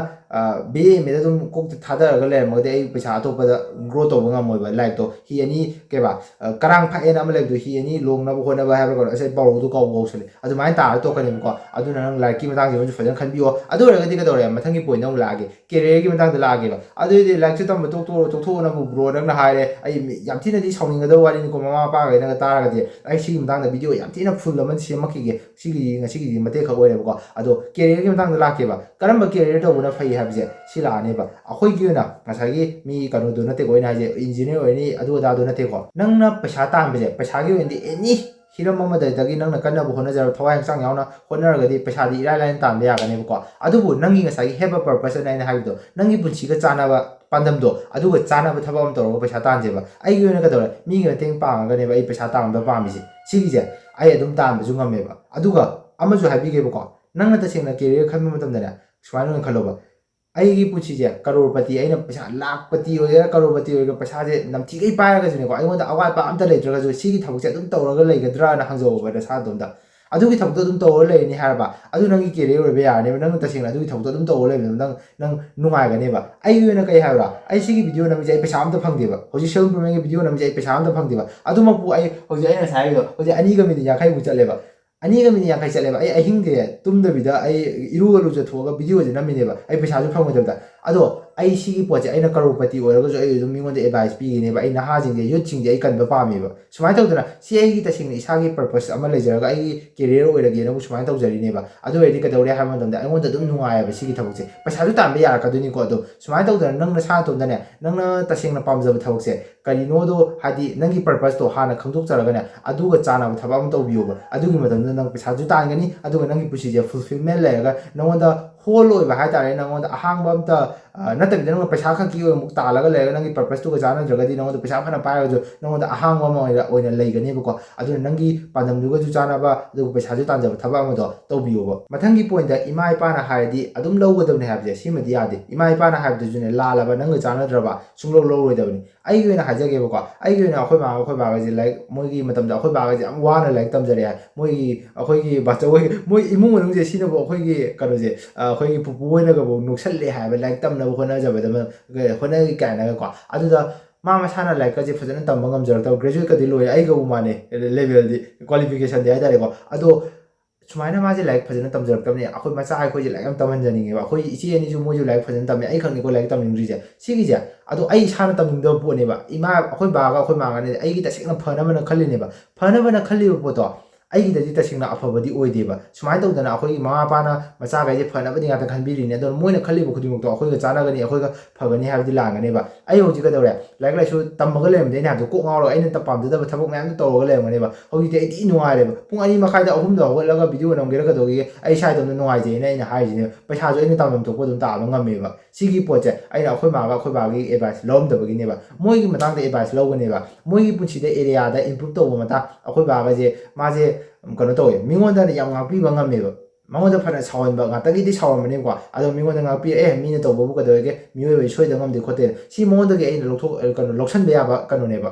ꯕꯤ ꯑꯦ, ꯑꯦꯝ ꯑꯦꯗ ꯑꯗꯨꯝ ꯀꯣꯛꯇ ꯊꯥꯗꯔꯒ ꯂꯩꯔꯝꯃꯒꯗꯤ ꯑꯩ ꯄꯩꯁꯥ ꯑꯇꯣꯞꯄꯗ ꯒ꯭ꯔꯣ ꯇꯧꯕ ꯉꯝꯃꯣꯏꯕ꯫ ꯂꯥꯏꯔꯤꯛꯇꯣ ꯍꯤ ꯑꯅꯤ, ꯀꯩꯕꯥ, ꯑ, ꯀꯔꯥꯡ ꯐꯛꯑꯦꯅ ꯑꯃ ꯂꯩꯕꯗꯣ, ꯍꯤ ꯑꯅꯤ ꯂꯣꯡꯅꯕ ꯍꯣꯠꯅꯕ ꯍꯥꯏꯕ꯭ꯔꯥ ꯀꯩꯅꯣ, ꯑꯁ, ꯑꯩ ꯄꯥꯎꯔꯧꯗꯣ ꯀꯥꯎꯕ ꯀꯥꯎꯁꯜꯂꯦ꯫ ꯑꯗꯨꯃꯥꯏꯅ ꯇꯥꯔ ꯇꯣꯛꯀꯅꯦꯕꯀꯣ꯫ ꯑꯗꯨꯅ ꯅꯪ ꯂꯥꯏꯔꯤꯛꯀꯤ ꯃꯇꯥꯡꯁꯤꯃꯁꯨ ꯐꯖꯅ ꯈꯟꯕꯤꯌꯣ꯫ ꯑꯗꯨ ꯑꯣꯏꯔꯒꯗꯤ ꯀꯩꯗꯧꯔꯦ, ꯃꯊꯪꯒꯤ ꯄꯣꯏꯟꯗ ꯑꯃꯨꯛ ꯂꯥꯛꯑꯒꯦ, ꯀꯦꯔꯤꯌꯔꯒꯤ ꯃꯇꯥꯡꯗ ꯂꯥꯛꯑꯒꯦꯕ꯫ ꯑꯗꯨꯏꯗꯤ ꯂꯥꯏꯔꯤꯛꯁꯨ ꯇꯝꯕ ꯇꯣꯛꯊꯣꯛꯑꯣ, ꯇꯣꯛꯊꯣꯛꯑꯣꯅꯕꯨ ꯕ꯭ꯔꯣ ꯅꯪꯅ ꯍꯥꯏꯔꯦ꯫ ꯑꯩ ꯌꯥꯝ ꯊꯤꯅꯗꯤ ꯁꯥꯎꯅꯤꯡꯒꯗꯕ ꯋꯥꯔꯤꯅꯤꯀꯣ, ꯃꯃꯥ ꯃꯄꯥꯈꯩꯅꯒ ꯇꯥꯔꯒꯗꯤ꯫ ꯑꯩ ꯁꯤꯒꯤ ꯃꯇꯥꯡꯗ ꯚꯤꯗꯤꯑꯣ ꯌꯥꯝ ꯊꯤꯅ ꯐꯨꯜ ꯑꯃ ꯁꯦꯝꯃꯛꯈꯤꯒꯦ꯫ ꯁꯤꯒꯤꯗꯤ ꯉꯁꯤꯒꯤꯗꯤ ꯃꯇꯦꯛ ꯈꯛ ꯑꯣꯏꯔꯦꯕꯀꯣ꯫ ꯑꯗꯣ ꯀꯦꯔꯤꯌꯔꯒꯤ ꯃꯇꯥꯡꯗ ꯂꯥꯛꯀꯦꯕ, ꯀꯔꯝꯕ ꯀꯦꯔꯤꯌꯔ ꯇꯧꯕꯅ ꯐꯩ ꯍꯥꯏꯕꯁꯦ ꯁꯤ ꯂꯥꯛꯑꯅꯦꯕ꯫ ꯑꯩꯈꯣꯏꯒꯤ ꯑꯣꯏꯅ ꯉꯁꯥꯏꯒꯤ ꯃꯤ ꯀꯩꯅꯣꯗꯣ ꯅꯠꯇꯦꯀꯣ ꯑꯩꯅ ꯍꯥꯏꯁꯦ, ꯏꯟꯖꯤꯅꯤꯌꯔ ꯑꯣꯏꯔꯅꯤ, ꯑꯗꯨ ꯑꯗꯥꯗꯣ ꯅꯠꯇꯦꯀꯣ꯫ ꯅꯪꯅ ꯄꯩꯁꯥ ꯇꯥꯟꯕꯁꯦ, ꯄꯩꯁꯥꯒꯤ ꯑꯣꯏꯅꯗꯤ ꯑꯦꯅꯤ ꯍꯤꯔꯝ ꯑꯃꯗꯒꯤ ꯅꯪꯅ ꯀꯟꯅꯕ ꯍꯣꯠꯅꯖꯔꯕ, ꯊꯋꯥꯏ ꯍꯛꯆꯥꯡ ꯌꯥꯎꯅ ꯍꯣꯠꯅꯔꯒꯗꯤ ꯄꯩꯁꯥꯗꯤ ꯏꯔꯥꯏ ꯂꯥꯏꯅ ꯇꯥꯟꯕ ꯌꯥꯒꯅꯦꯕꯀꯣ꯫ ꯑꯗꯨꯕꯨ ꯅꯪꯒꯤ ꯉꯁꯥꯏꯒꯤ have a purpose ꯑꯅ ꯑꯩꯅ ꯍꯥꯏꯕꯗꯣ, ꯅꯪꯒꯤ ꯄꯨꯟꯁꯤꯒ ꯆꯥꯟꯅꯕ ꯄꯥꯟꯗꯝꯗꯣ, ꯑꯗꯨꯒ ꯆꯥꯟꯅꯕ ꯊꯕꯛ ꯑꯃ ꯇꯧꯔꯒ ꯄꯩꯁꯥ ꯇꯥꯟꯁꯦꯕ꯫ ꯑꯩꯒꯤ ꯑꯣꯏꯅ ꯀꯩꯗꯧꯔꯦ, ꯃꯤꯒꯤ ꯃꯇꯦꯡ ꯄꯥꯡꯉꯒꯅꯦꯕ ꯑꯩ ꯄꯩꯁꯥ ꯇꯥꯟꯕ ꯄꯥꯝꯃꯤꯁꯦ꯫ ꯁꯤꯒꯤꯁꯦ ꯑꯩ ꯑꯗꯨꯝ ꯇꯥꯟꯕꯁꯨ ꯉꯝꯃꯦꯕ꯫ ꯑꯗꯨꯒ ꯑꯃꯁꯨ ꯍꯥꯏꯕꯤꯒꯦꯕꯀꯣ, ꯅꯪꯅ ꯇꯁꯦꯡꯅ ꯀꯦꯔꯤꯌꯔ ꯈꯟꯕ ꯃꯇꯝꯗꯅꯦ, ꯁꯨꯃꯥꯏꯅ ꯑꯣꯏꯅ ꯈꯜꯂꯣꯕ, "ꯑꯩꯒꯤ ꯄꯨꯟꯁꯤꯁꯦ ꯀꯔꯣꯔꯄꯇꯤ, ꯑꯩꯅ ꯄꯩꯁꯥ ꯂꯥꯛꯄꯇꯤ ꯑꯣꯏꯒꯦꯔꯥ, ꯀꯔꯣꯔꯄꯇꯤ ꯑꯣꯏꯒꯦꯔꯥ, ꯄꯩꯁꯥꯁꯦ ꯅꯝꯊꯤꯒꯩ ꯄꯥꯏꯔꯒꯁꯨꯅꯦꯀꯣ, ꯑꯩꯉꯣꯟꯗ ꯑꯋꯥꯠꯄ ꯑꯝꯇ ꯂꯩꯇ꯭ꯔꯒꯁꯨ ꯁꯤꯒꯤ ꯊꯕꯛꯁꯦ ꯑꯗꯨꯝ ꯇꯧꯔꯒ ꯂꯩꯒꯗ꯭ꯔꯥꯅ ꯍꯪꯖꯧꯕ ꯅꯁꯥꯗꯣꯝꯗ꯫ ꯑꯗꯨꯒꯤ ꯊꯕꯛꯇꯣ ꯑꯗꯨꯝ ꯇꯧꯔ ꯂꯩꯔꯅꯤ ꯍꯥꯏꯔꯕ, ꯑꯗꯨ ꯅꯪꯒꯤ career ꯑꯣꯏꯕ ꯌꯥꯔꯅꯦꯕ꯫ ꯅꯪꯅ ꯇꯁꯦꯡꯅ ꯑꯗꯨꯒꯤ ꯊꯕꯛꯇꯣ ꯑꯗꯨꯝ ꯇꯧꯔ ꯂꯩꯕꯅꯦꯕ, ꯅꯪ ꯅꯪ ꯅꯨꯡꯉꯥꯏꯒꯅꯦꯕ꯫ ꯑꯩꯒꯤ ꯑꯣꯏꯅ ꯀꯩ ꯍꯥꯏꯕ꯭ꯔꯥ, ꯑꯩ ꯁꯤꯒꯤ video ꯅꯝꯃꯤꯁꯦ ꯑꯩ ꯄꯩꯁꯥ ꯑꯝꯇ ꯐꯪꯗꯦꯕ꯫ ꯍꯧꯖꯤꯛ self improvement ꯒꯤ video ꯅꯝꯃꯤꯁꯦ ꯑꯩ ꯄꯩꯁꯥ ꯑꯝꯇ ꯐꯪꯗꯦꯕ꯫ ꯑꯗꯨꯃꯛꯄꯨ ꯑꯩ ꯍꯧꯖꯤꯛ ꯑꯩꯅ ꯉꯁꯥꯏ ꯍꯥꯏꯕꯗꯣ, ꯍꯧꯖꯤꯛ ꯑꯅꯤꯒ ꯃꯤꯅꯤꯠ ꯌꯥꯡꯈꯩꯃꯨꯛ ꯆꯠꯂꯦꯕ꯫ ꯑꯅꯤꯒ ꯃꯤꯅꯤꯠ ꯌꯥꯡꯈꯩ ꯆꯠꯂꯦꯕ꯫ ꯑꯩ ꯑꯍꯤꯡꯁꯦ ꯇꯨꯝꯗꯕꯤꯗ ꯑꯩ ꯏꯔꯨꯒ ꯂꯨꯖꯊꯣꯛꯑꯒ videoꯁꯦ ꯅꯝꯃꯤꯅꯦꯕ꯫ ꯑꯩ ꯄꯩꯁꯥꯁꯨ ꯐꯪꯉꯣꯏꯗꯕꯗ꯫ ꯑꯗꯣ ꯑꯩ ꯁꯤꯒꯤ ꯄꯣꯠꯁꯦ ꯑꯩꯅ ꯀꯔꯣꯔꯄꯇꯤ ꯑꯣꯏꯔꯒꯁꯨ ꯑꯩ ꯑꯗꯨꯝ ꯃꯤꯉꯣꯟꯗ advice ꯄꯤꯒꯅꯦꯕ꯫ ꯑꯩ ꯅꯍꯥꯁꯤꯡꯁꯦ, youthꯁꯤꯡꯁꯦ ꯑꯩ ꯀꯟꯕ ꯄꯥꯝꯃꯦꯕ꯫ ꯁꯨꯃꯥꯏꯅ ꯇꯧꯗꯅ ꯁꯤ ꯑꯩꯒꯤ ꯇꯁꯦꯡꯅ ꯏꯁꯥꯒꯤ purpose ꯑꯃ ꯂꯩꯖꯔꯒ ꯑꯩꯒꯤ career ꯑꯣꯏꯔꯒꯦꯅꯕꯨ ꯁꯨꯃꯥꯏꯅ ꯇꯧꯖꯔꯤꯅꯦꯕ꯫ ꯑꯗꯨ ꯑꯣꯏꯔꯗꯤ ꯀꯩꯗꯧꯔꯦ ꯍꯥꯏꯕ ꯃꯇꯝꯗ ꯑꯩꯉꯣꯟꯗ ꯑꯗꯨꯝ ꯅꯨꯡꯉꯥꯏꯌꯦꯕ ꯁꯤꯒꯤ ꯊꯕꯛꯁꯦ꯫ ꯄꯩꯁꯥꯁꯨ ꯇꯥꯟꯕ ꯌꯥꯔꯛꯀꯗꯣꯏꯅꯤꯀꯣ꯫ ꯑꯗꯣ ꯁꯨꯃꯥꯏꯅ ꯇꯧꯗꯅ ꯅꯪ ꯅꯁꯥ ꯅꯇꯣꯝꯗꯅꯦ, ꯅꯪꯅ ꯇꯁꯦꯡꯅ ꯄꯥꯝꯖꯕ ꯊꯕꯛꯁꯦ ꯀꯔꯤꯅꯣꯗꯣ, ꯍꯥꯏꯗꯤ ꯅꯪꯒꯤ purposeꯇꯣ ꯍꯥꯟꯅ ꯈꯪꯗꯣꯛꯆꯔꯒꯅꯦ, ꯑꯗꯨꯒ ꯆꯥꯟꯅꯕ ꯊꯕꯛ ꯑꯃ ꯇꯧꯕꯤꯌꯣꯕ꯫ ꯑꯗꯨꯒꯤ ꯃꯇꯝꯗ ꯅꯪ ꯄꯩꯁꯥꯁꯨ ꯇꯥꯟꯒꯅꯤ, ꯑꯗꯨꯒ ꯅꯪꯒꯤ ꯄꯨꯟꯁꯤꯁꯦ fulfillment ꯂꯩꯔꯒ ꯅꯪꯉꯣꯟꯗ whole ꯑꯣꯏꯕ ꯍꯥꯏꯇꯥꯔꯦ, ꯅꯪꯉꯣꯟꯗ ꯑꯍꯥꯡꯕ ꯑꯝꯇ, ꯑ, ꯅꯠꯇꯕꯤꯗ ꯅꯪꯅ ꯄꯩꯁꯥ ꯈꯛꯀꯤ ꯑꯣꯏꯅ ꯑꯃꯨꯛ ꯇꯥꯜꯂꯒ ꯂꯩꯔꯒ ꯅꯪꯒꯤ purposeꯇꯨꯒ ꯆꯥꯟꯅꯗ꯭ꯔꯒꯗꯤ ꯅꯪꯉꯣꯟꯗ ꯄꯩꯁꯥ ꯐꯅ ꯄꯥꯏꯔꯒꯁꯨ ꯅꯪꯉꯣꯟꯗ ꯑꯍꯥꯡꯕ ꯑꯃ ꯑꯣꯏꯅ, ꯑꯣꯏꯅ ꯂꯩꯒꯅꯦꯕꯀꯣ꯫ ꯑꯗꯨꯅ ꯅꯪꯒꯤ ꯄꯥꯟꯗꯝꯗꯨꯒꯁꯨ ꯆꯥꯟꯅꯕ, ꯑꯗꯨꯒ ꯄꯩꯁꯥꯁꯨ ꯇꯥꯟꯖꯕ ꯊꯕꯛ ꯑꯃꯗꯣ ꯇꯧꯕꯤꯌꯣꯕ꯫ ꯃꯊꯪꯒꯤ pointꯇ ꯏꯃꯥ ꯏꯄꯥꯅ ꯍꯥꯏꯔꯗꯤ ꯑꯗꯨꯝ ꯂꯧꯒꯗꯕꯅꯦ ꯍꯥꯏꯕꯁꯦ, ꯁꯤꯃꯗꯤ ꯌꯥꯗꯦ꯫ ꯏꯃꯥ ꯏꯄꯥꯅ ꯍꯥꯏꯕꯗꯨꯁꯨꯅꯦ, ꯂꯥꯜꯂꯕ, ꯅꯪꯒ ꯆꯥꯟꯅꯗ꯭ꯔꯕ ꯁꯨꯡꯂꯧ ꯂꯧꯔꯣꯏꯗꯕꯅꯤ꯫ ꯑꯩꯒꯤ ꯑꯣꯏꯅ ꯍꯥꯏꯖꯒꯦꯕꯀꯣ, ꯑꯩꯒꯤ ꯑꯣꯏꯅ ꯑꯩꯈꯣꯏ ꯃꯥꯒ ꯑꯩꯈꯣꯏ ꯕꯥꯒꯁꯦ ꯂꯥꯏꯔꯤꯛ, ꯃꯣꯏꯒꯤ ꯃꯇꯝꯗ ꯑꯩꯈꯣꯏ ꯕꯥꯒꯁꯦ ꯌꯥꯝ ꯋꯥꯅ ꯂꯥꯏꯔꯤꯛ ꯇꯝꯖꯔꯛꯑꯦ꯫ ꯃꯣꯏꯒꯤ, ꯑꯩꯈꯣꯏꯒꯤ ꯕꯥꯆꯧ ꯍꯣꯏ, ꯃꯣꯏ ꯏꯃꯨꯡ ꯃꯅꯨꯡꯁꯦ ꯁꯤꯅꯕꯨ ꯑꯩꯈꯣꯏꯒꯤ ꯀꯩꯅꯣꯁꯦ, ꯑ, ꯑꯩꯈꯣꯏꯒꯤ ꯄꯨꯄꯨ ꯍꯣꯏꯅꯒꯕꯨ ꯅꯣꯛꯁꯜꯂꯦ ꯍꯥꯏꯕ, ꯂꯥꯏꯔꯤꯛ ꯇꯝꯅꯕ ꯍꯣꯠꯅꯖꯕꯗ, ꯍꯣꯠꯅꯔꯤ ꯀꯥꯏꯅꯒꯀꯣ꯫ ꯑꯗꯨꯗ ꯃꯥ ꯃꯁꯥꯅ ꯂꯥꯏꯔꯤꯛꯀꯁꯦ ꯐꯖꯅ ꯇꯝꯕ ꯉꯝꯖꯔꯛꯇꯕ, graduateꯀꯗꯤ ꯂꯣꯏꯔꯦ, ꯑꯩꯒꯕꯨ ꯃꯥꯟꯅꯩ levelꯗꯤ, qualificationꯗꯤ ꯍꯥꯏꯇꯥꯔꯦꯀꯣ꯫ ꯑꯗꯣ ꯁꯨꯃꯥꯏꯅ ꯃꯥꯁꯦ ꯂꯥꯏꯔꯤꯛ ꯐꯖꯅ ꯇꯝꯖꯔꯛꯇꯕꯅꯤ꯫ ꯑꯩꯈꯣꯏ ꯃꯆꯥ ꯑꯩꯈꯣꯏꯁꯦ ꯂꯥꯏꯔꯤꯛ ꯌꯥꯝ ꯇꯝꯍꯟꯖꯅꯤꯡꯉꯦꯕ꯫ ꯑꯩꯈꯣꯏ ꯏꯆꯦ ꯑꯅꯤꯁꯨ ꯃꯣꯏꯁꯨ ꯂꯥꯏꯔꯤꯛ ꯐꯖꯅ ꯇꯝꯃꯦ, ꯑꯩ ꯈꯛꯅꯤꯀꯣ ꯂꯥꯏꯔꯤꯛ ꯇꯝꯅꯤꯡꯗ꯭ꯔꯤꯁꯦ꯫ ꯁꯤꯒꯤꯁꯦ, ꯑꯗꯣ ꯑꯩ ꯏꯁꯥꯅ ꯇꯝꯅꯤꯡꯗꯕ ꯄꯣꯠꯅꯦꯕ꯫ ꯏꯃꯥ, ꯑꯩꯈꯣꯏ ꯕꯥꯒ ꯑꯩꯈꯣꯏ ꯃꯥꯒꯅꯦ ꯑꯩꯒꯤ ꯇꯁꯦꯡꯅ ꯐꯅꯕꯅ ꯈꯜꯂꯤꯅꯦꯕ꯫ ꯐꯅꯕꯅ ꯈꯜꯂꯤꯕ ꯄꯣꯠꯇꯣ ꯑꯩꯒꯤꯗꯗꯤ ꯇꯁꯦꯡꯅ ꯑꯐꯕꯗꯤ ꯑꯣꯏꯗꯦꯕ꯫ ꯁꯨꯃꯥꯏꯅ ꯇꯧꯗꯅ ꯑꯩꯈꯣꯏꯒꯤ ꯃꯃꯥ ꯃꯄꯥꯅ ꯃꯆꯥꯈꯩꯁꯦ ꯐꯅꯕꯗꯤ ꯉꯥꯛꯇ ꯈꯟꯕꯤꯔꯤꯅꯦ, ꯑꯗꯨꯅ ꯃꯣꯏꯅ ꯈꯜꯂꯤꯕ ꯈꯨꯗꯤꯡꯃꯛꯇꯣ ꯑꯩꯈꯣꯏꯒ ꯆꯥꯟꯅꯒꯅꯤ, ꯑꯩꯈꯣꯏꯒ ꯐꯒꯅꯤ ꯍꯥꯏꯕꯗꯤ ꯂꯥꯟꯒꯅꯦꯕ꯫ ꯑꯩ ꯍꯧꯖꯤꯛ ꯀꯩꯗꯧꯔꯦ? ꯂꯥꯏꯔꯤꯛ ꯂꯥꯏꯁꯨ ꯇꯝꯃꯒ ꯂꯩꯔꯝꯕꯗꯤ ꯑꯩꯅ ꯍꯥꯏꯕꯗꯣ ꯀꯣꯛ ꯉꯥꯎꯔꯒ ꯑꯩꯅ ꯇ-, ꯄꯥꯝꯖꯗꯕ ꯊꯕꯛ ꯃꯌꯥꯝꯗꯣ ꯇꯧꯔꯒ ꯂꯩꯔꯝꯒꯅꯦꯕ꯫ ꯍꯧꯖꯤꯛꯇꯤ ꯑꯩ ꯊꯤ ꯅꯨꯡꯉꯥꯏꯔꯦꯕ꯫ ꯄꯨꯡ ꯑꯅꯤ ꯃꯈꯥꯏꯗ, ꯑꯍꯨꯝꯗ ꯍꯧꯒꯠꯂꯒ video ꯅꯝꯒꯦꯔꯥ ꯀꯩꯗꯧꯒꯦ, ꯑꯩ ꯏꯁꯥ ꯏꯇꯣꯝꯇ ꯅꯨꯡꯉꯥꯏꯖꯩꯅ ꯑꯩꯅ ꯍꯥꯏꯔꯤꯁꯤꯅꯦꯕ꯫ ꯄꯩꯁꯥꯁꯨ ꯑꯩꯅ ꯇꯥꯟꯐꯝ ꯊꯣꯛꯄ ꯑꯗꯨꯝ ꯇꯥꯟꯕ ꯉꯝꯃꯦꯕ꯫ ꯁꯤꯒꯤ ꯄꯣꯠꯁꯦ ꯑꯩꯅ ꯑꯩꯈꯣꯏ ꯃꯥꯒ ꯑꯩꯈꯣꯏ ꯕꯥꯒꯤ advice ꯂꯧꯔꯝꯗꯕꯒꯤꯅꯦꯕ꯫ ꯃꯣꯏꯒꯤ ꯃꯇꯥꯡꯗ advice ꯂꯧꯒꯅꯦꯕ꯫ ꯃꯣꯏꯒꯤ ꯄꯨꯟꯁꯤꯗ areaꯗ improve ꯇꯧꯕ ꯃꯇꯥꯡ, ꯑꯩꯈꯣꯏ ꯕꯥꯒꯁꯦ, ꯃꯥꯁꯦ, ꯀꯩꯅꯣ ꯇꯧꯋꯦ, ꯃꯤꯉꯣꯟꯗꯅ ꯌꯥꯝ ꯉꯥꯛꯄꯤꯕ ꯉꯝꯃꯦꯕ꯫ ꯃꯉꯣꯟꯗ ꯐꯅ ꯁꯥꯎꯍꯟꯕ, ꯉꯥꯛꯇꯪꯒꯤꯗꯤ ꯁꯥꯎꯔꯝꯕꯅꯦꯕꯀꯣ, ꯑꯗꯣ ꯃꯤꯉꯣꯟꯗ ꯉꯥꯛꯄꯤꯔꯛꯑꯦ, ꯃꯤꯅ ꯇꯧꯕꯕꯨ ꯀꯩꯗꯧꯔꯒꯦ, ꯃꯤꯑꯣꯏꯕ ꯁꯣꯏꯗ ꯉꯝꯗꯦ ꯈꯣꯠꯇꯦ, ꯁꯤ ꯃꯉꯣꯟꯗꯒꯤ ꯑꯩꯅ ꯂꯧꯊꯣꯛ-, ꯀꯩꯅꯣ, ꯂꯧꯁꯟꯕ ꯌꯥꯕ ꯀꯩꯅꯣꯅꯦꯕ꯫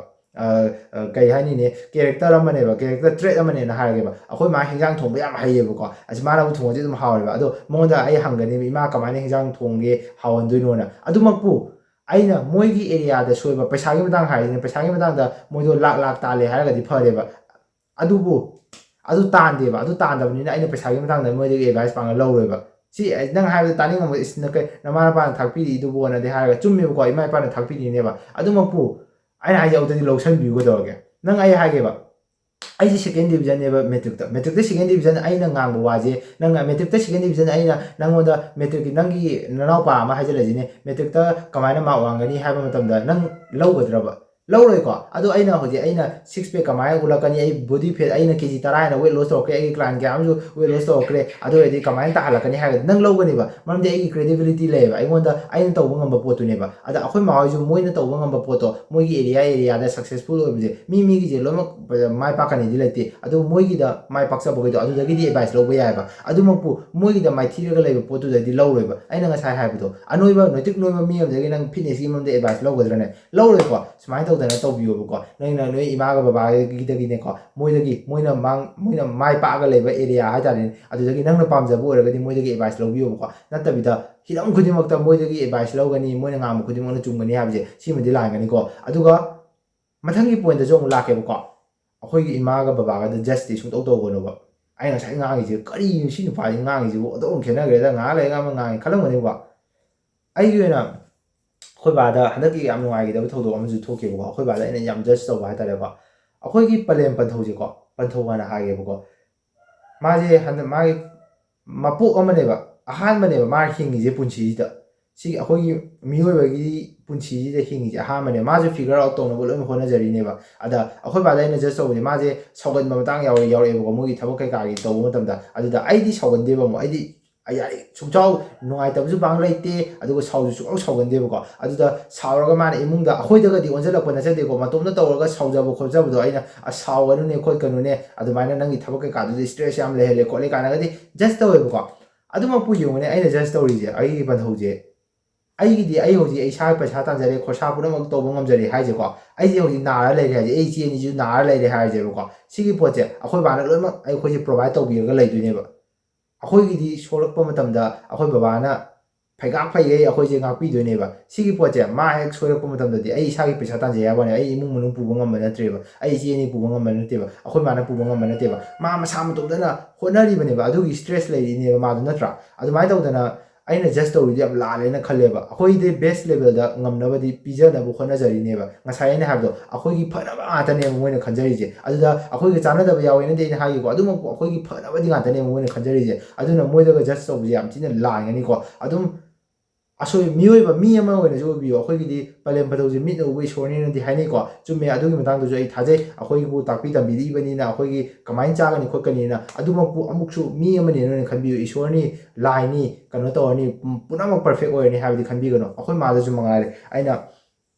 ꯀꯩ ꯍꯥꯏꯅꯤꯅꯦ, ꯀꯦꯔꯦꯛꯇꯔ ꯑꯃꯅꯦꯕ, ꯀꯦꯔꯦꯛꯇꯔ ꯇ꯭ꯔꯦꯠ ꯑꯃꯅꯦꯅ ꯍꯥꯏꯔꯒꯦꯕ꯫ ꯑꯩꯈꯣꯏ ꯃꯥ ꯍꯤꯟꯖꯥꯡ ꯊꯣꯡꯕ ꯌꯥꯝ ꯍꯩꯌꯦꯕꯀꯣ꯫ ꯑꯁ, ꯃꯥꯅꯕꯨ ꯊꯣꯡꯉꯗꯤ ꯑꯗꯨꯝ ꯍꯥꯎꯋꯦꯕ꯫ ꯑꯗꯣ ꯃꯉꯣꯟꯗ ꯑꯩ ꯍꯪꯒꯅꯦꯕ, "ꯏꯃꯥ, ꯀꯃꯥꯏꯅ ꯍꯤꯟꯖꯥꯡ ꯊꯣꯡꯒꯦ ꯍꯥꯎꯍꯟꯗꯣꯏꯅꯣꯅ?" ꯑꯗꯨꯃꯛꯄꯨ ꯑꯩꯅ ꯃꯣꯏꯒꯤ ꯑꯦꯔꯤꯌꯥꯗ ꯁꯣꯏꯕ, ꯄꯩꯁꯥꯒꯤ ꯃꯇꯥꯡ ꯍꯥꯏꯔꯤꯁꯤꯅ, ꯄꯩꯁꯥꯒꯤ ꯃꯇꯥꯡꯗ ꯃꯣꯏꯗꯣ ꯂꯥꯛ ꯂꯥꯛ ꯇꯥꯜꯂꯦ ꯍꯥꯏꯔꯒꯗꯤ ꯐꯔꯦꯕ꯫ ꯑꯗꯨꯕꯨ ꯑꯗꯨ ꯇꯥꯟꯗꯦꯕ꯫ ꯑꯗꯨ ꯇꯥꯟꯗꯕꯅꯤꯅ ꯑꯩꯅ ꯄꯩꯁꯥꯒꯤ ꯃꯇꯥꯡꯗ ꯃꯣꯏꯗꯒꯤ ꯑꯦꯗꯚꯥꯏꯁ ꯄꯥꯡꯉ ꯂꯧꯔꯣꯏꯕ꯫ "ꯁꯤ ꯅꯪ ꯍꯥꯏꯕꯗ ꯇꯥꯅꯤꯡꯉꯝꯃꯣꯏ, ꯏꯁ, ꯅ-, ꯀꯩ, ꯅꯃꯥ ꯅꯄꯥꯅ ꯊꯥꯛꯄꯤꯔꯤꯗꯨꯕꯣꯅꯗꯤ" ꯍꯥꯏꯔꯒ, ꯆꯨꯝꯃꯦꯕꯀꯣ, ꯏꯃꯥ ꯏꯄꯥꯅ ꯊꯥꯛꯄꯤꯔꯤꯅꯦꯕ꯫ ꯑꯗꯨꯃꯛꯄꯨ ꯑꯩꯅ ꯍꯥꯏꯁꯦ ꯑꯃꯨꯛꯇꯗꯤ ꯂꯧꯁꯟꯕꯤꯌꯨ ꯀꯩꯗꯧꯔꯒꯦ? ꯅꯪ, ꯑꯩ ꯍꯥꯏꯒꯦꯕ, ꯑꯩꯁꯦ ꯁꯦꯀꯦꯟ ꯗꯤꯕꯤꯖꯟꯅꯦꯕ ꯃꯦꯇ꯭ꯔꯤꯛꯇ꯫ ꯃꯦꯇ꯭ꯔꯤꯛꯇ ꯁꯦꯀꯦꯟ ꯗꯤꯕꯤꯖꯟ ꯑꯩꯅ ꯉꯥꯡꯕ ꯋꯥꯁꯦ, ꯅꯪ ꯃꯦꯇ꯭ꯔꯤꯛꯇ ꯁꯦꯀꯦꯟ ꯗꯤꯕꯤꯖꯟ ꯑꯩꯅ ꯅꯪꯉꯣꯟꯗ, ꯃꯦꯇ꯭ꯔꯤꯛꯀꯤ ꯅꯪꯒꯤ ꯅꯅꯥꯎꯄꯥ ꯑꯃ ꯍꯥꯏꯖꯤꯜꯂꯁꯤꯅꯦ, ꯃꯦꯇ꯭ꯔꯤꯛꯇ ꯀꯃꯥꯏꯅ ꯃꯥꯔꯛ ꯋꯥꯡꯒꯅꯤ ꯍꯥꯏꯕ ꯃꯇꯝꯗ ꯅꯪ ꯂꯧꯒꯗ꯭ꯔꯕ? ꯂꯧꯔꯣꯏꯀꯣ꯫ ꯑꯗꯣ ꯑꯩꯅ ꯍꯧꯖꯤꯛ, ꯑꯩꯅ ꯁꯤꯛꯁ ꯄꯦꯛ ꯀꯃꯥꯏꯅ ꯎꯠꯂꯛꯀꯅꯤ? ꯑꯩ ꯕꯣꯗꯤ ꯐꯦꯠ, ꯑꯩꯅ ꯀꯦ ꯖꯤ ꯇꯔꯥ ꯍꯦꯟꯅ ꯋꯦꯠ ꯂꯣꯁ ꯇꯧꯔꯛꯈ꯭ꯔꯦ, ꯑꯩꯒꯤ ꯀ꯭ꯂꯥꯏꯟ ꯀꯌꯥ ꯑꯃꯁꯨ ꯋꯦꯠ ꯂꯣꯁ ꯇꯧꯔꯛꯈ꯭ꯔꯦ, ꯑꯗꯨ ꯑꯣꯏꯔꯗꯤ ꯀꯃꯥꯏꯅ ꯇꯥꯍꯜꯂꯛꯀꯅꯤ ꯍꯥꯏꯔꯒꯗꯤ ꯅꯪ ꯂꯧꯒꯅꯦꯕ꯫ ꯃꯔꯝꯗꯤ ꯑꯩꯒꯤ ꯀ꯭ꯔꯦꯗꯤꯕꯤꯂꯤꯇꯤ ꯂꯩꯌꯦꯕ, ꯑꯩꯉꯣꯟꯗ ꯑꯩꯅ ꯇꯧꯕ ꯉꯝꯕ ꯄꯣꯠꯇꯨꯅꯦꯕ꯫ ꯑꯗ ꯑꯩꯈꯣꯏ ꯃꯥ ꯍꯣꯏꯁꯨ ꯃꯣꯏꯅ ꯇꯧꯕ ꯉꯝꯕ ꯄꯣꯠꯇꯣ, ꯃꯣꯏꯒꯤ ꯑꯦꯔꯤꯌꯥ, ꯑꯦꯔꯤꯌꯥꯗ ꯁꯛꯁꯦꯁꯐꯨꯜ ꯑꯣꯏꯕꯁꯦ, ꯃꯤ ꯃꯤꯒꯤꯁꯦ ꯂꯣꯏꯅꯃꯛ ꯃꯥꯏ ꯄꯥꯛꯀꯅꯤꯗꯤ ꯂꯩꯇꯦ꯫ ꯑꯗꯨ ꯃꯣꯏꯒꯤꯗ ꯃꯥꯏ ꯄꯥꯛꯆꯕꯈꯩꯗꯣ ꯑꯗꯨꯗꯒꯤꯗꯤ ꯑꯦꯗꯚꯥꯏꯁ ꯂꯧꯕ ꯌꯥꯏꯑꯕ꯫ ꯑꯗꯨꯃꯛꯄꯨ ꯃꯣꯏꯒꯤꯗ ꯃꯥꯏꯊꯤꯔꯒ ꯂꯩꯕ ꯄꯣꯠꯇꯨꯗꯗꯤ ꯂꯧꯔꯣꯏꯕ꯫ ꯑꯩꯅ ꯉꯁꯥꯏ ꯍꯥꯏꯕꯗꯣ, ꯑꯅꯣꯏꯕ, ꯅꯣꯏꯇꯤꯛ ꯅꯣꯏꯕ ꯃꯤ ꯑꯃꯗꯒꯤ ꯅꯪ ꯐꯤꯠꯅꯦꯁꯀꯤ ꯃꯔꯝꯗ ꯑꯦꯗꯚꯥꯏꯁ ꯂꯧꯒꯗ꯭ꯔꯅꯦ? ꯂꯧꯔꯣꯏꯀꯣ꯫ ꯁꯨꯃꯥꯏꯅ ꯇꯧꯗꯅ ꯇꯧꯕꯤꯌꯣꯕꯀꯣ꯫ ꯅꯪꯅ ꯅꯣꯏ ꯏꯃꯥꯒ ꯕꯕꯥꯒꯤꯗꯒꯤꯅꯦꯀꯣ, ꯃꯣꯏꯗꯒꯤ, ꯃꯣꯏꯅ ꯃꯥꯡ-, ꯃꯣꯏꯅ ꯃꯥꯏ ꯄꯥꯛꯑꯒ ꯂꯩꯕ ꯑꯦꯔꯤꯌꯥ ꯍꯥꯏꯇꯥꯔꯦꯅꯦ, ꯑꯗꯨꯗꯒꯤ ꯅꯪꯅ ꯄꯥꯝꯖꯕ ꯑꯣꯏꯔꯒꯗꯤ ꯃꯣꯏꯗꯒꯤ ꯑꯦꯗꯚꯥꯏꯁ ꯂꯧꯕꯤꯌꯣꯕꯀꯣ꯫ ꯅꯠꯇꯕꯤꯗ ꯍꯤꯔꯝ ꯈꯨꯗꯤꯡꯃꯛꯇ ꯃꯣꯏꯗꯒꯤ ꯑꯦꯗꯚꯥꯏꯁ ꯂꯧꯒꯅꯤ, ꯃꯣꯏꯅ ꯉꯥꯡꯕ ꯈꯨꯗꯤꯡꯃꯛꯅ ꯆꯨꯝꯒꯅꯤ ꯍꯥꯏꯕꯁꯦ, ꯁꯤꯃꯗꯤ ꯂꯥꯟꯒꯅꯤꯀꯣ꯫ ꯑꯗꯨꯒ ꯃꯊꯪꯒꯤ ꯄꯣꯏꯟꯠꯇꯁꯨ ꯑꯃꯨꯛ ꯂꯥꯛꯀꯦꯕꯀꯣ꯫ ꯑꯩꯈꯣꯏꯒꯤ ꯏꯃꯥꯒ ꯕꯕꯥꯒꯗ ꯖꯁꯇꯤ ꯁꯨꯡꯇꯧ ꯇꯧꯒꯅꯣꯕ꯫ ꯑꯩ ꯉꯁꯥꯏ ꯉꯥꯡꯉꯤꯁꯦ, "ꯀꯔꯤꯅꯣ ꯁꯤ ꯅꯨꯄꯥꯁꯤ ꯉꯥꯡꯉꯤꯁꯤꯕꯨ? ꯑꯣꯟꯊꯣꯛꯅ ꯈꯦꯠꯅꯈ꯭ꯔꯦꯗ, ꯉꯥꯏꯍꯥꯛ ꯂꯩꯔꯒ ꯑꯃ ꯉꯥꯡꯉꯤ" ꯈꯜꯂꯝꯒꯅꯦꯕꯀꯣ꯫ ꯑꯩꯒꯤ ꯑꯣꯏꯅ ꯑꯩꯈꯣꯏ ꯕꯥꯗ ꯍꯟꯗꯛꯀꯤ ꯌꯥꯝ ꯅꯨꯡꯉꯥꯏꯈꯤꯗꯕ ꯊꯧꯗꯣꯛ ꯑꯃꯁꯨ ꯊꯣꯛꯈꯤꯕꯀꯣ꯫ ꯑꯩꯈꯣꯏ ꯕꯥꯗ ꯑꯩꯅ ꯌꯥꯝ ꯖꯁ ꯇꯧꯕ ꯍꯥꯏꯇꯥꯔꯦꯀꯣ꯫ ꯑꯩꯈꯣꯏꯒꯤ ꯄꯂꯦꯝ ꯄꯟꯊꯧꯁꯦꯀꯣ, ꯄꯟꯊꯧ ꯍꯥꯏꯅ ꯍꯥꯏꯒꯦꯕꯀꯣ꯫ ꯃꯥꯁꯦ ꯍꯟꯗꯛ ꯃꯥꯒꯤ ꯃꯄꯣꯛ ꯑꯃꯅꯦꯕ, ꯑꯍꯥꯟꯕꯅꯦꯕ ꯃꯥ ꯍꯤꯡꯉꯤꯁꯦ ꯄꯨꯟꯁꯤꯁꯤꯗ꯫ ꯁꯤ ꯑꯩꯈꯣꯏꯒꯤ ꯃꯤꯑꯣꯏꯕꯒꯤ ꯄꯨꯟꯁꯤꯁꯤꯗ ꯍꯤꯡꯉꯤꯁꯦ ꯑꯍꯥꯟꯕꯅꯦ꯫ ꯃꯥꯁꯨ ꯐꯤꯒꯔ ꯑꯥꯎꯠ ꯇꯧꯅꯕ ꯂꯣꯏꯅ ꯍꯣꯠꯅꯖꯔꯤꯅꯦꯕ꯫ ꯑꯗ ꯑꯩꯈꯣꯏ ꯕꯥꯗ ꯑꯩꯅ ꯖꯁ ꯇꯧꯕꯁꯦ, ꯃꯥꯁꯦ ꯁꯥꯎꯒꯟꯕ ꯃꯇꯥꯡ ꯌꯥꯎꯔ-, ꯌꯥꯎꯔꯛꯑꯦꯕꯀꯣ, ꯃꯣꯏꯒꯤ ꯊꯕꯛ ꯀꯩꯀꯥꯒꯤ ꯇꯧꯕ ꯃꯇꯝꯗ꯫ ꯑꯗꯨꯗ ꯑꯩꯗꯤ ꯁꯥꯎꯒꯟꯗꯦꯕ ꯑꯃꯨꯛ꯫ ꯑꯩꯗꯤ, ꯑꯩ, ꯑꯩ ꯁꯨꯡꯁꯥꯎ ꯅꯨꯡꯉꯥꯏꯇꯕꯁꯨ ꯄꯥꯡ ꯂꯩꯇꯦ, ꯑꯗꯨꯒ ꯁꯥꯎꯁꯨ ꯁꯨꯡꯁꯥꯎ ꯁꯥꯎꯒꯟꯗꯦꯕꯀꯣ꯫ ꯑꯗꯨꯗ ꯁꯥꯎꯔꯒ ꯃꯥꯅ ꯏꯃꯨꯡꯗ, ꯑꯩꯈꯣꯏꯗꯒꯗꯤ ꯑꯣꯟꯁꯤꯜꯂꯛꯄ ꯅꯠꯆꯗꯦꯀꯣ, ꯃꯇꯣꯝꯇ ꯇꯧꯔꯒ ꯁꯥꯎꯖꯕ ꯈꯣꯠꯆꯕꯗꯣ, ꯑꯩꯅ, "ꯑꯁ, ꯁꯥꯎꯒꯅꯨꯅꯦ ꯈꯣꯠꯀꯅꯨꯅꯦ, ꯑꯗꯨꯃꯥꯏꯅ ꯅꯪꯒꯤ ꯊꯕꯛ ꯀꯩꯀꯥꯗꯨꯗꯤ ꯏꯁꯇ꯭ꯔꯦꯁ ꯌꯥꯝ ꯂꯩꯍꯜꯂꯦ ꯈꯣꯠꯂꯦ" ꯀꯥꯏꯅꯒꯗꯤ ꯖꯁ ꯇꯧꯋꯦꯕꯀꯣ꯫ ꯑꯗꯨꯃꯛꯄꯨ ꯌꯦꯡꯉꯨꯅꯦ, ꯑꯩꯅ ꯖꯁ ꯇꯧꯔꯤꯁꯦ, ꯑꯩꯒꯤ ꯄꯟꯊꯧꯁꯦ ꯑꯩꯒꯤꯗꯤ ꯑꯩ ꯍꯧꯖꯤꯛ ꯑꯩ ꯏꯁꯥꯒꯤ ꯄꯩꯁꯥ ꯇꯥꯟꯖꯔꯦ, ꯈꯣꯔꯁꯥ ꯄꯨꯝꯅꯃꯛ ꯇꯧꯕ ꯉꯝꯖꯔꯦ ꯍꯥꯏꯁꯦꯀꯣ, ꯑꯩꯁꯦ ꯍꯧꯖꯤꯛ ꯅꯥꯔ ꯂꯩꯔꯦ ꯍꯥꯏꯁꯦ, ꯑꯩ ꯏꯆꯦ ꯑꯅꯤꯁꯨ ꯅꯥꯔ ꯂꯩꯔꯦ ꯍꯥꯏꯔꯁꯦꯕꯀꯣ, ꯁꯤꯒꯤ ꯄꯣꯠꯁꯦ ꯑꯩꯈꯣꯏ ꯕꯥꯅ ꯂꯣꯏꯅꯃꯛ ꯑꯩꯈꯣꯏꯁꯦ ꯄ꯭ꯔꯣꯚꯥꯏꯠ ꯇꯧꯕꯤꯔꯒ ꯂꯩꯗꯣꯏꯅꯦꯕ꯫ ꯑꯩꯈꯣꯏꯒꯤꯗꯤ ꯁꯣꯛꯂꯛꯄ ꯃꯇꯝꯗ ꯑꯩꯈꯣꯏ ꯕꯕꯥꯅ ꯐꯩꯒꯥꯛ ꯐꯩꯒꯩ ꯑꯩꯈꯣꯏꯁꯦ ꯉꯥꯛꯄꯤꯗꯣꯏꯅꯦꯕ꯫ ꯁꯤꯒꯤ ꯄꯣꯠꯁꯦ ꯃꯥ ꯍꯦꯛ ꯁꯣꯏꯔꯛꯄ ꯃꯇꯝꯗꯗꯤ ꯑꯩ ꯏꯁꯥꯒꯤ ꯄꯩꯁꯥ ꯇꯥꯟꯖꯩ ꯍꯥꯏꯕ ꯋꯥꯅꯤ, ꯑꯩ ꯏꯃꯨꯡ ꯃꯅꯨꯡ ꯄꯨꯕ ꯉꯝꯕ ꯅꯠꯇ꯭ꯔꯦꯕ, ꯑꯩ ꯏꯆꯦ ꯑꯅꯤ ꯄꯨꯕ ꯉꯝꯕ ꯅꯠꯇꯦꯕ, ꯑꯩꯈꯣꯏ ꯃꯥꯅ ꯄꯨꯕ ꯉꯝꯕ ꯅꯠꯇꯦꯕ꯫ ꯃꯥ ꯃꯁꯥ ꯃꯇꯣꯝꯇꯅ ꯍꯣꯠꯅꯔꯤꯕꯅꯦꯕ, ꯑꯗꯨꯒꯤ ꯁ꯭ꯇ꯭ꯔꯦꯁ ꯂꯩꯔꯤꯅꯦꯕ ꯃꯥꯗꯣ, ꯅꯠꯇ꯭ꯔꯥ? ꯑꯗꯨꯃꯥꯏꯅ ꯇꯧꯗꯅ ꯑꯩꯅ ꯖꯁ ꯇꯧꯔꯤꯗꯤ ꯌꯥꯝ ꯂꯥꯜꯂꯦꯅ ꯈꯜꯂꯦꯕ꯫ ꯑꯩꯈꯣꯏꯗꯤ ꯕꯦꯁ ꯂꯦꯚꯦꯜꯗ ꯉꯝꯅꯕꯗꯤ ꯄꯤꯖꯅꯕ ꯍꯣꯠꯅꯖꯔꯤꯅꯦꯕ꯫ ꯉꯁꯥꯏ ꯑꯩꯅ ꯍꯥꯏꯕꯗꯣ, ꯑꯩꯈꯣꯏꯒꯤ ꯐꯅꯕ ꯉꯥꯛꯇꯅꯦꯕ ꯃꯣꯏꯅ ꯈꯟꯖꯔꯤꯁꯦ꯫ ꯑꯗꯨꯗ ꯑꯩꯈꯣꯏꯒ ꯆꯥꯟꯅꯗꯕ ꯌꯥꯎꯋꯦꯅꯗꯤ ꯑꯩꯅ ꯍꯥꯏꯒꯦꯀꯣ, ꯑꯗꯨꯃꯛꯄꯨ ꯑꯩꯈꯣꯏꯒꯤ ꯐꯅꯕꯗꯤ ꯉꯥꯛꯇꯅꯦꯕ ꯃꯣꯏꯅ ꯈꯟꯖꯔꯤꯁꯦ꯫ ꯑꯗꯨꯅ ꯃꯣꯏꯗꯒ ꯖꯁ ꯇꯧꯕꯁꯦ ꯌꯥꯝ ꯊꯤꯅ ꯂꯥꯟꯒꯅꯤꯀꯣ꯫ ꯑꯗꯨꯝ ꯑꯁꯣꯏ ꯃꯤꯑꯣꯏꯕ ꯃꯤ ꯑꯃ ꯑꯣꯏꯅꯁꯨ ꯑꯣꯏꯕꯤꯌꯨ꯫ ꯑꯩꯈꯣꯏꯒꯤꯗꯤ ꯄꯂꯦꯝ ꯐꯗꯧꯁꯦ ꯃꯤꯠꯅ ꯎꯕ ꯏꯁꯣꯔꯅꯤꯅꯗꯤ ꯍꯥꯏꯅꯩꯀꯣ꯫ ꯆꯨꯝꯃꯦ, ꯑꯗꯨꯒꯤ ꯃꯇꯥꯡꯗꯁꯨ ꯑꯩ ꯊꯥꯖꯩ꯫ ꯑꯩꯈꯣꯏꯕꯨ ꯇꯥꯛꯄꯤ ꯇꯝꯕꯤꯔꯛꯏꯕꯅꯤꯅ ꯑꯩꯈꯣꯏꯒꯤ ꯀꯃꯥꯏꯅ ꯆꯥꯒꯅꯤ ꯈꯣꯠꯀꯅꯤꯅ꯫ ꯑꯗꯨꯃꯛꯄꯨ ꯑꯃꯨꯛꯁꯨ ꯃꯤ ꯑꯃꯅꯦꯅ ꯑꯣꯏꯅ ꯈꯟꯕꯤꯌꯨ꯫ ꯏꯁꯣꯔꯅꯤ, ꯂꯥꯏꯅꯤ, ꯀꯩꯅꯣ ꯇꯧꯔꯅꯤ, ꯄꯨꯝ-, ꯄꯨꯝꯅꯃꯛ ꯄꯔꯐꯦꯛ ꯑꯣꯏꯔꯅꯤ ꯍꯥꯏꯕꯗꯤ ꯈꯟꯕꯤꯒꯅꯨ꯫ ꯑꯩꯈꯣꯏ ꯃꯥꯗꯁꯨ ꯃꯉꯥꯏꯔꯦ꯫ ꯑꯩꯅ,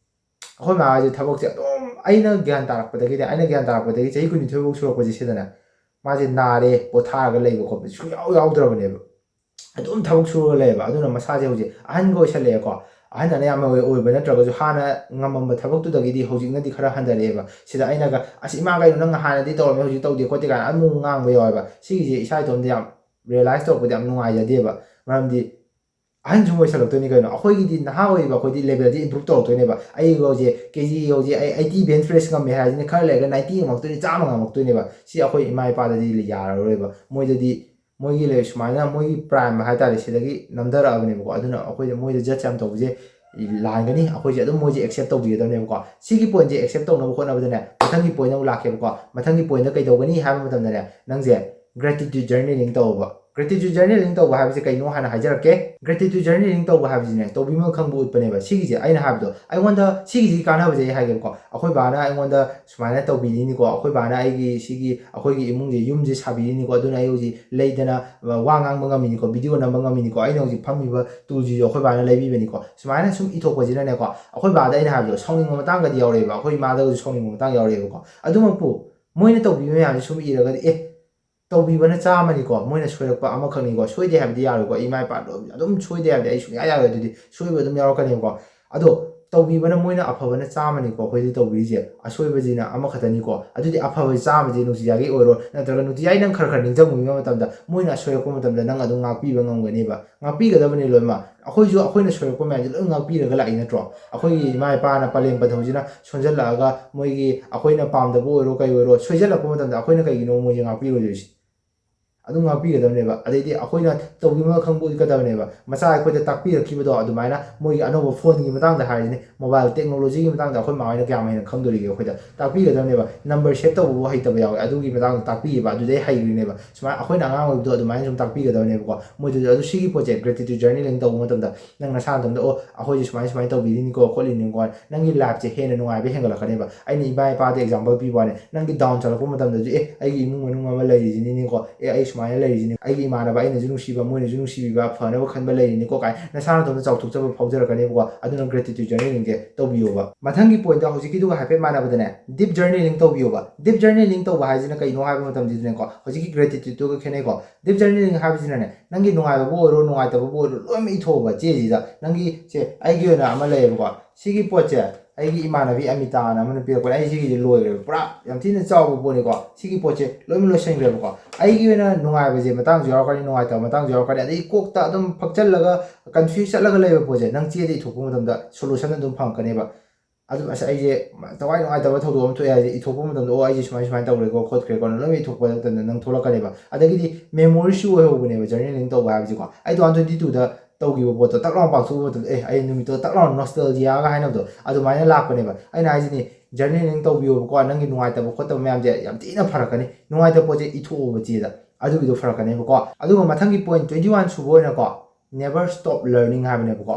ꯑꯩꯈꯣꯏ ꯃꯥꯁꯦ ꯊꯕꯛꯁꯦ ꯑꯗꯨꯝ, ꯑꯩꯅ ꯒ꯭ꯌꯥꯟ ꯇꯥꯔꯛꯄꯗꯒꯤꯗꯤ, ꯑꯩꯅ ꯒ꯭ꯌꯥꯟ ꯇꯥꯔꯛꯄꯗꯒꯤ ꯆꯍꯤ ꯀꯨꯟꯅꯤꯊꯣꯏ ꯐꯥꯎ ꯁꯨꯔꯛꯄꯁꯦ ꯁꯤꯗꯅꯦ, ꯃꯥꯁꯦ ꯅꯥꯔꯦ, ꯄꯣꯊꯥꯔꯒ ꯂꯩꯕ ꯈꯣꯠꯄꯁꯦ ꯁꯨꯡꯌꯥꯎ ꯌꯥꯎꯗ꯭ꯔꯕꯅꯦꯕ꯫ ꯑꯗꯨꯝ ꯊꯕꯛ ꯁꯨꯔꯒ ꯂꯩꯌꯦꯕ꯫ ꯑꯗꯨꯅ ꯃꯁꯥꯁꯦ ꯍꯧꯖꯤꯛ ꯑꯍꯟꯒ ꯑꯣꯏꯁꯜꯂꯛꯑꯦꯀꯣ꯫ ꯑꯍꯟ ꯑꯅ ꯌꯥꯝꯅ ꯑꯣꯏ-, ꯑꯣꯏꯕ ꯅꯠꯇ꯭ꯔꯒꯁꯨ ꯍꯥꯟꯅ ꯉꯝꯃꯝꯕ ꯊꯕꯛꯇꯨꯗꯒꯤꯗꯤ ꯍꯧꯖꯤꯛꯅꯗꯤ ꯈꯔ ꯍꯟꯊꯔꯛꯑꯦꯕ꯫ ꯁꯤꯗ ꯑꯩꯅꯒ, "ꯑꯁ ꯏꯃꯥ, ꯀꯩꯅꯣ ꯅꯪ ꯍꯥꯟꯅꯗꯤ ꯇꯧꯔꯝꯃꯦ, ꯍꯧꯖꯤꯛ ꯇꯧꯗꯦ ꯈꯣꯠꯇꯦ" ꯀꯥꯏꯅ ꯑꯃꯨꯛ ꯉꯥꯡꯕ ꯌꯥꯎꯋꯦꯕ꯫ ꯁꯤꯒꯤꯁꯦ ꯏꯁꯥ ꯏꯇꯣꯝꯇ ꯌꯥꯝ ꯔꯤꯌꯦꯂꯥꯏꯁ ꯇꯧꯔꯛꯄꯗ ꯌꯥꯝ ꯅꯨꯡꯉꯥꯏꯖꯗꯦꯕ꯫ ꯃꯔꯝꯗꯤ ꯑꯍꯟ ꯁꯨꯝ ꯑꯣꯏꯁꯜꯂꯛꯇꯣꯏꯅꯤ ꯀꯩꯅꯣ꯫ ꯑꯩꯈꯣꯏꯒꯤꯗꯤ ꯅꯍꯥ ꯑꯣꯏꯔꯤꯕ ꯑꯩꯈꯣꯏꯗꯤ ꯂꯦꯚꯦꯜꯁꯦ ꯏꯝꯄ꯭ꯔꯨꯞ ꯇꯧꯔꯛꯇꯣꯏꯅꯦꯕ꯫ ꯑꯩ ꯍꯧꯖꯤꯛ ꯀꯦ ꯖꯤ ꯍꯧꯖꯤꯛ ꯑꯩ ꯑꯩꯠꯇꯤ ꯕꯦꯟꯆ ꯄ꯭ꯔꯦꯁ ꯉꯝꯃꯦ ꯍꯥꯏꯔꯁꯤꯅꯦ, ꯈꯔ ꯂꯩꯔꯒ ꯅꯥꯏꯟꯇꯤ ꯉꯝꯃꯛꯇꯣꯏꯅꯤ, ꯆꯥꯝꯃ ꯉꯝꯃꯛꯇꯣꯏꯅꯦꯕ꯫ ꯁꯤ ꯑꯩꯈꯣꯏ ꯏꯃꯥ ꯏꯄꯥꯗꯗꯤ ꯌꯥꯔꯔꯣꯏꯕ꯫ ꯃꯣꯏꯗꯗꯤ ꯃꯣꯏꯒꯤ ꯂꯩ-, ꯁꯨꯃꯥꯏꯅ ꯃꯣꯏꯒꯤ ꯄ꯭ꯔꯥꯏꯝ ꯍꯥꯏꯇꯥꯔꯦ, ꯁꯤꯗꯒꯤ ꯅꯝꯊꯔꯛꯑꯕꯅꯦꯕꯀꯣ꯫ ꯑꯗꯨꯅ ꯑꯩꯈꯣꯏꯗ, ꯃꯣꯏꯗ ꯖꯠꯁ ꯌꯥꯝ ꯇꯧꯕꯁꯦ ꯂꯥꯟꯒꯅꯤ꯫ ꯑꯩꯈꯣꯏꯁꯦ ꯑꯗꯨꯝ ꯃꯣꯏꯁꯦ ꯑꯦꯛꯁꯦꯞ ꯇꯧꯕꯤꯒꯗꯕꯅꯦꯕꯀꯣ꯫ ꯁꯤꯒꯤ ꯄꯣꯏꯟꯁꯦ ꯑꯦꯛꯁꯦꯞ ꯇꯧꯅꯕ ꯍꯣꯠꯅꯕꯗꯅꯦ, ꯃꯊꯪꯒꯤ ꯄꯣꯏꯟ ꯑꯃꯨꯛ ꯂꯥꯛꯀꯦꯕꯀꯣ꯫ ꯃꯊꯪꯒꯤ ꯄꯣꯏꯟꯗ ꯀꯩꯗꯧꯒꯅꯤ ꯍꯥꯏꯕ ꯃꯇꯝꯗꯅꯦ, ꯅꯪꯁꯦ gratitude journaling ꯇꯧꯕ꯫ Gratitude journaling ꯇꯧꯕ ꯍꯥꯏꯕꯁꯤ ꯀꯩꯅꯣ ꯍꯥꯟꯅ ꯍꯥꯏꯖꯔꯛꯀꯦ꯫ Gratitude journaling ꯇꯧꯕ ꯍꯥꯏꯕꯁꯤꯅꯦ, ꯇꯧꯕꯤꯃꯜ ꯈꯪꯕ ꯎꯠꯄꯅꯦꯕ꯫ ꯁꯤꯒꯤꯁꯦ ꯑꯩꯅ ꯍꯥꯏꯕꯗꯣ, ꯑꯩꯉꯣꯟꯗ ꯁꯤꯒꯤꯁꯤ ꯀꯥꯟꯅꯕꯁꯦ ꯑꯩ ꯍꯥꯏꯒꯦꯕꯀꯣ꯫ ꯑꯩꯈꯣꯏ ꯕꯥꯅ ꯑꯩꯉꯣꯟꯗ ꯁꯨꯃꯥꯏꯅ ꯇꯧꯕꯤꯔꯤꯅꯤꯀꯣ, ꯑꯩꯈꯣꯏ ꯕꯥꯅ ꯑꯩꯒꯤ ꯁꯤꯒꯤ, ꯑꯩꯈꯣꯏꯒꯤ ꯏꯃꯨꯡꯁꯦ, ꯌꯨꯝꯁꯦ ꯁꯥꯕꯤꯔꯤꯅꯤꯀꯣ, ꯑꯗꯨꯅ ꯑꯩ ꯍꯧꯖꯤꯛ ꯂꯩꯗꯅ, ꯑ, ꯋꯥ ꯉꯥꯡꯕ ꯉꯝꯃꯤꯅꯤꯀꯣ, ꯚꯤꯗꯤꯑꯣ ꯅꯝꯕ ꯉꯝꯃꯤꯅꯤꯀꯣ, ꯑꯩꯅ ꯍꯧꯖꯤꯛ ꯐꯝꯃꯤꯕ ꯇꯨꯜꯁꯤꯁꯨ ꯑꯩꯈꯣꯏ ꯕꯥꯅ ꯂꯩꯕꯤꯕꯅꯤꯀꯣ꯫ ꯁꯨꯃꯥꯏꯅ ꯁꯨꯝ ꯏꯊꯣꯛꯄꯁꯤꯅꯅꯦꯀꯣ, ꯑꯩꯈꯣꯏ ꯕꯥꯗ ꯑꯩꯅ ꯍꯥꯏꯕꯗꯣ ꯁꯥꯎꯅꯤꯡꯕ ꯃꯇꯥꯡꯒꯗꯤ ꯌꯥꯎꯔꯛꯑꯦꯕ, ꯑꯩꯈꯣꯏ ꯏꯃꯥꯗꯒꯁꯨ ꯁꯥꯎꯅꯤꯡꯕ ꯃꯇꯥꯡ ꯌꯥꯎꯔꯛꯑꯦꯕꯀꯣ꯫ ꯑꯗꯨꯃꯛꯄꯨ ꯃꯣꯏꯅ ꯇꯧꯕꯤꯕ ꯃꯌꯥꯝꯁꯦ ꯁꯨꯝ ꯏꯔꯒꯗꯤ, ꯑꯦ, ꯇꯧꯕꯤꯕꯅ ꯆꯥꯝꯃꯅꯤꯀꯣ, ꯃꯣꯏꯅ ꯁꯣꯏꯔꯛꯄ ꯑꯃꯈꯛꯅꯤꯀꯣ꯫ ꯁꯣꯏꯗꯦ ꯍꯥꯏꯕꯗꯤ ꯌꯥꯔꯣꯏꯀꯣ, ꯏꯃꯥ ꯏꯄꯥ ꯑꯗꯨꯝ, ꯑꯗꯨꯝ ꯁꯣꯏꯗꯦ ꯍꯥꯏꯕꯗꯤ ꯑꯩ ꯁꯨꯡꯌꯥ ꯌꯥꯔꯣꯏ꯫ ꯑꯗꯨꯗꯤ ꯁꯣꯏꯕ ꯑꯗꯨꯝ ꯌꯥꯎꯔꯛꯀꯅꯦꯕꯀꯣ꯫ ꯑꯗꯣ ꯇꯧꯕꯤꯕꯅ, ꯃꯣꯏꯅ ꯑꯐꯕꯅ ꯆꯥꯝꯃꯅꯤꯀꯣ ꯑꯩꯈꯣꯏꯗꯤ ꯇꯧꯕꯤꯔꯤꯁꯦ, ꯑꯁꯣꯏꯕꯁꯤꯅ ꯑꯃꯈꯛꯇꯅꯤꯀꯣ꯫ ꯑꯗꯨꯗꯤ ꯑꯐꯕ ꯆꯥꯝꯃꯁꯦ ꯅꯨꯡꯇꯤꯖꯥꯒꯤ ꯑꯣꯏꯔꯣ, ꯅꯠꯇ꯭ꯔꯒ ꯅꯨꯡꯇꯤꯖꯥꯒꯤ ꯅꯪ ꯈꯔ ꯈꯔ ꯅꯤꯡꯁꯤꯡꯕꯤꯕ ꯃꯇꯝꯗ ꯃꯣꯏꯅ ꯑꯁꯣꯏꯔꯛꯄ ꯃꯇꯝꯗ ꯅꯪ ꯑꯗꯨꯝ ꯉꯥꯛꯄꯤꯕ ꯉꯝꯒꯅꯦꯕ꯫ ꯉꯥꯛꯄꯤꯒꯗꯕꯅꯤ ꯂꯣꯏꯅꯃꯛ꯫ ꯑꯩꯈꯣꯏꯁꯨ ꯑꯩꯈꯣꯏꯅ ꯁꯣꯏꯔꯛꯄ ꯃꯌꯥꯝꯁꯦ ꯂꯣꯏ ꯉꯥꯛꯄꯤꯔꯒ ꯂꯥꯛꯏ ꯅꯠꯇ꯭ꯔꯣ? ꯑꯩꯈꯣꯏꯒꯤ ꯏꯃꯥ ꯏꯄꯥꯅ ꯄꯂꯦꯝ ꯄꯟꯊꯧꯁꯤꯅ ꯁꯣꯟꯖꯜꯂꯛꯑꯒ ꯃꯣꯏꯒꯤ ꯑꯩꯈꯣꯏꯅ ꯄꯥꯝꯗꯕ ꯑꯣꯏꯔꯣ ꯀꯩ ꯑꯣꯏꯔꯣ ꯁꯣꯏꯖꯜꯂꯛꯄ ꯃꯇꯝꯗ ꯑꯩꯈꯣꯏꯅ ꯀꯩꯒꯤꯅꯣ ꯃꯣꯏꯁꯦ ꯉꯥꯛꯄꯤꯔꯣꯏꯗꯣꯏꯁꯦ? ꯑꯗꯨꯝ ꯉꯥꯛꯄꯤꯒꯗꯕꯅꯦꯕ꯫ ꯑꯗꯩꯗꯤ ꯑꯩꯈꯣꯏꯅ ꯇꯧꯕꯤꯃꯜ ꯈꯪꯕ ꯎꯠꯀꯗꯕꯅꯦꯕ꯫ ꯃꯆꯥ ꯑꯩꯈꯣꯏꯗ ꯇꯥꯛꯄꯤꯔꯛꯈꯤꯕꯗꯣ ꯑꯗꯨꯃꯥꯏꯅ ꯃꯣꯏꯒꯤ ꯑꯅꯧꯕ ꯐꯣꯟꯒꯤ ꯃꯇꯥꯡꯗ ꯍꯥꯏꯔꯤꯁꯤꯅꯦ, ꯃꯣꯕꯥꯏꯜ ꯇꯦꯛꯅꯣꯂꯣꯖꯤꯒꯤ ꯃꯇꯥꯡꯗ ꯑꯩꯈꯣꯏ ꯃꯃꯥ ꯍꯣꯏꯅ ꯀꯌꯥꯝ ꯍꯦꯟꯅ ꯈꯪꯗꯣꯔꯤꯒꯦ ꯑꯩꯈꯣꯏꯗ? ꯇꯥꯛꯄꯤꯒꯗꯕꯅꯦꯕ꯫ ꯅꯝꯕꯔ ꯁꯦꯞ ꯇꯧꯕꯕꯨ ꯍꯩꯇꯕ ꯌꯥꯎꯋꯦ, ꯑꯗꯨꯒꯤ ꯃꯇꯥꯡꯗ ꯇꯥꯛꯄꯤꯌꯦꯕ, ꯑꯗꯨꯗꯩ ꯍꯩꯈ꯭ꯔꯤꯅꯦꯕ꯫ ꯁꯨꯃꯥꯏꯅ ꯑꯩꯈꯣꯏꯅ ꯑꯉꯥꯡ ꯑꯣꯏꯕꯗꯣ ꯑꯗꯨꯃꯥꯏꯅ ꯁꯨꯝ ꯇꯥꯛꯄꯤꯒꯗꯕꯅꯦꯕꯀꯣ ꯃꯣꯏꯗꯨꯗ꯫ ꯑꯗꯨ ꯁꯤꯒꯤ ꯄꯣꯠꯁꯦ gratitude journaling ꯇꯧꯕ ꯃꯇꯝꯗ ꯅꯪ ꯅꯁꯥ ꯅꯇꯣꯝꯗ, "ꯑꯣ, ꯑꯩꯈꯣꯏꯁꯦ ꯁꯨꯃꯥꯏꯅ ꯁꯨꯃꯥꯏꯅ ꯇꯧꯕꯤꯔꯤꯅꯤꯀꯣ ꯈꯣꯠꯂꯤꯅꯤꯀꯣ", ꯅꯪꯒꯤ ꯂꯥꯏꯐꯁꯦ ꯍꯦꯟꯅ ꯅꯨꯡꯉꯥꯏꯕ ꯍꯦꯟꯒꯠꯂꯛꯀꯅꯦꯕ꯫ ꯑꯩꯅ ꯏꯃꯥ ꯏꯄꯥꯗ ꯑꯦꯛꯖꯥꯝꯄꯜ ꯄꯤꯕ ꯋꯥꯅꯤ, ꯅꯪꯒꯤ ꯗꯥꯎꯟ ꯆꯠꯂꯛꯄ ꯃꯇꯝꯗꯁꯨ, "ꯑꯦ, ꯑꯩꯒꯤ ꯏꯃꯨꯡ ꯃꯅꯨꯡ ꯑꯃ ꯂꯩꯔꯤꯁꯤꯅꯤꯅꯦꯀꯣ, ꯑꯦ, ꯑꯩ ꯁꯨꯃꯥꯏꯅ ꯂꯩꯔꯤꯁꯤꯅꯤ, ꯑꯩꯒꯤ ꯏꯃꯥꯟꯅꯕ ꯑꯩꯅꯁꯨ ꯅꯨꯡꯁꯤꯕ, ꯃꯣꯏꯅꯁꯨ ꯅꯨꯡꯁꯤꯕꯤꯕ, ꯐꯅꯕ ꯈꯟꯕ ꯂꯩꯔꯤꯅꯤꯀꯣ" ꯀꯥꯏꯅ ꯅꯁꯥ ꯅꯇꯣꯝꯗ ꯆꯥꯎꯊꯣꯛꯆꯕ ꯐꯥꯎꯖꯔꯛꯀꯅꯦꯕꯀꯣ꯫ ꯑꯗꯨꯅ gratitude journalingꯁꯦ ꯇꯧꯕꯤꯌꯣꯕ꯫ ꯃꯊꯪꯒꯤ ꯄꯣꯏꯟꯠꯇ ꯍꯧꯖꯤꯛꯀꯤꯗꯨꯒ ꯍꯥꯏꯐꯦꯠ ꯃꯥꯟꯅꯕꯗꯅꯦ, deep journaling ꯇꯧꯕꯤꯌꯣꯕ꯫ Deep journaling ꯇꯧꯕ ꯍꯥꯏꯁꯤꯅ ꯀꯩꯅꯣ ꯍꯥꯏꯕ ꯃꯇꯝꯁꯤꯗꯅꯦꯀꯣ, ꯍꯧꯖꯤꯛꯀꯤ gratitudeꯇꯨꯒ ꯈꯦꯠꯅꯩꯀꯣ꯫ Deep journaling ꯍꯥꯏꯕꯁꯤꯅꯅꯦ, ꯅꯪꯒꯤ ꯅꯨꯡꯉꯥꯏꯕꯕꯨ ꯑꯣꯏꯔꯣ ꯅꯨꯡꯉꯥꯏꯇꯕꯕꯨ ꯑꯣꯏꯔꯣ ꯂꯣꯏꯅꯃꯛ ꯏꯊꯣꯛꯑꯣꯕ ꯆꯦꯁꯤꯗ꯫ ꯅꯪꯒꯤ ꯁꯦ, ꯑꯩꯒꯤ ꯑꯣꯏꯅ ꯑꯃ ꯂꯩꯌꯦꯕꯀꯣ, ꯁꯤꯒꯤ ꯄꯣꯠꯁꯦ ꯑꯩꯒꯤ ꯏꯃꯥꯟꯅꯕꯤ ꯑꯃꯤꯇꯥꯅ ꯑꯃꯅ ꯄꯤꯔꯛꯄꯅꯦ꯫ ꯑꯩ ꯁꯤꯒꯤꯁꯦ ꯂꯣꯏꯈ꯭ꯔꯦꯕ, ꯄꯨꯔꯥ ꯌꯥꯝ ꯊꯤꯅ ꯆꯥꯎꯕ ꯄꯣꯠꯅꯤꯀꯣ꯫ ꯁꯤꯒꯤ ꯄꯣꯠꯁꯦ ꯂꯣꯏꯅꯃꯛ ꯂꯣꯏꯁꯤꯟꯈ꯭ꯔꯦꯕꯀꯣ꯫ ꯑꯩꯒꯤ ꯑꯣꯏꯅ ꯅꯨꯡꯉꯥꯏꯕꯁꯦ ꯃꯇꯥꯡꯁꯨ ꯌꯥꯎꯔꯛꯀꯅꯤ, ꯅꯨꯡꯉꯥꯏꯇꯕ ꯃꯇꯥꯡꯁꯨ ꯌꯥꯎꯔꯛꯀꯅꯤ, ꯑꯗꯩ ꯀꯣꯛꯇ ꯑꯗꯨꯝ ꯐꯛꯆꯜꯂꯒ confuse ꯆꯠꯂꯒ ꯂꯩꯕ ꯄꯣꯠꯁꯦ ꯅꯪ ꯆꯦꯗ ꯏꯊꯣꯛꯄ ꯃꯇꯝꯗ solution ꯑꯗꯨꯝ ꯐꯪꯉꯛꯀꯅꯦꯕ꯫ ꯑꯗꯨꯝ, "ꯑꯁ, ꯑꯩꯁꯦ ꯊꯋꯥꯏ ꯅꯨꯡꯉꯥꯏꯇꯕ ꯊꯧꯗꯣꯛ ꯑꯃ ꯊꯣꯛꯑꯦ" ꯍꯥꯏꯁꯦ ꯏꯊꯣꯛꯄ ꯃꯇꯝꯗ, "ꯑꯣ, ꯑꯩꯁꯦ ꯁꯨꯃꯥꯏ ꯁꯨꯃꯥꯏꯅ ꯇꯧꯔꯦꯀꯣ ꯈꯣꯠꯈ꯭ꯔꯦꯀꯣ" ꯅꯪ ꯂꯣꯏꯅꯃꯛ ꯏꯊꯣꯛꯄ ꯃꯇꯝꯗ ꯅꯪ ꯊꯣꯛꯂꯛꯀꯅꯦꯕ꯫ ꯑꯗꯒꯤꯗꯤ memoryꯁꯨ ꯑꯣꯏꯍꯧꯕꯅꯦꯕ journaling ꯇꯧꯕ ꯍꯥꯏꯕꯁꯤꯀꯣ꯫ ꯑꯩ two thousand twenty twoꯗ ꯇꯧꯈꯤꯕ ꯄꯣꯠꯇꯣ ꯇꯛ ꯂꯥꯎꯅ ꯄꯥꯡꯊꯣꯛꯎꯕ ꯃꯇꯝꯗ, "ꯑꯦ, ꯑꯩ ꯅꯨꯃꯤꯠꯇꯣ ꯇꯛ ꯂꯥꯎꯅ nostalgiaꯒ ꯍꯥꯏꯅꯕꯗꯣ ꯑꯗꯨꯃꯥꯏꯅ ꯂꯥꯛꯄꯅꯦꯕ"꯫ ꯑꯩꯅ ꯍꯥꯏꯁꯤꯅꯤ, journaling ꯇꯧꯕꯤꯌꯣꯕꯀꯣ, ꯅꯪꯒꯤ ꯅꯨꯡꯉꯥꯏꯇꯕ ꯈꯣꯠꯇꯕ ꯃꯌꯥꯝꯁꯦ ꯌꯥꯝ ꯊꯤꯅ ꯐꯔꯛꯀꯅꯤ꯫ ꯅꯨꯡꯉꯥꯏꯇꯕ ꯄꯣꯠꯁꯦ ꯏꯊꯣꯛꯑꯣꯕ ꯆꯦꯗ, ꯑꯗꯨꯒꯤꯗꯣ ꯐꯔꯛꯀꯅꯦꯕꯀꯣ꯫ ꯑꯗꯨꯒ ꯃꯊꯪꯒꯤ point twenty one ꯁꯨꯕ ꯑꯣꯏꯅꯀꯣ, never stop learning ꯍꯥꯏꯕꯅꯦꯕꯀꯣ꯫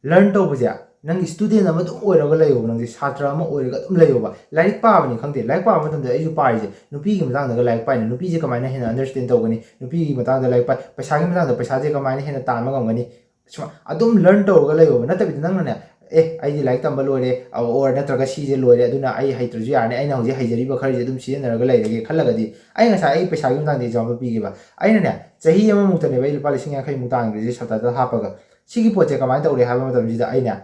Learn ꯇꯧꯕꯁꯦ, ꯅꯪꯒꯤ student ꯑꯃ ꯑꯗꯨꯝ ꯑꯣꯏꯔꯒ ꯂꯩꯌꯣꯕ, ꯅꯪꯁꯦ ꯁꯥꯇ꯭ꯔ ꯑꯃ ꯑꯣꯏꯔꯒ ꯑꯗꯨꯝ ꯂꯩꯌꯣꯕ꯫ ꯂꯥꯏꯔꯤꯛ ꯄꯥꯕꯅꯤ ꯈꯪꯗꯦ, ꯂꯥꯏꯔꯤꯛ ꯄꯥꯕ ꯃꯇꯝꯗ ꯑꯩꯁꯨ ꯄꯥꯔꯤꯁꯦ ꯅꯨꯄꯤꯒꯤ ꯃꯇꯥꯡꯗꯒ ꯂꯥꯏꯔꯤꯛ ꯄꯥꯏꯅꯤ, ꯅꯨꯄꯤꯁꯦ ꯀꯃꯥꯏꯅ ꯍꯦꯟꯅ understand ꯇꯧꯒꯅꯤ, ꯅꯨꯄꯤꯒꯤ ꯃꯇꯥꯡꯗ ꯂꯥꯏꯔꯤꯛ ꯄꯥꯏ, ꯄꯩꯁꯥꯒꯤ ꯃꯇꯥꯡꯗ ꯄꯩꯁꯥꯁꯦ ꯀꯃꯥꯏꯅ ꯍꯦꯟꯅ ꯇꯥꯟꯕ ꯉꯝꯒꯅꯤ, ꯁꯨꯃꯥꯏ ꯑꯗꯨꯝ learn ꯇꯧꯔꯒ ꯂꯩꯌꯣꯕ꯫ ꯅꯠꯇꯕꯤꯗ ꯅꯪꯅꯅꯦ, ꯑꯦ, ꯑꯩꯗꯤ ꯂꯥꯏꯔꯤꯛ ꯇꯝꯕ ꯂꯣꯏꯔꯦ, ꯑꯣꯔ ꯅꯠꯇ꯭ꯔꯒ ꯁꯤꯁꯦ ꯂꯣꯏꯔꯦ, ꯑꯗꯨꯅ ꯑꯩ ꯍꯩꯇ꯭ꯔꯁꯨ ꯌꯥꯔꯅꯤ, ꯑꯩꯅ ꯍꯧꯖꯤꯛ ꯍꯩꯖꯔꯤꯕ ꯈꯔꯁꯦ ꯑꯗꯨꯝ ꯁꯤꯖꯤꯟꯅꯔꯒ ꯂꯩꯔꯒꯦ ꯈꯜꯂꯒꯗꯤ, ꯑꯩ ꯉꯁꯥꯏ ꯑꯩ ꯄꯩꯁꯥꯒꯤ ꯃꯇꯥꯡꯗ ꯑꯦꯛꯖꯥꯝꯄꯜ ꯄꯤꯈꯤꯕ, ꯑꯩꯅꯅꯦ, ꯆꯍꯤ ꯑꯃꯃꯨꯛꯇꯅꯦꯕ ꯑꯩ ꯂꯨꯄꯥ ꯂꯤꯁꯤꯡ ꯌꯥꯡꯈꯩꯃꯨꯛ ꯇꯥꯟꯈ꯭ꯔꯤꯁꯦ ꯁꯞꯇꯥꯏꯇꯜ ꯍꯥꯞꯄꯒ꯫ ꯁꯤꯒꯤ ꯄꯣꯠꯁꯦ ꯀꯃꯥꯏꯅ ꯇꯧꯔꯦ ꯍꯥꯏꯕ ꯃꯇꯝꯁꯤꯗ, ꯑꯩꯅꯦ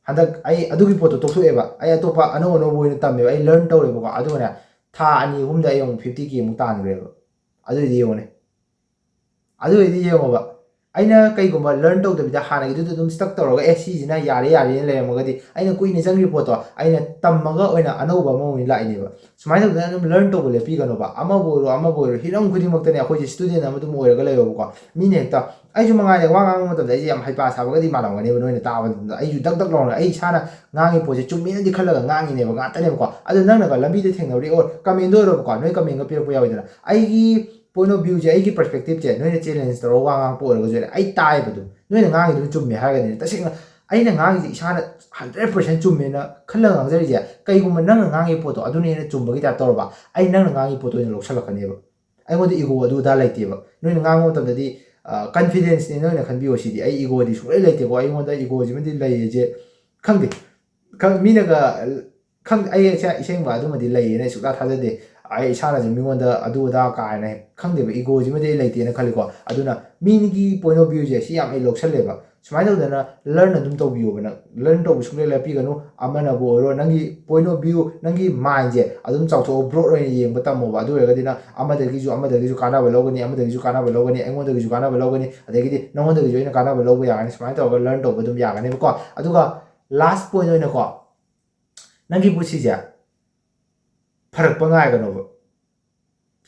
ꯍꯟꯗꯛ ꯑꯩ ꯑꯗꯨꯒꯤ ꯄꯣꯠꯇꯣ ꯇꯣꯛꯊꯣꯛꯑꯦꯕ, ꯑꯩ ꯑꯇꯣꯞꯄ ꯑꯅꯧ ꯑꯅꯧꯕ ꯑꯣꯏꯅ ꯇꯝꯃꯦꯕ, ꯑꯩ ꯂꯔꯟ ꯇꯧꯔꯦꯕꯀꯣ꯫ ꯑꯗꯨꯒꯅꯦ, ꯊꯥ ꯑꯅꯤ ꯑꯍꯨꯝꯗ ꯑꯩ ꯑꯃꯨꯛ ꯐꯤꯐꯇꯤ ꯀꯦ ꯑꯃꯨꯛ ꯇꯥꯟꯈ꯭ꯔꯦꯕ꯫ ꯑꯗꯨꯏꯗꯤ ꯌꯦꯡꯉꯨꯅꯦ, ꯑꯗꯨ ꯑꯣꯏꯔꯗꯤ ꯌꯦꯡꯉꯣꯕ, ꯑꯩꯅ ꯀꯩꯒꯨꯝꯕ ꯂꯔꯟ ꯇꯧꯗꯕꯤꯗ ꯍꯥꯟꯅꯒꯤꯗꯨꯗ ꯑꯗꯨꯝ ꯁ꯭ꯇꯛ ꯇꯧꯔꯒ, "ꯑꯦ, ꯁꯤꯁꯤꯅ ꯌꯥꯔꯦ, ꯌꯥꯔꯦꯅ" ꯂꯩꯔꯝꯃꯒꯗꯤ, ꯑꯩꯅ ꯀꯨꯏꯅ ꯆꯪꯈ꯭ꯔꯤꯕ ꯄꯣꯠꯇꯣ ꯑꯩꯅ ꯇꯝꯃꯒ ꯑꯣꯏꯅ ꯑꯅꯧꯕ ꯑꯃ ꯑꯣꯏꯅ ꯂꯥꯛꯏꯅꯦꯕ꯫ ꯁꯨꯃꯥꯏꯅ ꯇꯧꯗꯅ ꯑꯗꯨꯝ ꯂꯔꯟ ꯇꯧꯕ ꯂꯦꯞꯄꯤꯒꯅꯣꯕ꯫ ꯑꯃꯕꯨ ꯑꯣꯏꯔꯣ, ꯑꯃꯕꯨ ꯑꯣꯏꯔꯣ, ꯍꯤꯔꯝ ꯈꯨꯗꯤꯡꯃꯛꯇꯅꯦ, ꯑꯩꯈꯣꯏꯁꯦ ꯁ꯭ꯇꯨꯗꯦꯟ ꯑꯃ ꯑꯗꯨꯝ ꯑꯣꯏꯔꯒ ꯂꯩꯌꯣꯕꯀꯣ꯫ ꯃꯤꯅ ꯍꯦꯛꯇ, ꯑꯩꯁꯨ ꯃꯉꯥꯏꯔꯦ, ꯋꯥ ꯉꯥꯡꯕ ꯃꯇꯝꯗ ꯑꯩꯁꯦ ꯌꯥꯝ ꯍꯩꯄꯥ ꯁꯥꯕꯒꯗꯤ ꯃꯥꯜꯂꯝꯒꯅꯦꯕ ꯅꯣꯏꯅ ꯇꯥꯕ ꯃꯇꯝꯗ꯫ ꯑꯩꯁꯨ ꯗꯛ ꯗꯛ ꯂꯥꯎꯅ ꯑꯩ ꯏꯁꯥꯅ ꯉꯥꯡꯉꯤ ꯄꯣꯠꯁꯦ ꯆꯨꯝꯃꯦꯅꯗꯤ ꯈꯜꯂꯒ ꯉꯥꯡꯉꯤꯅꯦꯕ ꯉꯥꯛꯇꯅꯦꯕꯀꯣ꯫ ꯑꯗꯣ ꯅꯪꯅꯒ ꯂꯝꯕꯤꯗ ꯊꯦꯡꯅꯔꯤ, ꯑꯣꯔ ꯀꯃꯦꯟꯗ ꯑꯣꯏꯔꯣꯕꯀꯣ, ꯅꯣꯏ ꯀꯃꯦꯟꯒ ꯄꯤꯔꯛꯄ ꯌꯥꯎꯋꯤꯗꯅ, ꯑꯩꯒꯤ ꯄꯣꯏꯟ ꯑꯣꯐ ꯚ꯭ꯌꯨꯁꯦ, ꯑꯩꯒꯤ ꯄꯔꯁꯄꯦꯛꯇꯤꯞꯁꯦ ꯅꯣꯏꯅ ꯆꯦꯂꯦꯟꯖ ꯇꯧꯔꯒ ꯋꯥ ꯉꯥꯡꯉꯛꯄ ꯑꯣꯏꯔꯒꯁꯨ, ꯑꯩ ꯇꯥꯏꯌꯦꯕ ꯑꯗꯨꯝ, ꯅꯣꯏꯅ ꯉꯥꯡꯉꯤꯗꯨꯅ ꯆꯨꯝꯃꯦ ꯍꯥꯏꯔꯒꯗꯤ꯫ ꯇꯁꯦꯡꯅ ꯑꯩꯅ ꯉꯥꯡꯉꯤꯁꯦ ꯏꯁꯥꯅ ꯍꯟꯗ꯭ꯔꯦꯠ ꯄꯥꯔꯁꯦꯟ ꯆꯨꯝꯃꯦꯅ ꯈꯜꯂꯒ ꯉꯥꯡꯖꯔꯤꯁꯦ, ꯀꯩꯒꯨꯝꯕ ꯅꯪꯅ ꯉꯥꯡꯉꯤ ꯄꯣꯠꯇꯣ ꯑꯗꯨꯅ ꯍꯦꯟꯅ ꯆꯨꯝꯕꯒꯤ ꯇꯥꯏꯞ ꯇꯧꯔꯕ, ꯑꯩ ꯅꯪꯅ ꯉꯥꯡꯉꯤ ꯄꯣꯠꯇꯣ ꯑꯣꯏꯅ ꯂꯧꯁꯜꯂꯛꯀꯅꯦꯕ꯫ ꯑꯩꯉꯣꯟꯗ ꯏꯒꯣ ꯑꯗꯨ ꯑꯗꯥ ꯂꯩꯇꯦꯕ꯫ ꯅꯣꯏꯅ ꯉꯥꯡꯕ ꯃꯇꯝꯗꯗꯤ ꯀꯟꯐꯤꯗꯦꯟꯁꯅꯦ ꯅꯣꯏꯅ ꯈꯟꯕꯤꯌꯣ ꯁꯤꯗꯤ꯫ ꯑꯩ ꯏꯒꯣꯗꯤ ꯁꯨꯡꯂꯩ ꯂꯩꯇꯦꯀꯣ, ꯑꯩꯉꯣꯟꯗ ꯏꯒꯣꯁꯤꯃꯗꯤ ꯂꯩꯔꯤꯁꯦ ꯈꯪꯗꯦ꯫ ꯈꯪ-, ꯃꯤꯅꯒ ꯈꯪ-, ꯑꯩ ꯑꯁꯦ-, ꯑꯁꯦꯡꯕ ꯑꯗꯨꯃꯗꯤ ꯂꯩꯌꯦꯅ ꯑꯩ ꯁꯨꯛꯊꯥ ꯊꯥꯖꯗꯦ꯫ ꯑꯩ ꯏꯁꯥꯅꯁꯨ ꯃꯤꯉꯣꯟꯗ ꯑꯗꯨ ꯑꯗꯥ ꯀꯥ ꯍꯦꯟꯅ ꯈꯪꯗꯦꯕ, ꯏꯒꯣꯁꯤꯃꯗꯤ ꯑꯩ ꯂꯩꯇꯦꯅ ꯈꯜꯂꯤꯀꯣ꯫ ꯑꯗꯨꯅ ꯃꯤꯒꯤ ꯄꯣꯏꯟ ꯑꯣꯐ ꯚ꯭ꯌꯨꯁꯦ ꯁꯤ ꯌꯥꯝ ꯑꯩ ꯂꯧꯁꯜꯂꯦꯕ꯫ ꯁꯨꯃꯥꯏꯅ ꯇꯧꯗꯅ ꯂꯔꯟ ꯑꯗꯨꯝ ꯇꯧꯕꯤꯌꯣꯕ ꯅꯪ꯫ ꯂꯔꯟ ꯇꯧꯕ ꯁꯨꯡꯂꯦꯞ ꯂꯦꯞꯄꯤꯒꯅꯨ꯫ ꯑꯃꯅꯕꯨ ꯑꯣꯏꯔꯣ, ꯅꯪꯒꯤ ꯄꯣꯏꯟ ꯑꯣꯐ ꯚ꯭ꯌꯨ, ꯅꯪꯒꯤ ꯃꯥꯏꯟꯁꯦ ꯑꯗꯨꯝ ꯆꯥꯎꯊꯣꯛꯑꯣ, ꯕ꯭ꯔꯣꯗ ꯑꯣꯏꯅ ꯌꯦꯡꯕ ꯇꯝꯃꯣꯕ꯫ ꯑꯗꯨ ꯑꯣꯏꯔꯒꯗꯤ ꯅꯪ ꯑꯃꯗꯒꯤꯁꯨ, ꯑꯃꯗꯒꯤꯁꯨ ꯀꯥꯟꯅꯕ ꯂꯧꯒꯅꯤ, ꯑꯃꯗꯒꯤꯁꯨ ꯀꯥꯟꯅꯕ ꯂꯧꯒꯅꯤ, ꯑꯩꯉꯣꯟꯗꯒꯤꯁꯨ ꯀꯥꯟꯅꯕ ꯂꯧꯒꯅꯤ, ꯑꯗꯒꯤꯗꯤ ꯅꯉꯣꯟꯗꯒꯤꯁꯨ ꯑꯩꯅ ꯀꯥꯟꯅꯕ ꯂꯧꯕ ꯌꯥꯒꯅꯤ꯫ ꯁꯨꯃꯥꯏꯅ ꯇꯧꯔꯒ ꯂꯔꯟ ꯇꯧꯕ ꯑꯗꯨꯝ ꯌꯥꯒꯅꯦꯕꯀꯣ꯫ ꯑꯗꯨꯒ ꯂꯥꯁ ꯄꯣꯏꯟ ꯑꯣꯏꯅꯀꯣ, ꯅꯪꯒꯤ ꯄꯨꯟꯁꯤꯁꯦ ꯐꯔꯛꯄ ꯉꯥꯏꯒꯅꯣꯕ꯫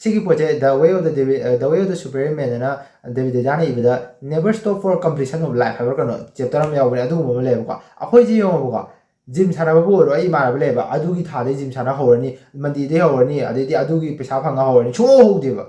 ꯁꯤꯒꯤ ꯄꯣꯠꯁꯦ The Way of the David, The Way of the Superior Man ꯑꯅ debit ꯗꯦꯗꯥꯅ ꯏꯕꯗ Never Stop for Completion of Life ꯍꯥꯏꯕ ꯀꯩꯅꯣ ꯆꯦꯞꯇꯔ ꯑꯃ ꯌꯥꯎꯕꯅꯦ꯫ ꯑꯗꯨꯒꯨꯝꯕ ꯑꯃ ꯂꯩꯌꯦꯕꯀꯣ꯫ ꯑꯩꯈꯣꯏꯁꯤ ꯌꯦꯡꯉꯣꯕꯀꯣ, ꯖꯤꯝ ꯁꯥꯟꯅꯕꯕꯨ ꯑꯣꯏꯔꯣ, ꯑꯩ ꯏꯃꯥꯟꯅꯕ ꯂꯩꯌꯦꯕ, ꯑꯗꯨꯒꯤ ꯊꯥꯗꯩ ꯖꯤꯝ ꯁꯥꯟꯅ ꯍꯧꯔꯅꯤ, ꯃꯟꯗꯦꯗꯩ ꯍꯧꯔꯅꯤ, ꯑꯗꯩꯗꯤ ꯑꯗꯨꯒꯤ ꯄꯩꯁꯥ ꯐꯪꯉ ꯍꯧꯔꯅꯤ, ꯁꯨꯡꯍꯧ ꯍꯧꯗꯦꯕ꯫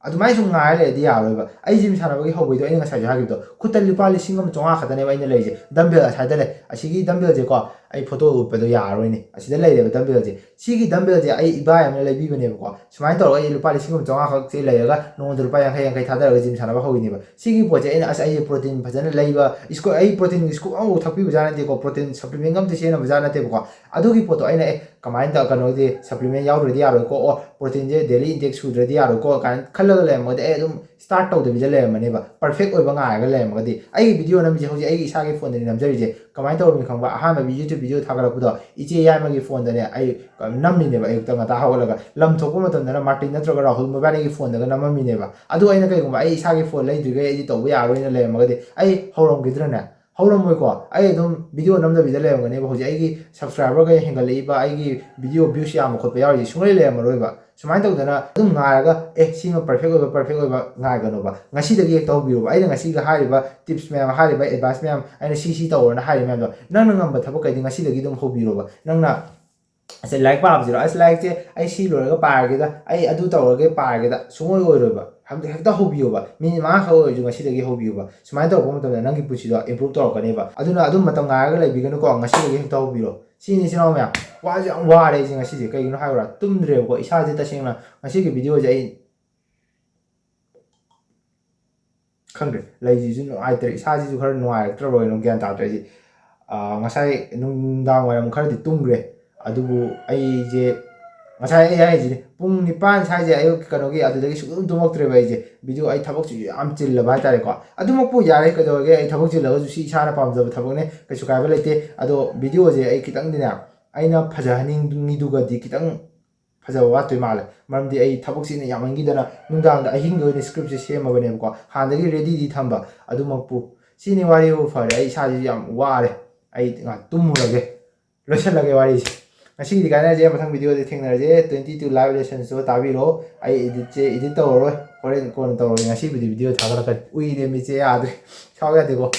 ꯑꯗꯨꯃꯥꯏꯅ ꯁꯨꯝ ꯉꯥꯏꯔ ꯂꯩꯔꯗꯤ ꯌꯥꯔꯣꯏꯕ꯫ ꯑꯩ ꯖꯤꯝ ꯁꯥꯟꯅꯕꯒꯤ ꯍꯧꯕꯩꯗꯣ ꯑꯩꯅ ꯉꯁꯥꯏꯁꯨ ꯍꯥꯏꯈꯤꯕꯗꯣ, ꯈꯨꯠꯇ ꯂꯨꯄꯥ ꯂꯤꯁꯤꯡ ꯑꯃ ꯆꯥꯝꯃꯉꯥ ꯈꯛꯇꯅꯦꯕ ꯑꯩꯅ ꯂꯩꯔꯤꯁꯦ꯫ ꯗꯝꯕꯦꯜ ꯑꯁ꯭ꯋꯥꯏꯗ ꯂꯩ꯫ ꯑꯁꯤꯒꯤ ꯗꯝꯕꯦꯜꯁꯦꯀꯣ, ꯑꯩ ꯐꯣꯇꯣ ꯎꯠꯄꯗꯣ ꯌꯥꯔꯔꯣꯏꯅꯦ꯫ ꯑꯁꯤꯗ ꯂꯩꯔꯦꯕ ꯗꯝꯕꯦꯜꯁꯦ꯫ ꯁꯤꯒꯤ ꯗꯝꯕꯦꯜꯁꯦ ꯑꯩ ꯏꯕꯥꯏ ꯑꯃꯅ ꯂꯩꯕꯤꯕꯅꯦꯕꯀꯣ꯫ ꯁꯨꯃꯥꯏꯅ ꯇꯧꯔꯒ ꯑꯩ ꯂꯨꯄꯥ ꯂꯤꯁꯤꯡ ꯑꯃ ꯆꯥꯝꯃꯉꯥ ꯈꯛꯁꯦ ꯂꯩꯔꯒ ꯅꯣꯡꯃꯗ ꯂꯨꯄꯥ ꯌꯥꯡꯈꯩ ꯌꯥꯡꯈꯩ ꯊꯥꯗꯔꯒ ꯖꯤꯝ ꯁꯥꯟꯅꯕ ꯍꯧꯔꯤꯅꯦꯕ꯫ ꯁꯤꯒꯤ ꯄꯣꯠꯁꯦ ꯑꯩꯅ, "ꯑꯁ, ꯑꯩꯁꯦ ꯄ꯭ꯔꯣꯇꯤꯟ ꯐꯖꯅ ꯂꯩꯕ, ꯁ꯭ꯀꯨ-, ꯑꯩ ꯄ꯭ꯔꯣꯇꯤꯟꯒꯤ ꯁ꯭ꯀꯨꯞ ꯑꯃꯐꯥꯎ ꯊꯛꯄꯤꯕ ꯖꯥꯠ ꯅꯠꯇꯦꯀꯣ, ꯄ꯭ꯔꯣꯇꯤꯟ ꯁꯄ꯭ꯂꯤꯃꯦꯟꯒ ꯑꯝꯇ ꯁꯤꯖꯤꯟꯅꯕ ꯖꯥꯠ ꯅꯠꯇꯦꯕꯀꯣ"꯫ ꯑꯗꯨꯒꯤ ꯄꯣꯠꯇꯣ ꯑꯩꯅ, "ꯑꯦ, ꯀꯃꯥꯏꯅ ꯇꯧ-, ꯀꯩꯅꯣꯗꯤ ꯁꯄ꯭ꯂꯤꯃꯦꯟ ꯌꯥꯎꯗ꯭ꯔꯗꯤ ꯌꯥꯔꯣꯏꯀꯣ, ꯑꯣ, ꯄ꯭ꯔꯣꯇꯤꯟꯁꯦ ꯗꯦꯂꯤ ꯏꯟꯇꯦꯛ ꯁꯨꯗ꯭ꯔꯗꯤ ꯌꯥꯔꯣꯏꯀꯣ" ꯀꯥꯏꯅ ꯈꯜꯂꯒ ꯂꯩꯔꯝꯃꯒꯗꯤ ꯑꯩ ꯑꯗꯨꯝ ꯁ꯭ꯇꯥꯔꯠ ꯇꯧꯗꯕꯤꯗ ꯂꯩꯔꯝꯃꯅꯦꯕ꯫ ꯄꯔꯐꯦꯛ ꯑꯣꯏꯕ ꯉꯥꯏꯔꯒ ꯂꯩꯔꯝꯃꯒꯗꯤ꯫ ꯑꯩꯒꯤ ꯚꯤꯗꯤꯑꯣ ꯅꯝꯃꯤꯁꯦ ꯍꯧꯖꯤꯛ ꯑꯩꯒꯤ ꯏꯁꯥꯒꯤ ꯐꯣꯟꯗꯅꯤ ꯅꯝꯖꯔꯤꯁꯦ꯫ ꯀꯃꯥꯏꯅ ꯇꯧꯔꯕꯅꯣ ꯈꯪꯕ? ꯑꯍꯥꯟꯕ ꯌꯨꯇ꯭ꯌꯨꯕ ꯚꯤꯗꯤꯑꯣ ꯊꯥꯒꯠꯂꯛꯄꯗꯣ ꯏꯆꯦ ꯌꯥꯏꯃꯒꯤ ꯐꯣꯟꯗꯅꯦ ꯑꯩ ꯅꯝꯃꯤꯅꯦꯕ꯫ ꯑꯌꯨꯛꯇ ꯉꯟꯇꯥ ꯍꯧꯒꯠꯂꯒ ꯂꯝ ꯊꯣꯛꯄ ꯃꯇꯝꯗꯅ ꯃꯥꯔꯇꯤꯟ ꯅꯠꯇ꯭ꯔꯒ ꯔꯥꯍꯨꯜ ꯃꯕꯥꯅꯤꯒꯤ ꯐꯣꯟꯗꯒ ꯅꯝꯃꯝꯃꯤꯅꯦꯕ꯫ ꯑꯗꯨ ꯑꯩꯅ ꯀꯩꯒꯨꯝꯕ ꯑꯩ ꯏꯁꯥꯒꯤ ꯐꯣꯟ ꯂꯩꯗ꯭ꯔꯤꯈꯩ ꯑꯩꯗꯤ ꯇꯧꯕ ꯌꯥꯔꯣꯏꯅ ꯂꯩꯔꯝꯃꯒꯗꯤ ꯑꯩ ꯍꯧꯔꯝꯈꯤꯗ꯭ꯔꯅꯦ? ꯍꯧꯔꯝꯃꯣꯏꯀꯣ꯫ ꯑꯩ ꯑꯗꯨꯝ ꯚꯤꯗꯤꯑꯣ ꯅꯝꯗꯕꯤꯗ ꯂꯩꯔꯝꯒꯅꯦꯕ꯫ ꯍꯧꯖꯤꯛ ꯑꯩꯒꯤ ꯁꯕꯁꯀ꯭ꯔꯥꯏꯕꯔꯈꯩ ꯍꯦꯟꯒꯠꯂꯛꯏꯕ, ꯑꯩꯒꯤ ꯚꯤꯗꯤꯑꯣ ꯚ꯭ꯌꯨꯁ ꯌꯥꯝꯕ ꯈꯣꯠꯄ ꯌꯥꯎꯔꯤꯁꯦ ꯁꯨꯡꯂꯩ ꯂꯩꯔꯝꯃꯔꯣꯏꯕ꯫ ꯁꯨꯃꯥꯏꯅ ꯇꯧꯗꯅ ꯑꯗꯨꯝ ꯉꯥꯏꯔꯒ, "ꯑꯦ, ꯁꯤꯃ ꯄꯔꯐꯦꯛ ꯑꯣꯏꯕ, ꯄꯔꯐꯦꯛ ꯑꯣꯏꯕ" ꯉꯥꯏꯒꯅꯣꯕ꯫ ꯉꯁꯤꯗꯒꯤ ꯍꯦꯛꯇ ꯍꯧꯕꯤꯔꯣꯕ꯫ ꯑꯩꯅ ꯉꯁꯤꯒ ꯍꯥꯏꯔꯤꯕ ꯇꯤꯞꯁ ꯃꯌꯥꯝ, ꯍꯥꯏꯔꯤꯕ ꯑꯦꯗꯚꯥꯏꯁ ꯃꯌꯥꯝ, ꯑꯩꯅ "ꯁꯤ, ꯁꯤ ꯇꯧꯔꯣꯅ" ꯍꯥꯏꯔꯤ ꯃꯌꯥꯝꯗꯣ, ꯅꯪꯅ ꯉꯝꯕ ꯊꯕꯛꯈꯩꯗꯤ ꯉꯁꯤꯗꯒꯤ ꯑꯗꯨꯝ ꯍꯧꯕꯤꯔꯣꯕ꯫ ꯅꯪꯅ, "ꯑꯁ, ꯂꯥꯏꯔꯤꯛ ꯄꯥꯕꯁꯤꯔꯣ? ꯑꯁ, ꯂꯥꯏꯔꯤꯛꯁꯦ ꯑꯩ ꯁꯤ ꯂꯣꯏꯔꯒ ꯄꯥꯔꯒꯦꯗ, ꯑꯩ ꯑꯗꯨ ꯇꯧꯔꯒꯦ ꯄꯥꯔꯒꯦꯗ", ꯁꯨꯡꯑꯣꯏ ꯑꯣꯏꯔꯣꯏꯕ꯫ ꯍꯝ-, ꯍꯦꯛꯇ ꯍꯧꯕꯤꯌꯣꯕ꯫ ꯃꯤꯅꯤꯠ ꯃꯉꯥꯈꯛ ꯑꯣꯏꯔꯁꯨ ꯉꯁꯤꯗꯒꯤ ꯍꯧꯕꯤꯌꯣꯕ꯫ ꯁꯨꯃꯥꯏꯅ ꯇꯧꯔꯛꯄ ꯃꯇꯝꯗ ꯅꯪꯒꯤ ꯄꯨꯟꯁꯤꯗꯣ ꯏꯝꯄ꯭ꯔꯨꯞ ꯇꯧꯔꯛꯀꯅꯦꯕ꯫ ꯑꯗꯨꯅ ꯑꯗꯨꯝ ꯃꯇꯝ ꯉꯥꯏꯔꯒ ꯂꯩꯕꯤꯒꯅꯨꯀꯣ, ꯉꯁꯤꯗꯒꯤ ꯍꯦꯛꯇ ꯍꯧꯕꯤꯔꯣ꯫ ꯁꯤꯅꯤ, ꯏꯆꯤꯟ ꯏꯅꯥꯎ ꯃꯌꯥꯝ, ꯋꯥꯁꯦ ꯌꯥꯝ ꯋꯥꯔꯦ ꯑꯩꯁꯦ ꯉꯁꯤꯁꯦ꯫ ꯀꯩꯒꯤꯅꯣ ꯍꯥꯏꯕꯗ ꯇꯨꯝꯗ꯭ꯔꯦꯕꯀꯣ꯫ ꯏꯁꯥꯁꯦ ꯇꯁꯦꯡꯅ ꯉꯁꯤꯒꯤ ꯚꯤꯗꯤꯑꯣꯁꯦ ꯑꯩ ꯈꯪꯗ꯭ꯔꯦ, ꯂꯩꯁꯤꯁꯨ ꯅꯨꯡꯉꯥꯏꯇ꯭ꯔꯦ, ꯏꯁꯥꯁꯤꯁꯨ ꯈꯔ ꯅꯨꯡꯉꯥꯏꯔꯛꯇ꯭ꯔꯕ ꯀꯩꯅꯣ, ꯒ꯭ꯌꯥꯟ ꯇꯥꯗ꯭ꯔꯦ ꯑꯩꯁꯦ꯫ ꯑꯥ, ꯉꯁꯥꯏ ꯅꯨꯡꯗꯥꯡ ꯋꯥꯏꯔꯝ ꯈꯔꯗꯤ ꯇꯨꯝꯈ꯭ꯔꯦ, ꯑꯗꯨꯕꯨ ꯑꯩꯁꯦ ꯉꯁꯥꯏ ꯑꯩ ꯍꯥꯏꯁꯤꯅꯤ, ꯄꯨꯡ ꯅꯤꯄꯥꯟ ꯁ꯭ꯋꯥꯏꯁꯦ, ꯑꯌꯨꯛꯀꯤ ꯀꯩꯅꯣꯒꯤ, ꯑꯗꯨꯗꯒꯤ ꯁꯨꯡꯇꯨꯝ ꯇꯨꯝꯃꯛꯇ꯭ꯔꯦꯕ ꯑꯩꯁꯦ꯫ ꯚꯤꯗꯤꯑꯣ, ꯑꯩ ꯊꯕꯛꯁꯤꯁꯨ ꯌꯥꯝ ꯆꯤꯜꯂꯕ ꯍꯥꯏꯇꯥꯔꯦꯀꯣ꯫ ꯑꯗꯨꯃꯛꯄꯨ ꯌꯥꯔꯦ, ꯀꯩꯗꯧꯔꯒꯦ, ꯑꯩ ꯊꯕꯛ ꯆꯤꯜꯂꯒꯁꯨ ꯁꯤ ꯏꯁꯥꯅ ꯄꯥꯝꯖꯕ ꯊꯕꯛꯅꯦ, ꯀꯩꯁꯨ ꯀꯥꯏꯕ ꯂꯩꯇꯦ꯫ ꯑꯗꯣ ꯚꯤꯗꯤꯑꯣꯁꯦ ꯑꯩ ꯈꯤꯇꯪꯗꯤꯅꯦ, ꯑꯩꯅ ꯐꯖꯍꯟꯅꯤꯡꯉꯤꯗꯨꯒꯗꯤ ꯈꯤꯇꯪ ꯐꯖꯕ ꯋꯥꯠꯇꯣꯏ ꯃꯥꯜꯂꯦ꯫ ꯃꯔꯝꯗꯤ ꯑꯩ ꯊꯕꯛꯁꯤꯅ ꯌꯥꯝꯃꯟꯈꯤꯗꯅ ꯅꯨꯡꯗꯥꯡꯗ ꯑꯍꯤꯡꯗ ꯑꯣꯏꯅ ꯁ꯭ꯀ꯭ꯔꯤꯞꯁꯦ ꯁꯦꯝꯃꯕꯅꯦꯕꯀꯣ꯫ ꯍꯥꯟꯅꯗꯒꯤ ꯔꯦꯗꯤꯗꯤ ꯊꯝꯕ꯫ ꯑꯗꯨꯃꯛꯄꯨ, ꯁꯤꯅꯤ ꯋꯥꯔꯤꯕꯨ ꯐꯔꯦ꯫ ꯑꯩ ꯏꯁꯥꯁꯤꯁꯨ ꯌꯥꯝ ꯋꯥꯔꯦ꯫ ꯑꯩ ꯉꯥꯏꯍꯥꯛ ꯇꯨꯝꯃꯨꯔꯒꯦ꯫ ꯂꯣꯏꯁꯤꯜꯂꯒꯦ ꯋꯥꯔꯤꯁꯦ꯫ ꯉꯁꯤꯒꯤꯗꯤ ꯀꯥꯏꯅꯔꯁꯦ꯫ ꯃꯊꯪ ꯚꯤꯗꯤꯑꯣꯗ ꯊꯦꯡꯅꯔꯁꯦ꯫ Twenty two live lessonsꯇꯣ ꯇꯥꯕꯤꯔꯣ꯫ ꯑꯩ editꯁꯦ edit ꯇꯧꯔꯔꯣꯏ꯫ ꯍꯣꯔꯦꯟ ꯀꯣꯟꯅ ꯇꯧꯔꯒꯦ꯫ ꯉꯁꯤꯕꯨꯗꯤ ꯚꯤꯗꯤꯑꯣ ꯊꯥꯒꯠꯂꯛꯀꯅꯤ꯫ ꯎꯏꯔꯦ, ꯃꯤꯠꯁꯦ ꯌꯥꯗ꯭ꯔꯦ꯫ ꯁꯥꯎ ꯌꯥꯗꯦꯀꯣ꯫